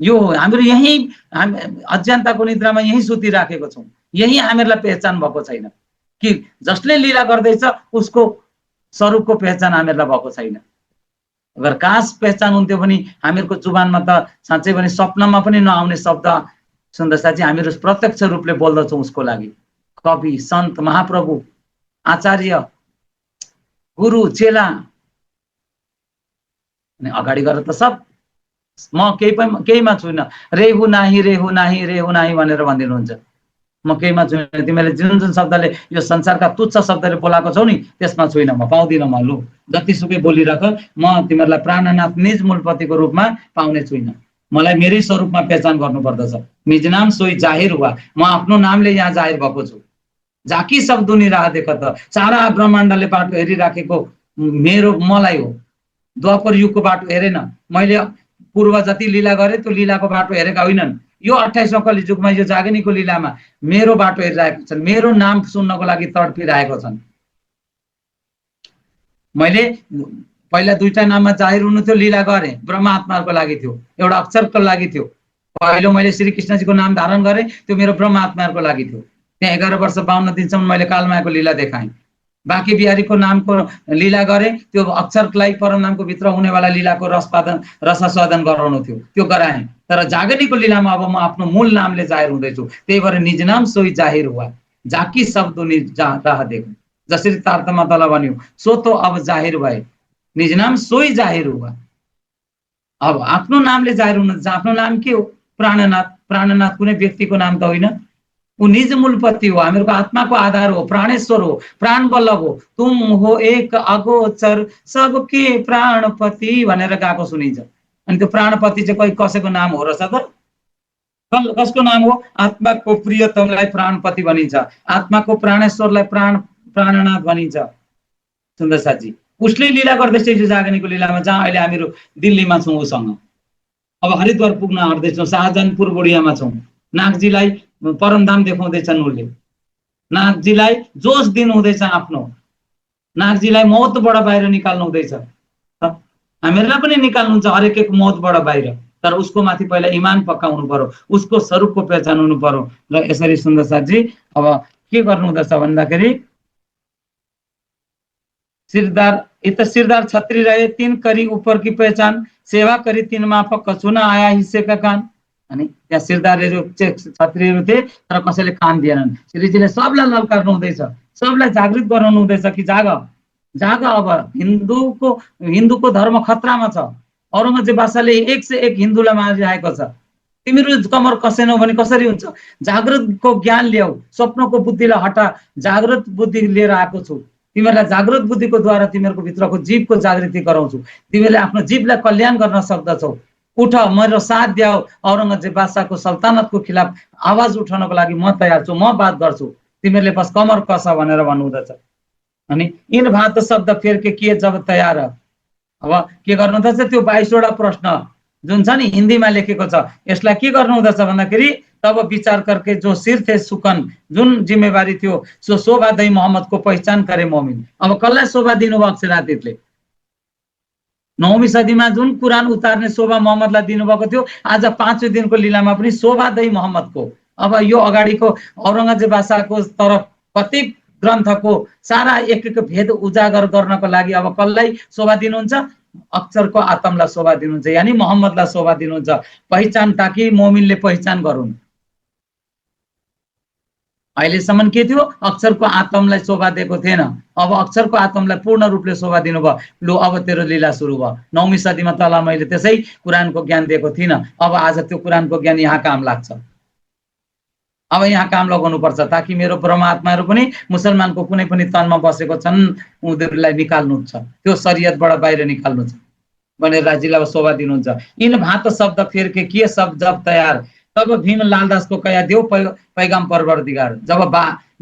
यो हाम्रो यही अज्ञानताको निद्रामा यही सुतिराखेको छौँ। यही हामीहरूलाई पहिचान भएको छैन कि जसले लीला गर्दैछ उसको स्वरूपको पहिचान हामीहरूलाई भएको छैन। अगर काश पहिचान हुन्थ्यो भने हामीहरूको जुबानमा त साँच्चै भने सपनामा पनि नआउने शब्द सुन्दर साथी हामीहरू प्रत्यक्ष रूपले बोल्दछौँ उसको लागि। कवि, सन्त, महाप्रभु, आचार्य, गुरु, चेला, अनि अगाडि गएर त सब म केहीमा छुइनँ, रेहु नाही रेहु नाही रेहु नाही भनेर भनिदिनुहुन्छ। म केहीमा छुइनँ। तिमीले जुन जुन शब्दले यो संसारका तुच्छ शब्दले बोलाएको छौ नि त्यसमा छुइनँ, म पाउँदिनँ। म लु जतिसुकै बोलिराख, म तिमीहरूलाई प्राणनाथ निज मूलपतिको रूपमा पाउने छुइनँ। मलाई मेरै स्वरूपमा पहिचान गर्नुपर्दछ। निज नाम सोही जाहिर हुआ, म आफ्नो नामले यहाँ जाहिर भएको छु। झाकी सब दुनी राह देख त, सारा ब्रह्माण्डले बाटो हेरिराखेको मेरो मलाई हो। द्वापर युगको बाटो हेरेन, मैले पूर्व जति लीला गरेँ त्यो लीलाको बाटो हेरेका होइनन्। यो 28औं कलिजुगमा यो जागिनीको लीलामा मेरो बाटो हेरिरहेका छन्, मेरो नाम सुन्नको लागि तडपिरहेको छन्। मैले पहिला दुईटा नाममा जाहिर हुनु थियो, लीला गरेँ, ब्रह्म आत्माको लागि थियो, एउटा अक्षरको लागि थियो। पहिलो मैले श्री कृष्णजीको नाम धारण गरेँ, त्यो मेरो ब्रह्म आत्माको लागि थियो। त्यहाँ 11 वर्ष 52 दिनसम्म मैले कालमायाको लीला देखाएँ। बाँकी बिहारीको नामको लीला गरेँ, त्यो अक्षरलाई परम नामको भित्र हुनेवाला लीलाको रसास्वादन गराउनु थियो, त्यो गराएँ। तर जागरणीको लीलामा अब म आफ्नो मूल नामले जाहिर हुँदैछु। त्यही भएर निज नाम सोही जाहिर हुआ, जाकी शब्द राह देखो। जसरी तार्तमा तल भन्यो, सो तो अब जाहिर भए, निज नाम सोही जाहिर हुआ। अब आफ्नो नामले जाहिर हुनु, आफ्नो नाम के हो? प्राणनाथ। प्राणनाथ कुनै व्यक्तिको नाम त होइन, ऊ निज मूलपति हो, हामीहरूको आत्माको आधार हो, प्राणेश्वर हो, प्राण बल्लभ हो। तुम हो एक अगोचर सबके प्राणपति भनेर गाएको सुनिन्छ। अनि त्यो प्राणपति चाहिँ कोही कसैको नाम हो रहेछ त? कसको नाम हो? आत्माको प्रियतमलाई प्राणपति भनिन्छ, आत्माको प्राणेश्वरलाई प्राणनाथ भनिन्छ। सुन्दर साथी, उसले लीला गर्दैछ यो जागरणीको लीलामा, जहाँ अहिले हामीहरू दिल्लीमा छौँ उसँग। अब हरिद्वार पुग्न आँट्दैछौँ, शाहजहानपुर बुढियामा छौँ। नागजीलाई परमधाम देखाउँदैछन् उसले, नागजीलाई जोस दिनु हुँदैछ आफ्नो, नागजीलाई मौतबाट बाहिर निकाल्नु हुँदैछ। हामीहरूलाई पनि निकाल्नुहुन्छ हरेक एक मौतबाट बाहिर, तर उसको माथि पहिला इमान पक्काउनु पर्यो, उसको स्वरूपको पहिचान हुनु पर्यो। र यसरी सुन्दर साथी अब के गर्नु हुँदछ भन्दाखेरि, सिरदार इत सिरदार छत्री रहे, 3 करी ऊपर की पहचान, सेवा करी 3 माफक कछु न आया हिस्से का कान। अनि त्यहाँ सिरदारहरू छत्रीहरू थिए, तर कसैले कान दिएनन्। श्रीजीले सबलाई ललकार्नु हुँदैछ, सबलाई जागृत गराउनु हुँदैछ कि जाग जाग, अब हिन्दूको धर्म खतरामा छ। औरङ्गजेब बादशाहले 1 से 1 हिन्दूलाई मारिरहेको छ। तिमीहरू कमर कसेनौ भने कसरी हुन्छ? जागृतको ज्ञान ल्याऊ, स्वप्नको बुद्धिलाई हटा, जागृत बुद्धि लिएर आएको छु। तिमीहरूलाई जागृत बुद्धिको द्वारा तिमीहरूको भित्रको जीवको जागृति गराउँछु। तिमीहरूले आफ्नो जीवलाई कल्याण गर्न सक्दछौ। उठ, मेरो साथ द्याऊ, औरङ्गजेब बादशाहको सल्तनतको खिलाफ आवाज उठाउनको लागि म तयार छु, म बात गर्छु, तिमीहरूले बस कमर कस भनेर भन्नुहुँदछ। अनि इन भात शब्द फेर के किए जब तयार। अब के गर्नु हुँदछ? त्यो 22वटा प्रश्न जुन छ नि हिन्दीमा लेखेको छ, यसलाई के गर्नु हुँदछ भन्दाखेरि, तब विचार करके जो सिर थे सुकन, जुन जिम्मेवारी थियो सो शोभा दई मोहम्मद को पहिचान करे मोमिन। अब कसलाई शोभा दिनुभयो अक्षरातीतले? 9वीं सदीमा जुन कुरान उतार्ने शोभा मोहम्मदलाई दिनुभएको थियो, आज 5वें दिनको लीलामा पनि शोभा दई मोहम्मदको। अब यो अगाडिको औरङ्गजेब बादशाहको तरफ कति ग्रन्थको सारा एक एक भेद उजागर गर्नको लागि अब कसलाई शोभा दिनुहुन्छ? अक्षरको आत्मलाई शोभा दिनुहुन्छ, यानी मोहम्मदलाई शोभा दिनुहुन्छ। पहिचान, ताकि मोमिनले पहिचान गरून्। अहिलेसम्म के थियो? अक्षरको आत्मलाई शोभा दिएको थिएन, अब अक्षरको आत्मलाई पूर्ण रूपले शोभा दिनुभयो। लु अब तेरो लीला सुरु भयो। 9वीं सदीमा तल मैले त्यसै कुरानको ज्ञान दिएको थिइनँ, अब आज त्यो कुरानको ज्ञान यहाँ काम लाग्छ। अब यहाँ काम लगाउनु पर्छ, ताकि मेरो ब्रह्म आत्माहरू पनि मुसलमानको कुनै पनि तनमा बसेको छन्, उनीहरूलाई निकाल्नु छ, त्यो शरीयतबाट बाहिर निकाल्नु छ भनेर राजीलाई शोभा दिनुहुन्छ। इन भात शब्द फेर के किए सब जब तयार, तब भीम लालदासको कया देऊ पैगाम परवरदिगार। जब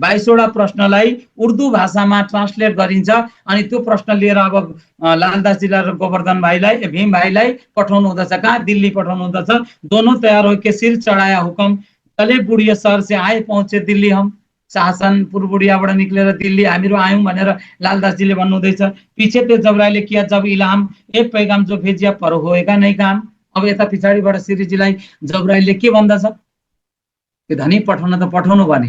22वटा प्रश्नलाई उर्दू भाषामा ट्रान्सलेट गरिन्छ, अनि त्यो प्रश्न लिएर अब लालदासजीलाई र गोवर्धन भाइलाई, भीम भाइलाई पठाउनु हुँदछ। कहाँ? दिल्ली पठाउनु हुँदछ। दोनों तयार हो के सिर चढाया हुकम, चले बुढिया शहर से आए पहुंचे दिल्ली हम। शाहजहानपुर बुढियाबाट निक्लेर दिल्ली हामीहरू आयौँ भनेर लालदासजीले भन्नुहुँदैछ। पछि त्यो जबराइले किया जब इलाम, एक पैगाम जो भेजिया पर होएगा नहीं काम। अब यता पछाडिबाट श्रीजीलाई जबराइलले के भन्दछ? त्यो धनी पठाउन त पठाउनु भने,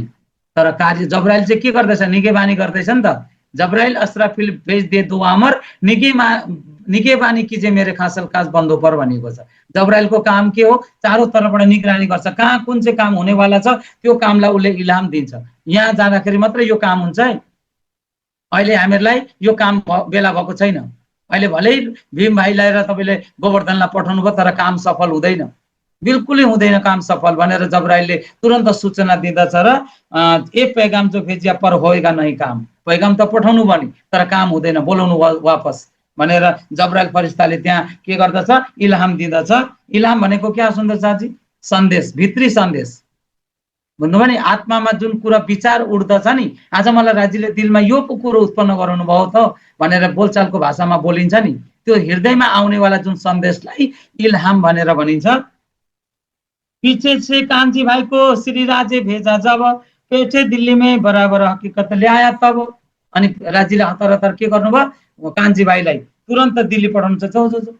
तर कार्य जबराइल चाहिँ के गर्दैछ? निगेबानी गर्दैछ नि त। जबराइल अस्राफिल भेज दे दो अमर, निगेबानी कीजिए मेरे खासल खास बन्दो पर भनिएको छ। जबराइलको काम के हो? चारों तर्फबाट निगरानी गर्छ, कहाँ कुन चाहिँ काम हुनेवाला छ त्यो कामलाई उसले इलाम दिन्छ। यहाँ जाँदाखेरि मात्रै यो काम हुन्छ है, अहिले हामीहरूलाई यो काम बेला भएको छैन। अहिले भलै भीम भाइलाई र तपाईँले गोवर्धनलाई पठाउनु भयो, तर काम सफल हुँदैन। बिल्कुलै हुँदैन काम सफल भनेर जब्राइलले तुरन्त सूचना दिँदछ र ए पैगाम जो भेजिया पर होएगा नहीं काम, पैगाम त पठाउनु भने तर काम हुँदैन, बोलाउनु वापस भनेर जब्राइल फरिस्ताले त्यहाँ के गर्दछ, इल्हाम दिँदछ। इल्हाम भनेको क्या सुन्दर साथी? सन्देश, भित्री सन्देश। भन्नुभयो नि आत्मामा जुन कुरा विचार उठ्दछ नि, आज मलाई राज्यले दिलमा यो कुरो उत्पन्न गराउनु भयो त भनेर बोलचालको भाषामा बोलिन्छ नि, त्यो हृदयमा आउनेवाला जुन सन्देशलाई इल्हाम भनेर भनिन्छ। पीछे से कांची भाई को श्री राजे भेजा जब, पेठे दिल्ली में बराबर हकीकत ल्याया तब। अनि राज्यले हतार हतार के गर्नुभयो, कान्छी भाइलाई तुरन्त दिल्ली पठाउनु छ, जाऊ जाऊ जाऊ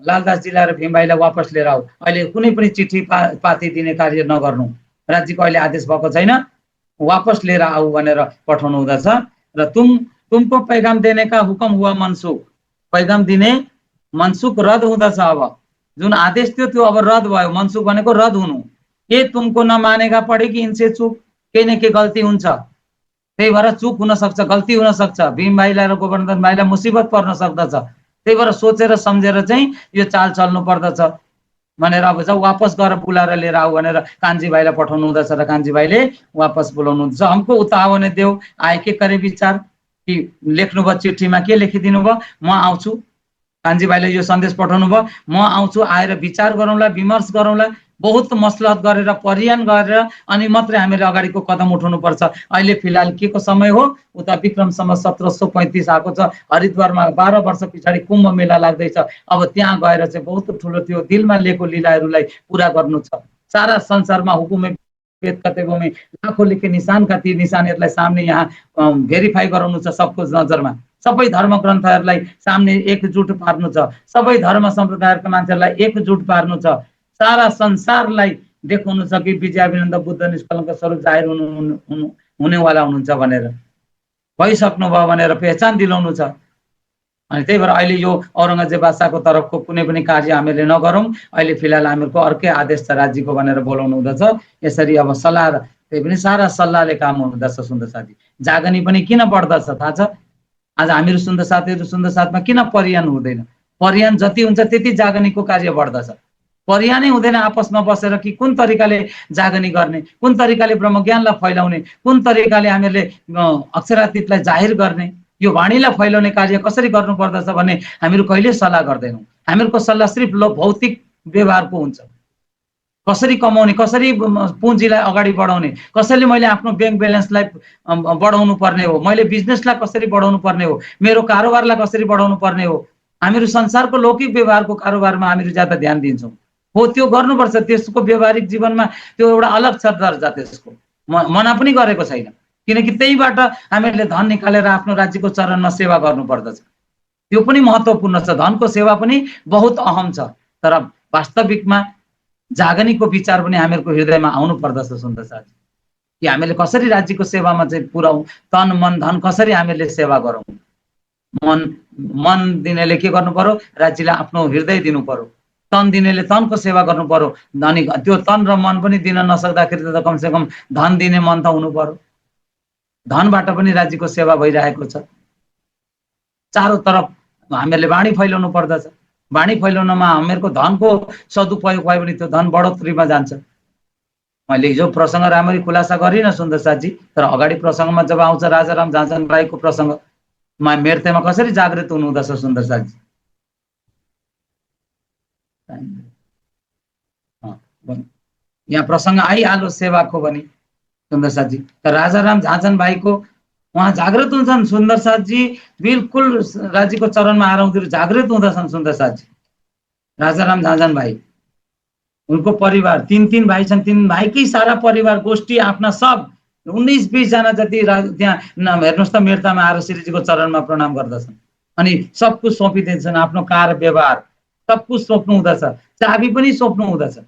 लालदासजीलाई र भीमभाइलाई वापस लिएर आऊ, अहिले कुनै पनि चिठी पाती दिने कार्य नगर्नु, राज्यको अहिले आदेश भएको छैन, वापस लिएर आऊ भनेर पठाउनु हुँदछ। र तुमको पैगाम देने का हुकम हुआ मनसुख, पैगाम दिने मनसुख रद्द हुँदछ। अब जुन आदेश थियो त्यो अब रद्द भयो, मनसुख भनेको रद्द हुनु। ए तुमको नमानेगा पढेगी इनसे चुक, केही न केही गल्ती हुन्छ, त्यही भएर चुक हुन सक्छ, गल्ती हुन सक्छ, भीम भाइलाई र गोवर्धन भाइलाई मुसिबत पर्न सक्दछ, त्यही भएर सोचेर सम्झेर चाहिँ यो चाल चल्नु पर्दछ भनेर अब जाऊ वापस गएर बुलाएर लिएर आऊ भनेर कान्छी भाइलाई पठाउनु हुँदछ र कान्छी भाइले वापस बोलाउनु हुन्छ। हमको उताव ने देऊ, आए के करे विचार, कि लेख्नुभयो चिठीमा के लेखिदिनु भयो, म आउँछु, कान्छी भाइले यो सन्देश पठाउनु भयो, म आउँछु, आएर विचार गरौँला, विमर्श गरौँला, बहुत मसलत गरेर परियान गरेर अनि मात्रै हामीले अगाडिको कदम उठाउनु पर्छ। अहिले फिलहाल के को समय हो, उता विक्रम सम्वत 1735 आएको छ, हरिद्वारमा 12 वर्ष पछाडि कुम्भ मेला लाग्दैछ। अब त्यहाँ गएर चाहिँ बहुत ठुलो त्यो दिलमा लिएको लीलाहरूलाई पुरा गर्नु छ। सारा संसारमा हुकुमे वेद कतेको में लाखौं लेखे निशान का ती निशानहरूलाई सामने यहाँ भेरिफाई गराउनु छ सबको नजरमा, सबै धर्म ग्रन्थहरूलाई सामने एकजुट पार्नु छ, सबै धर्म सम्प्रदायका मान्छेहरूलाई एकजुट पार्नु छ, सारा संसारलाई देखाउनु छ कि विजयाभिनन्द बुद्ध निष्कलङ्क स्वरूप जाहेर हुनेवाला हुनुहुन्छ भनेर, भइसक्नु भयो भनेर पहिचान दिलाउनु छ। अनि त्यही भएर अहिले यो औरङ्गजेब बादशाहको तर्फको कुनै पनि कार्य हामीले नगरौँ, अहिले फिलहाल हामीहरूको अर्कै आदेश छ राज्यको भनेर बोलाउनु हुँदछ। यसरी अब सल्लाह, त्यही पनि सारा सल्लाहले काम हुँदछ। सुन्दर साथी, जागनी पनि किन बढ्दछ थाहा छ? आज हामीहरू सुन्दर साथीहरू सुन्दर साथमा किन परियान हुँदैन? परियान जति हुन्छ त्यति जागनीको कार्य बढ्दछ। परियानै हुँदैन आपसमा बसेर कि कुन तरिकाले जागनी गर्ने, कुन तरिकाले ब्रह्मज्ञानलाई फैलाउने, कुन तरिकाले हामीहरूले अक्षरातीतलाई जाहिर गर्ने, यो वाणीलाई फैलाउने कार्य कसरी गर्नु पर्दछ भन्ने हामीहरू कहिले सल्लाह गर्दैनौँ। हामीहरूको सल्लाह सिर्फ भौतिक व्यवहारको हुन्छ, कसरी कमाउने, कसरी पुँजीलाई अगाडि बढाउने, कसरी मैले आफ्नो ब्याङ्क ब्यालेन्सलाई बढाउनु पर्ने हो, मैले बिजनेसलाई कसरी बढाउनु पर्ने हो, मेरो कारोबारलाई कसरी बढाउनु पर्ने हो। हामीहरू संसारको लौकिक व्यवहारको कारोबारमा हामीहरू ज्यादा ध्यान दिन्छौँ, हो त्यो गर्नुपर्छ, त्यसको व्यवहारिक जीवनमा त्यो एउटा अलग छ दर्जा, त्यसको मना पनि गरेको छैन, किनकि त्यहीबाट हामीहरूले धन निकालेर आफ्नो राज्यको चरणमा सेवा गर्नु पर्दछ, त्यो पनि महत्त्वपूर्ण छ। धनको सेवा पनि बहुत अहम छ, तर वास्तविकमा जागनीको विचार पनि हामीहरूको हृदयमा आउनु पर्दछ। सुन्दर साथी, कि हामीले कसरी राज्यको सेवामा चाहिँ पुर्याउँ, तन मन धन कसरी हामीले सेवा गरौँ। मन दिनेले के गर्नु पर्यो, राज्यलाई आफ्नो हृदय दिनु पर्यो, तन दिनेले तनको सेवा गर्नु पर्यो, अनि त्यो तन र मन पनि दिन नसक्दाखेरि त कमसे कम धन दिने मन त हुनु पर्यो, धनबाट पनि राज्यको सेवा भइरहेको छ। चारैतर्फ हामीहरूले वाणी फैलाउनु पर्दछ, वाणी फैलाउनमा हामीहरूको धनको सदुपयोग भयो भने त्यो धन बढोत्तरीमा जान्छ। मैले हिजो प्रसङ्ग राम्ररी खुलासा गरिनँ सुन्दर साथी, तर अगाडि प्रसङ्गमा जब आउँछ राजाराम झाँझन राईको प्रसङ्ग, मेर्तेमा कसरी जागृत हुनु हुँदछ सुन्दर साथी। यहाँ प्रसङ्ग आइहाल्यो सेवाको भने सुन्दर साथी, तर राजाराम झाँझन भाइको उहाँ जागृत हुन्छन् सुन्दर साथी, बिल्कुल राज्यको चरणमा आएर उनीहरू जागृत हुँदछन् सुन्दर साथी। राजाराम झाँझन भाइ, उनको परिवार तीन भाइ छन्, तीन भाइकै सारा परिवार गोष्ठी आफ्ना सब 19-20 जना जति त्यहाँ हेर्नुहोस् त मेर्तामा आएर श्रीजीको चरणमा प्रणाम गर्दछन्, अनि सब कुछ सोपिदिन्छन्, आफ्नो कार व्यवहार सब कुछ सोप्नु हुँदछ, चाबी पनि सोप्नु हुँदछ।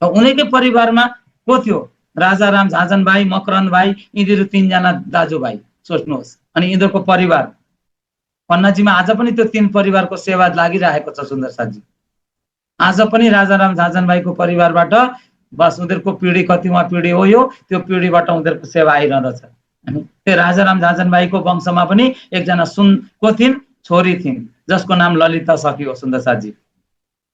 उनैकै परिवारमा को थियो, राजाराम झाँझन भाइ, मकरन्द भाइ, यिनीहरू 3 जना दाजुभाइ, सोच्नुहोस्। अनि यिनीहरूको परिवार पन्नाजीमा आज पनि त्यो 3 परिवारको सेवा लागिरहेको छ सुन्दर साथी। आज पनि राजाराम झाँझन भाइको परिवारबाट बस उनीहरूको पिँढी कतिमा पिँढी हो यो, त्यो पिँढीबाट उनीहरूको सेवा आइरहँदछ। त्यो राजाराम झाँझन भाइको वंशमा पनि एकजना को थिइन्, छोरी थिइन्, जसको नाम ललिता सखी हो सुन्दर साथी।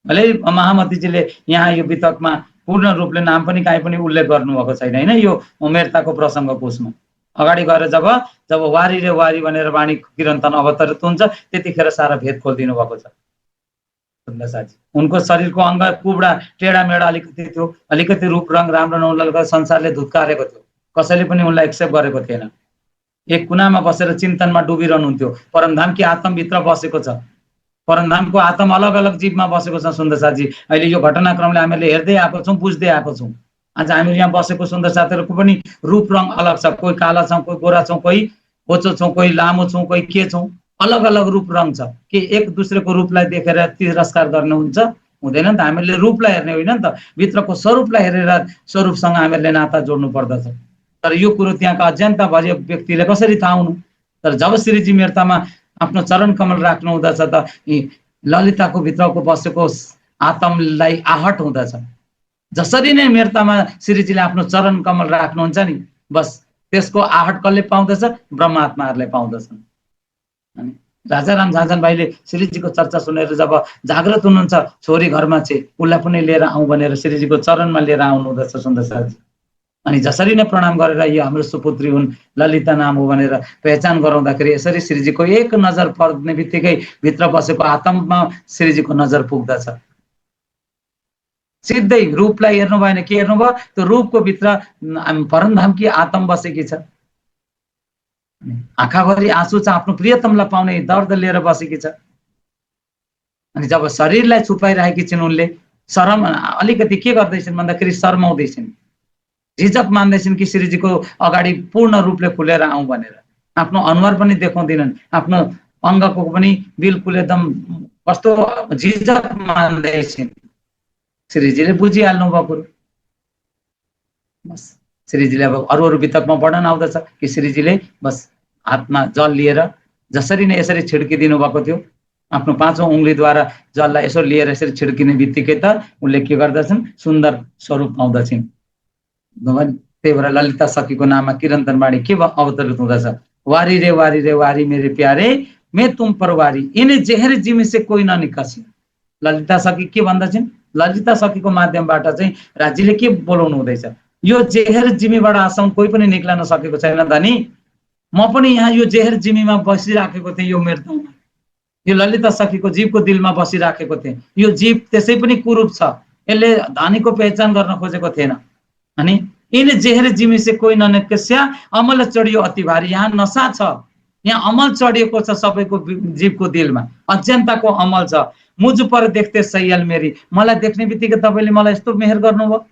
भले महामतीजीले यहाँ यो वितकमा पूर्ण रूपले नाम पनि काहीँ पनि उल्लेख गर्नुभएको छैन होइन, यो उमेरताको प्रसङ्गको उसमा अगाडि गएर जब वारी रे वारी भनेर वाणी किरन्तन अवतरित हुन्छ त्यतिखेर सारा भेद खोलिदिनु भएको छ सुन्दरसाजी। उनको शरीरको अङ्ग कुबडा टेढा मेढा अलिकति थियो, अलिकति रूप रङ राम्रो नहुँदा संसारले धुत्कारेको थियो, कसैले पनि उनलाई एक्सेप्ट गरेको थिएन। एक कुनामा बसेर चिन्तनमा डुबिरहनुहुन्थ्यो। परमधाम कि आत्मभित्र बसेको छ, परमधामको आत्मा अलग अलग जीवमा बसेको छ सुन्दरसाजी। अहिले यो घटनाक्रमले हामीले हेर्दै आएको छौँ, बुझ्दै आएको छौँ। आज हामी यहाँ बसेको सुन्दर साथीहरूको पनि रूप रङ अलग छ, कोही काला छौँ, कोही गोरा छौँ, कोही होचो छौँ, कोही लामो छौँ, कोही के छौँ, अलग अलग रूप रङ छ। के एक दुसरेको रूपलाई देखेर तिरस्कार गर्नुहुन्छ? हुँदैन नि त। हामीले रूपलाई हेर्ने होइन नि त, भित्रको स्वरूपलाई हेरेर स्वरूपसँग हामीले नाता जोड्नु पर्दछ। तर यो कुरो त्यहाँका अज्ञानता भरिय व्यक्तिले कसरी थाहा हुनु? तर जब श्रीजी मेर्तामा आफ्नो चरण कमल राख्नु हुँदछ त ललिताको भित्रको बसेको आत्मलाई आहट हुँदछ। जसरी नै मेर्तामा श्रीजीले आफ्नो चरण कमल राख्नुहुन्छ नि, बस त्यसको आहट कसले पाउँदछ? ब्रह्मात्माहरूले पाउँदछन्। अनि राजाराम झाँझन भाइले श्रीजीको चर्चा सुनेर जब जागृत हुनुहुन्छ छोरी घरमा चाहिँ उसलाई पनि लिएर आउँ भनेर श्रीजीको चरणमा लिएर आउनु हुँदछ सुन्दर साथी। अनि जसरी नै प्रणाम गरेर यो हाम्रो सुपुत्री हुन्, ललिता नाम हो भनेर पहिचान गराउँदाखेरि यसरी श्रीजीको एक नजर पर्ने बित्तिकै भित्र बसेको आत्मामा श्रीजीको नजर पुग्दछ। सिधै रूपलाई हेर्नु भएन, के हेर्नुभयो? त्यो रूपको भित्र परमधाम कि आत्मा बसेकी छ। आँखाभरि आँसु छ, आफ्नो प्रियतमलाई पाउने दर्द लिएर बसेकी छ। अनि जब शरीरलाई छुपाइरहेकी छिन् उनले, शरम अलिकति के गर्दैछन् भन्दाखेरि शर्माउँदैछन्, झिझक मान्दैछन् कि श्रीजीको अगाडि पूर्ण रूपले खुलेर आउँ भनेर। आफ्नो अनुहार पनि देखाउँदैनन्, आफ्नो अङ्गको पनि बिल्कुल एकदम कस्तो झिझक मान्दैछन्। श्रीजीले बुझिहाल्नु भएको कुरो। बस श्रीजीले अब अरू वितकमा वर्णन आउँदछ कि श्रीजीले बस हातमा जल लिएर जसरी नै यसरी छिड्किदिनु भएको थियो, आफ्नो पाँचौं उङ्गलीद्वारा जललाई यसो लिएर यसरी छिड्किने बित्तिकै त उनले के गर्दछन्? सुन्दर स्वरूप पाउँदछन्। त्यही भएर ललिता सखीको नाममा किरन्तन वाणी के अवतरित हुँदछ? वारी रे वारी मेरे प्यारे, मैं तुम पर वारी, इन्हें जेहर जिमी से कोही ननिकसी। ललिता सखी के भन्दछन्? ललिता सखीको माध्यमबाट चाहिँ राज्यले के बोलाउनु हुँदैछ? यो जेहर जिमीबाट आसम्म कोही पनि निक्लन सकेको छैन धनी। म पनि यहाँ यो जेहर जिमीमा बसिराखेको थिएँ, यो मेर्तामा यो ललिता सखीको जीवको दिलमा बसिराखेको थिएँ। यो जीव त्यसै पनि कुरूप छ, यसले धनीको पहिचान गर्न खोजेको थिएन। अनि यिनले जेहर जिमी से कोही ननिकस्या, अमल चढियो अति भारी। यहाँ नशा छ, यहाँ अमल चढिएको छ सबैको जीवको दिलमा, अज्ञानताको अमल छ। मुझ पर देख्थे सैयल मेरी, मलाई देख्ने बित्तिकै तपाईँले मलाई यस्तो मेहर गर्नुभयो,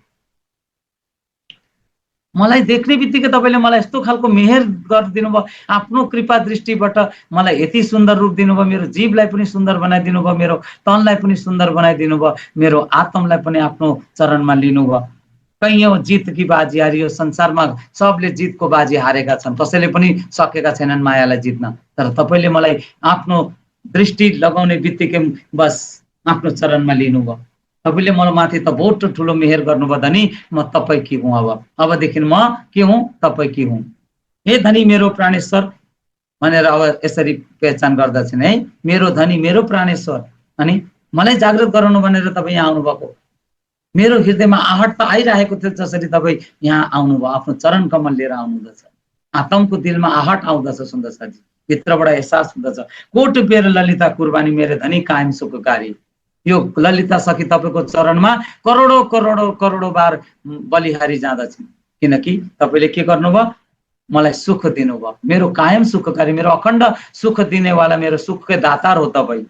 मलाई देख्ने बित्तिकै तपाईँले मलाई यस्तो खालको मेहर गरिदिनु भयो, आफ्नो कृपा दृष्टिबाट मलाई यति सुन्दर रूप दिनुभयो, मेरो जीवलाई पनि सुन्दर बनाइदिनु भयो, मेरो तनलाई पनि सुन्दर बनाइदिनु भयो, मेरो आत्मलाई पनि आफ्नो चरणमा लिनुभयो। कैयौं जित की बाजी हारी, यो संसारमा सबले जितको बाजी हारेका छन्, कसैले पनि सकेका छैनन् मायालाई जित्न। तर तपाईँले मलाई आफ्नो दृष्टि लगाउने बित्तिकै बस आफ्नो चरणमा लिनुभयो। तपाईँले मलाई माथि त बहुत ठुलो मेहर गर्नुभयो धनी, म तपाईँ की हुँ? अबदेखि म के हुँ? तपाईँ की हुँ? हे धनी मेरो प्राणेश्वर भनेर अब यसरी पहिचान गर्दछन् है, मेरो धनी मेरो प्राणेश्वर। अनि मलाई जागृत गराउनु भनेर तपाईँ यहाँ आउनुभएको। मेरो हृदयमा आहट त आइरहेको थियो, जसरी तपाईँ यहाँ आउनुभयो, आफ्नो चरण कमल लिएर आउनुहुँदछ। आत्मको दिलमा आहट आउँदछ सुन्दर साथी, भित्रबाट एहसास हुँदछ, कोट बेर ललिता कुर्बानी मेरे धनी कायम सुखकारी। यो ललिता सखी तपाईँको चरणमा करोडौं करोडौं करोडौं बार बलिहारी जाँदछन्, किनकि तपाईँले के गर्नुभयो? मलाई सुख दिनुभयो, मेरो कायम सुखकारी, मेरो अखण्ड सुख दिनेवाला, मेरो सुखकै दातार हो तपाईँ।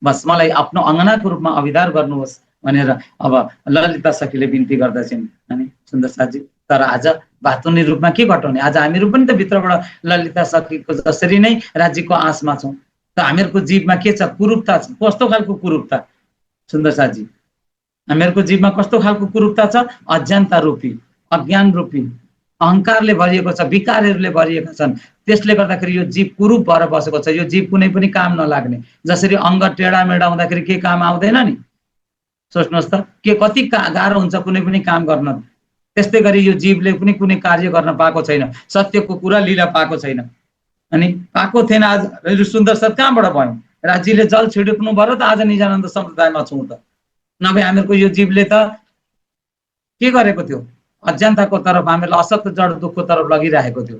बस मलाई आफ्नो अङ्गनाको रूपमा अभिधार गर्नुहोस् भनेर अब ललिता सखीले बिन्ती गर्दछन्। अनि सुन्दर साथी, तर आज बातुनी रूपमा के घटाउने? आज हामीहरू पनि त भित्रबाट ललिता सखीको जसरी नै राज्यको आशमा छौँ, त हामीहरूको जीवमा के छ? कुरूपता छ। कस्तो खालको कुरूपता सुन्दर साथी? हामीहरूको जीवमा कस्तो खालको कुरूपता छ? अज्ञानता रूपी, अज्ञान रूपी अहङ्कारले भरिएको छ, विकारहरूले भरिएका छन्। त्यसले गर्दाखेरि यो जीव कुरूप भएर बसेको छ। यो जीव कुनै पनि काम नलाग्ने, जसरी अङ्ग टेढा मेढा हुँदाखेरि के काम आउँदैन नि, सोच्नुहोस् त के कति गाह्रो हुन्छ कुनै पनि काम गर्न। त्यस्तै गरी यो जीवले पनि कुनै कार्य गर्न पाएको छैन, सत्यको कुरा लीला पाएको छैन। अनि पाएको थिएन, आज सुन्दर सर कहाँबाट भयो? राज्यले जल छिड्क्नु भयो त आज निजानन्द सम्प्रदायमा छौँ त, नभए हामीहरूको यो जीवले त के गरेको थियो, अज्ञानताको तर्फ हामीलाई असत जड दुःखको तर्फ लगिरहेको थियो।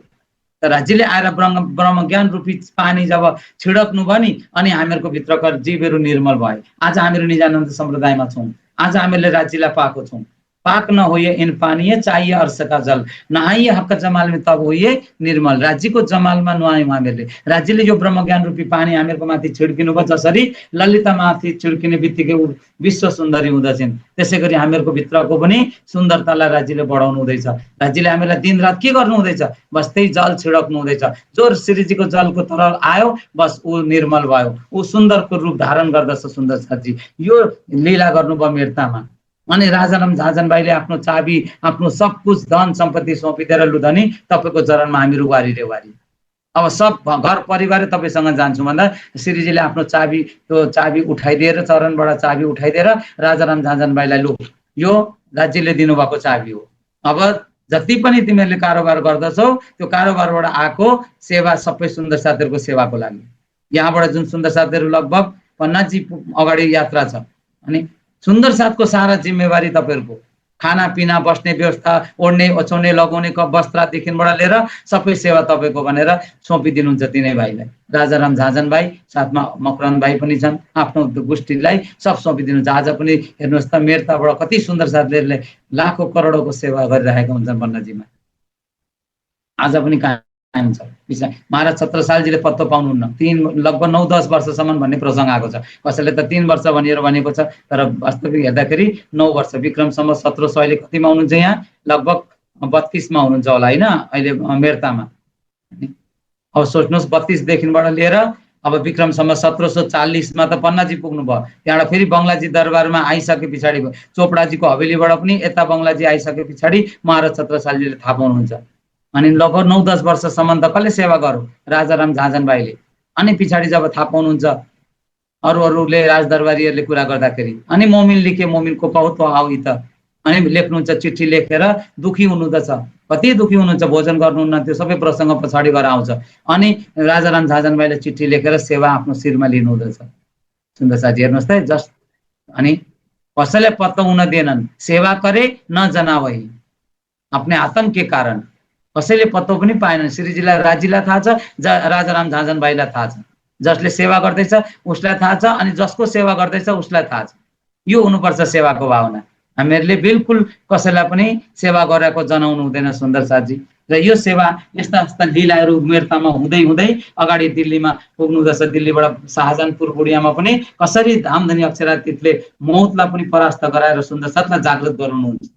त राज्यले आएर ब्रह्म ज्ञान रूपी पानी जब छिडक्नु भयो नि, अनि हामीहरूको भित्रका जीवहरू निर्मल भए। आज हामीहरू निजानन्द सम्प्रदायमा छौँ। आज हामीले राज्यलाई पाएको छौँ। पाक न होइए इन पानीय चाहिए अर्श का जल, नहाइए हक जमाल में तब होइए निर्मल। राज्यको जमालमा नुहायौँ हामीले। राज्यले यो ब्रह्म ज्ञान रूपी पानी हामीहरूको माथि छिड्किनु भयो, जसरी ललिता माथि छिड्किने बित्तिकै विश्व सुन्दरी हुँदछन्, त्यसै गरी हामीहरूको भित्रको पनि सुन्दरतालाई राज्यले बढाउनु हुँदैछ। राज्यले हामीलाई दिनरात के गर्नु हुँदैछ, बस त्यही जल छिडक्नु हुँदैछ। जो श्रीजीको जलको तरल आयो बस ऊ निर्मल भयो, ऊ सुन्दरको रूप धारण गर्दछ। सुन्दर साथी यो लीला गर्नुभयो मेर्तामा। अनि राजाराम झाँझनबाईले आफ्नो चाबी, आफ्नो सब कुछ धन सम्पत्ति सौंपिदिएर लु धनी तपाईँको चरणमा हामीहरू वारी रे वारी, अब सब घर परिवार तपाईँसँग जान्छु भन्दा श्रीजीले आफ्नो चाबी, त्यो चाबी उठाइदिएर, चरणबाट चाबी उठाइदिएर राजाराम झाँझनबाईलाई लु यो राज्यले दिनुभएको चाबी हो, अब जति पनि तिमीहरूले कारोबार गर्दछौ त्यो कारोबारबाट आएको सेवा सबै सुन्दर साथीहरूको सेवाको लागि। यहाँबाट जुन सुन्दर साथीहरू लगभग 50 जी अगाडि यात्रा छ, अनि सुन्दर साथको सारा जिम्मेवारी तपाईँहरूको खाना पिना बस्ने व्यवस्था, ओढ्ने ओछ्याउने लगाउने वस्त्रदेखिबाट लिएर सबै सेवा तपाईँको भनेर सुम्पिदिनुहुन्छ तिनै भाइलाई। राजाराम झाँझनबाई साथमा मकरन भाइ पनि छन्, आफ्नो गोष्ठीलाई सब सुम्पिदिनुहुन्छ। आज पनि हेर्नुहोस् त मेर्ताबाट कति सुन्दर साथीहरूले लाखौं करोडौँको सेवा गरिरहेका हुन्छन् बन्नजीमा, आज पनि कायम छ। महाराज छत्रसालजीले पत्तो पाउनुहुन्न, लगभग 9-10 वर्षसम्म भन्ने प्रसङ्ग आएको छ। कसैले त 3 वर्ष भनेको छ, तर वास्तविक हेर्दाखेरि 9 वर्ष। विक्रमसम्म 1700 अहिले कतिमा हुनुहुन्छ, यहाँ लगभग 32 मा हुनुहुन्छ होला होइन अहिले मेर्तामा। अब सोच्नुहोस् 32 देखिबाट लिएर अब विक्रमसम्म 1740 मा त पन्नाजी पुग्नु भयो। त्यहाँबाट फेरि बङ्गलाजी दरबारमा आइसके पछाडि चोपडाजीको हवेलीबाट पनि यता बङ्गलाजी आइसके पछाडि महाराज छत्रसालजीले थाहा पाउनुहुन्छ। अनि लगभग 9-10 वर्षसम्म त कसले सेवा गर्यो, राजाराम झाँझनबाईले। अनि पछाडि जब थाहा पाउनुहुन्छ अरूले राजदरबारीहरूले कुरा गर्दाखेरि, अनि मोमिनले के मोमिनको बहुत आऊ त, अनि लेख्नुहुन्छ चिठी लेखेर दुखी हुनुहुँदछ, कति दुखी हुनुहुन्छ, भोजन गर्नुहुन्न, त्यो सबै प्रसङ्ग पछाडि गएर आउँछ। अनि राजाराम झाँझनबाईले चिठी लेखेर सेवा आफ्नो शिरमा लिनुहुँदछ। सुन्दर साथी हेर्नुहोस् त जस्ट, अनि कसैले पत्तो हुन दिएनन्, सेवा करे न जना वही अपने आतंक के कारण, कसैले पत्तो पनि पाएनन्। श्रीजीलाई राज्यलाई थाहा छ, राजाराम झाँझनबाईलाई थाहा छ, जसले सेवा गर्दैछ उसलाई थाहा छ, अनि जसको सेवा गर्दैछ उसलाई थाहा छ। यो हुनुपर्छ सेवाको भावना। हामीहरूले बिल्कुल कसैलाई पनि सेवा गरेको जनाउनु हुँदैन सुन्दर साथी। र यो सेवा यस्ता यस्ता लीलाहरू मेर्तामा हुँदै हुँदै अगाडि दिल्लीमा पुग्नुहुँदछ। दिल्लीबाट शाहजहानपुर बुढियामा पनि कसरी धामधनी अक्षरातीतले मौतलाई पनि परास्त गराएर सुन्दर साथलाई जागृत गराउनुहुन्छ।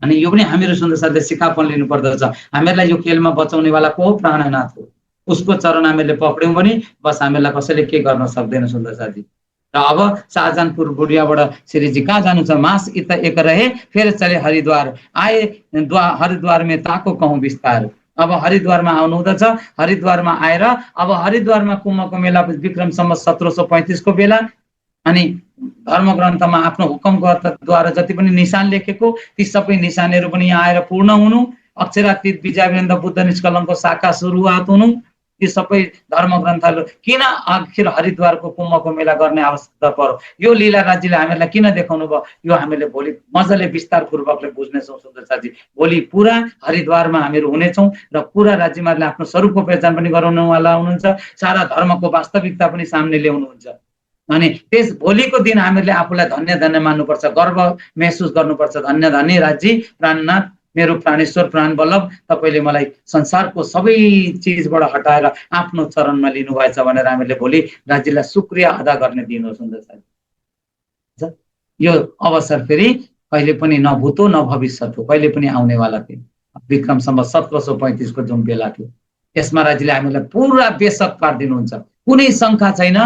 अनि यो पनि हामीहरू सुन्दर साथले सिकापन लिनु पर्दछ। हामीहरूलाई यो खेलमा बचाउनेवाला को हो, प्राणनाथ हो। उसको चरण हामीले पक्ड्यौँ भने बस हामीलाई कसैले के गर्न सक्दैन सुन्दर साथी। र अब शाहजहानपुर बुढियाबाट श्रीजी कहाँ जानु छ, मास इत एक रहे फिर चले हरिद्वार आए, हरिद्वार में ताको कहूँ विस्तार। अब हरिद्वारमा आउनु हुँदछ। हरिद्वारमा आएर अब हरिद्वारमा कुम्भको मेला विक्रमसम्म 1735 को बेला, अनि धर्मग्रन्थमा आफ्नो हुकुमद्वारा जति पनि निशान लेखेको ती सबै निशानहरू पनि यहाँ आएर पूर्ण हुनु, अक्षरातीत विजयवीरेन्द्र बुद्ध निष्कलङ्कको शाखा सुरुवात हुनु, यो सबै धर्मग्रन्थहरू किन आखिर हरिद्वारको कुम्भको मेला गर्ने आवश्यकता पर्यो, यो लीला राज्यले हामीलाई किन देखाउनु भयो, यो हामीले भोलि मजाले विस्तार पूर्वकले बुझ्नेछौँ सुन्दर साथी। भोलि पुरा हरिद्वारमा हामीहरू हुनेछौँ र पुरा राज्यमाले आफ्नो स्वरूपको पहिचान पनि गराउनेवाला हुनुहुन्छ, सारा धर्मको वास्तविकता पनि सामने ल्याउनुहुन्छ। अनि त्यस भोलिको दिन हामीहरूले आफूलाई धन्य धन्य मान्नुपर्छ, गर्व महसुस गर्नुपर्छ। धन्य धन्य राज्य प्राणनाथ, मेरो प्राणेश्वर प्राण वल्लभ, तपाईँले मलाई संसारको सबै चिजबाट हटाएर आफ्नो चरणमा लिनुभएछ भनेर हामीले भोलि राज्यलाई शुक्रिया अदा गर्ने दिन हो सुन्दर साथी। यो अवसर फेरि कहिले पनि न भूतो न भविष्यत हो, कहिले पनि आउनेवाला थियो। विक्रमसम्म 1735 को जुन बेला थियो, यसमा राज्यले हामीलाई पुरा बेसक पारिदिनुहुन्छ। कुनै शङ्का छैन।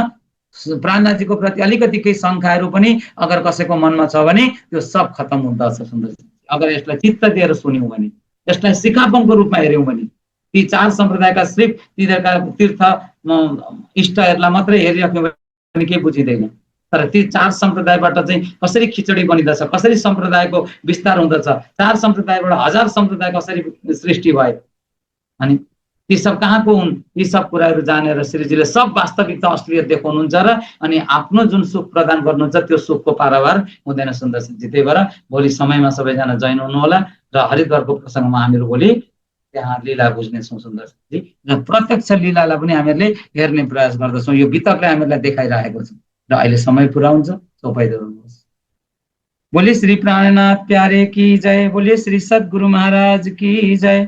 प्राणनाथजीको प्रति अलिकति केही शङ्काहरू पनि अगर कसैको मनमा छ भने त्यो सब खत्म हुँदछ सुन्दर साथी। अगर यसलाई चित्त दिएर सुन्यौँ भने, यसलाई सिकापनको रूपमा हेऱ्यौँ भने, ती 4 सम्प्रदायका सिर्फ तिनीहरूका तीर्थ इष्टहरूलाई मात्रै हेरिराख्यौँ भने केही बुझिँदैन। तर ती 4 सम्प्रदायबाट चाहिँ कसरी खिचडी बनिँदछ, कसरी सम्प्रदायको विस्तार हुँदछ, 4 सम्प्रदायबाट 1000 सम्प्रदाय कसरी सृष्टि भयो, अनि ती सब कहाँको हुन्, यी सब कुराहरू जानेर श्रीजीले सब वास्तविकता असलियत देखाउनुहुन्छ र अनि आफ्नो जुन सुख प्रदान गर्नुहुन्छ त्यो सुखको पारावार हुँदैन सुन्दरजी। त्यही भएर भोलि समयमा सबैजना जोइन हुनु होला र हरिद्वारको प्रसङ्गमा हामीहरू भोलि त्यहाँ लीला बुझ्नेछौँ सुन्दरजी र प्रत्यक्ष लीलालाई पनि हामीहरूले हेर्ने प्रयास गर्दछौँ। यो वितकले हामीलाई देखाइरहेको छ र अहिले समय पुरा हुन्छ, चौपाइदिनुहोस्। बोलिए श्री प्राणनाथ प्यारे की जय, बोलिए श्री सद्गुरु महाराज की जय।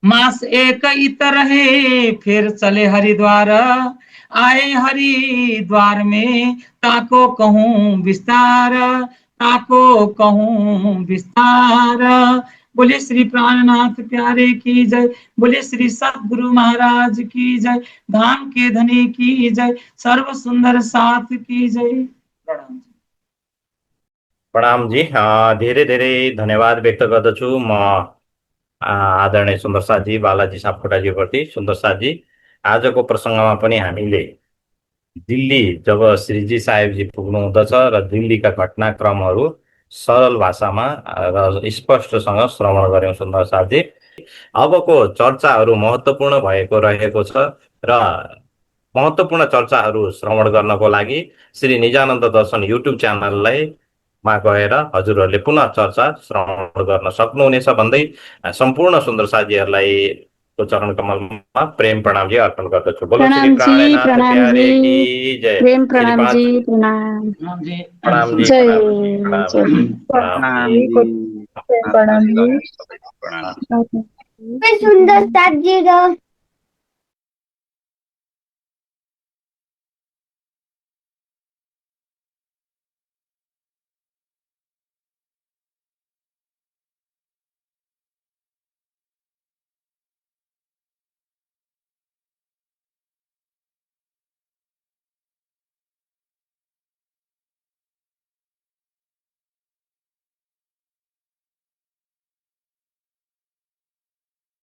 मास एक इतर है फिर चले हरिद्वार, आए हरिद्वार में ताको कहूँ विस्तार, ताको कहूँ विस्तार। बोले श्री प्राणनाथ प्यारे की जय, बोले श्री सद्गुरु महाराज की जय, धाम के धनी की जय, सर्व सुंदर साथ की जय। प्रणाम। प्रणाम जी। धेरै धेरै धन्यवाद व्यक्त गर्दछु म आदरणीय सुन्दर साथी बालाजी सापकोटाजीप्रति। सुन्दर साथी, आजको प्रसङ्गमा पनि हामीले दिल्ली जब श्रीजी साहेबजी पुग्नु हुँदछ र दिल्लीका घटनाक्रमहरू सरल भाषामा र स्पष्टसँग श्रवण गर्यौँ सुन्दर साथी। अबको चर्चाहरू महत्त्वपूर्ण भएको रहेको छ र महत्त्वपूर्ण चर्चाहरू श्रवण गर्नको लागि श्री निजानन्द दर्शन युट्युब च्यानललाई मा गएर हजुरहरूले पुनः चर्चा श्रवण गर्न सक्नुहुनेछ भन्दै सम्पूर्ण सुन्दर साथीहरूलाई चरण कमलमा प्रेम प्रणाम जी अर्पण गर्दछु। बोलो श्री प्राणनाथ प्यारे की जय। प्रेम प्रणाम जी, प्रणाम प्रणाम जी, जय प्रणाम जी। प्रणाम जी। सुंदर साथ जी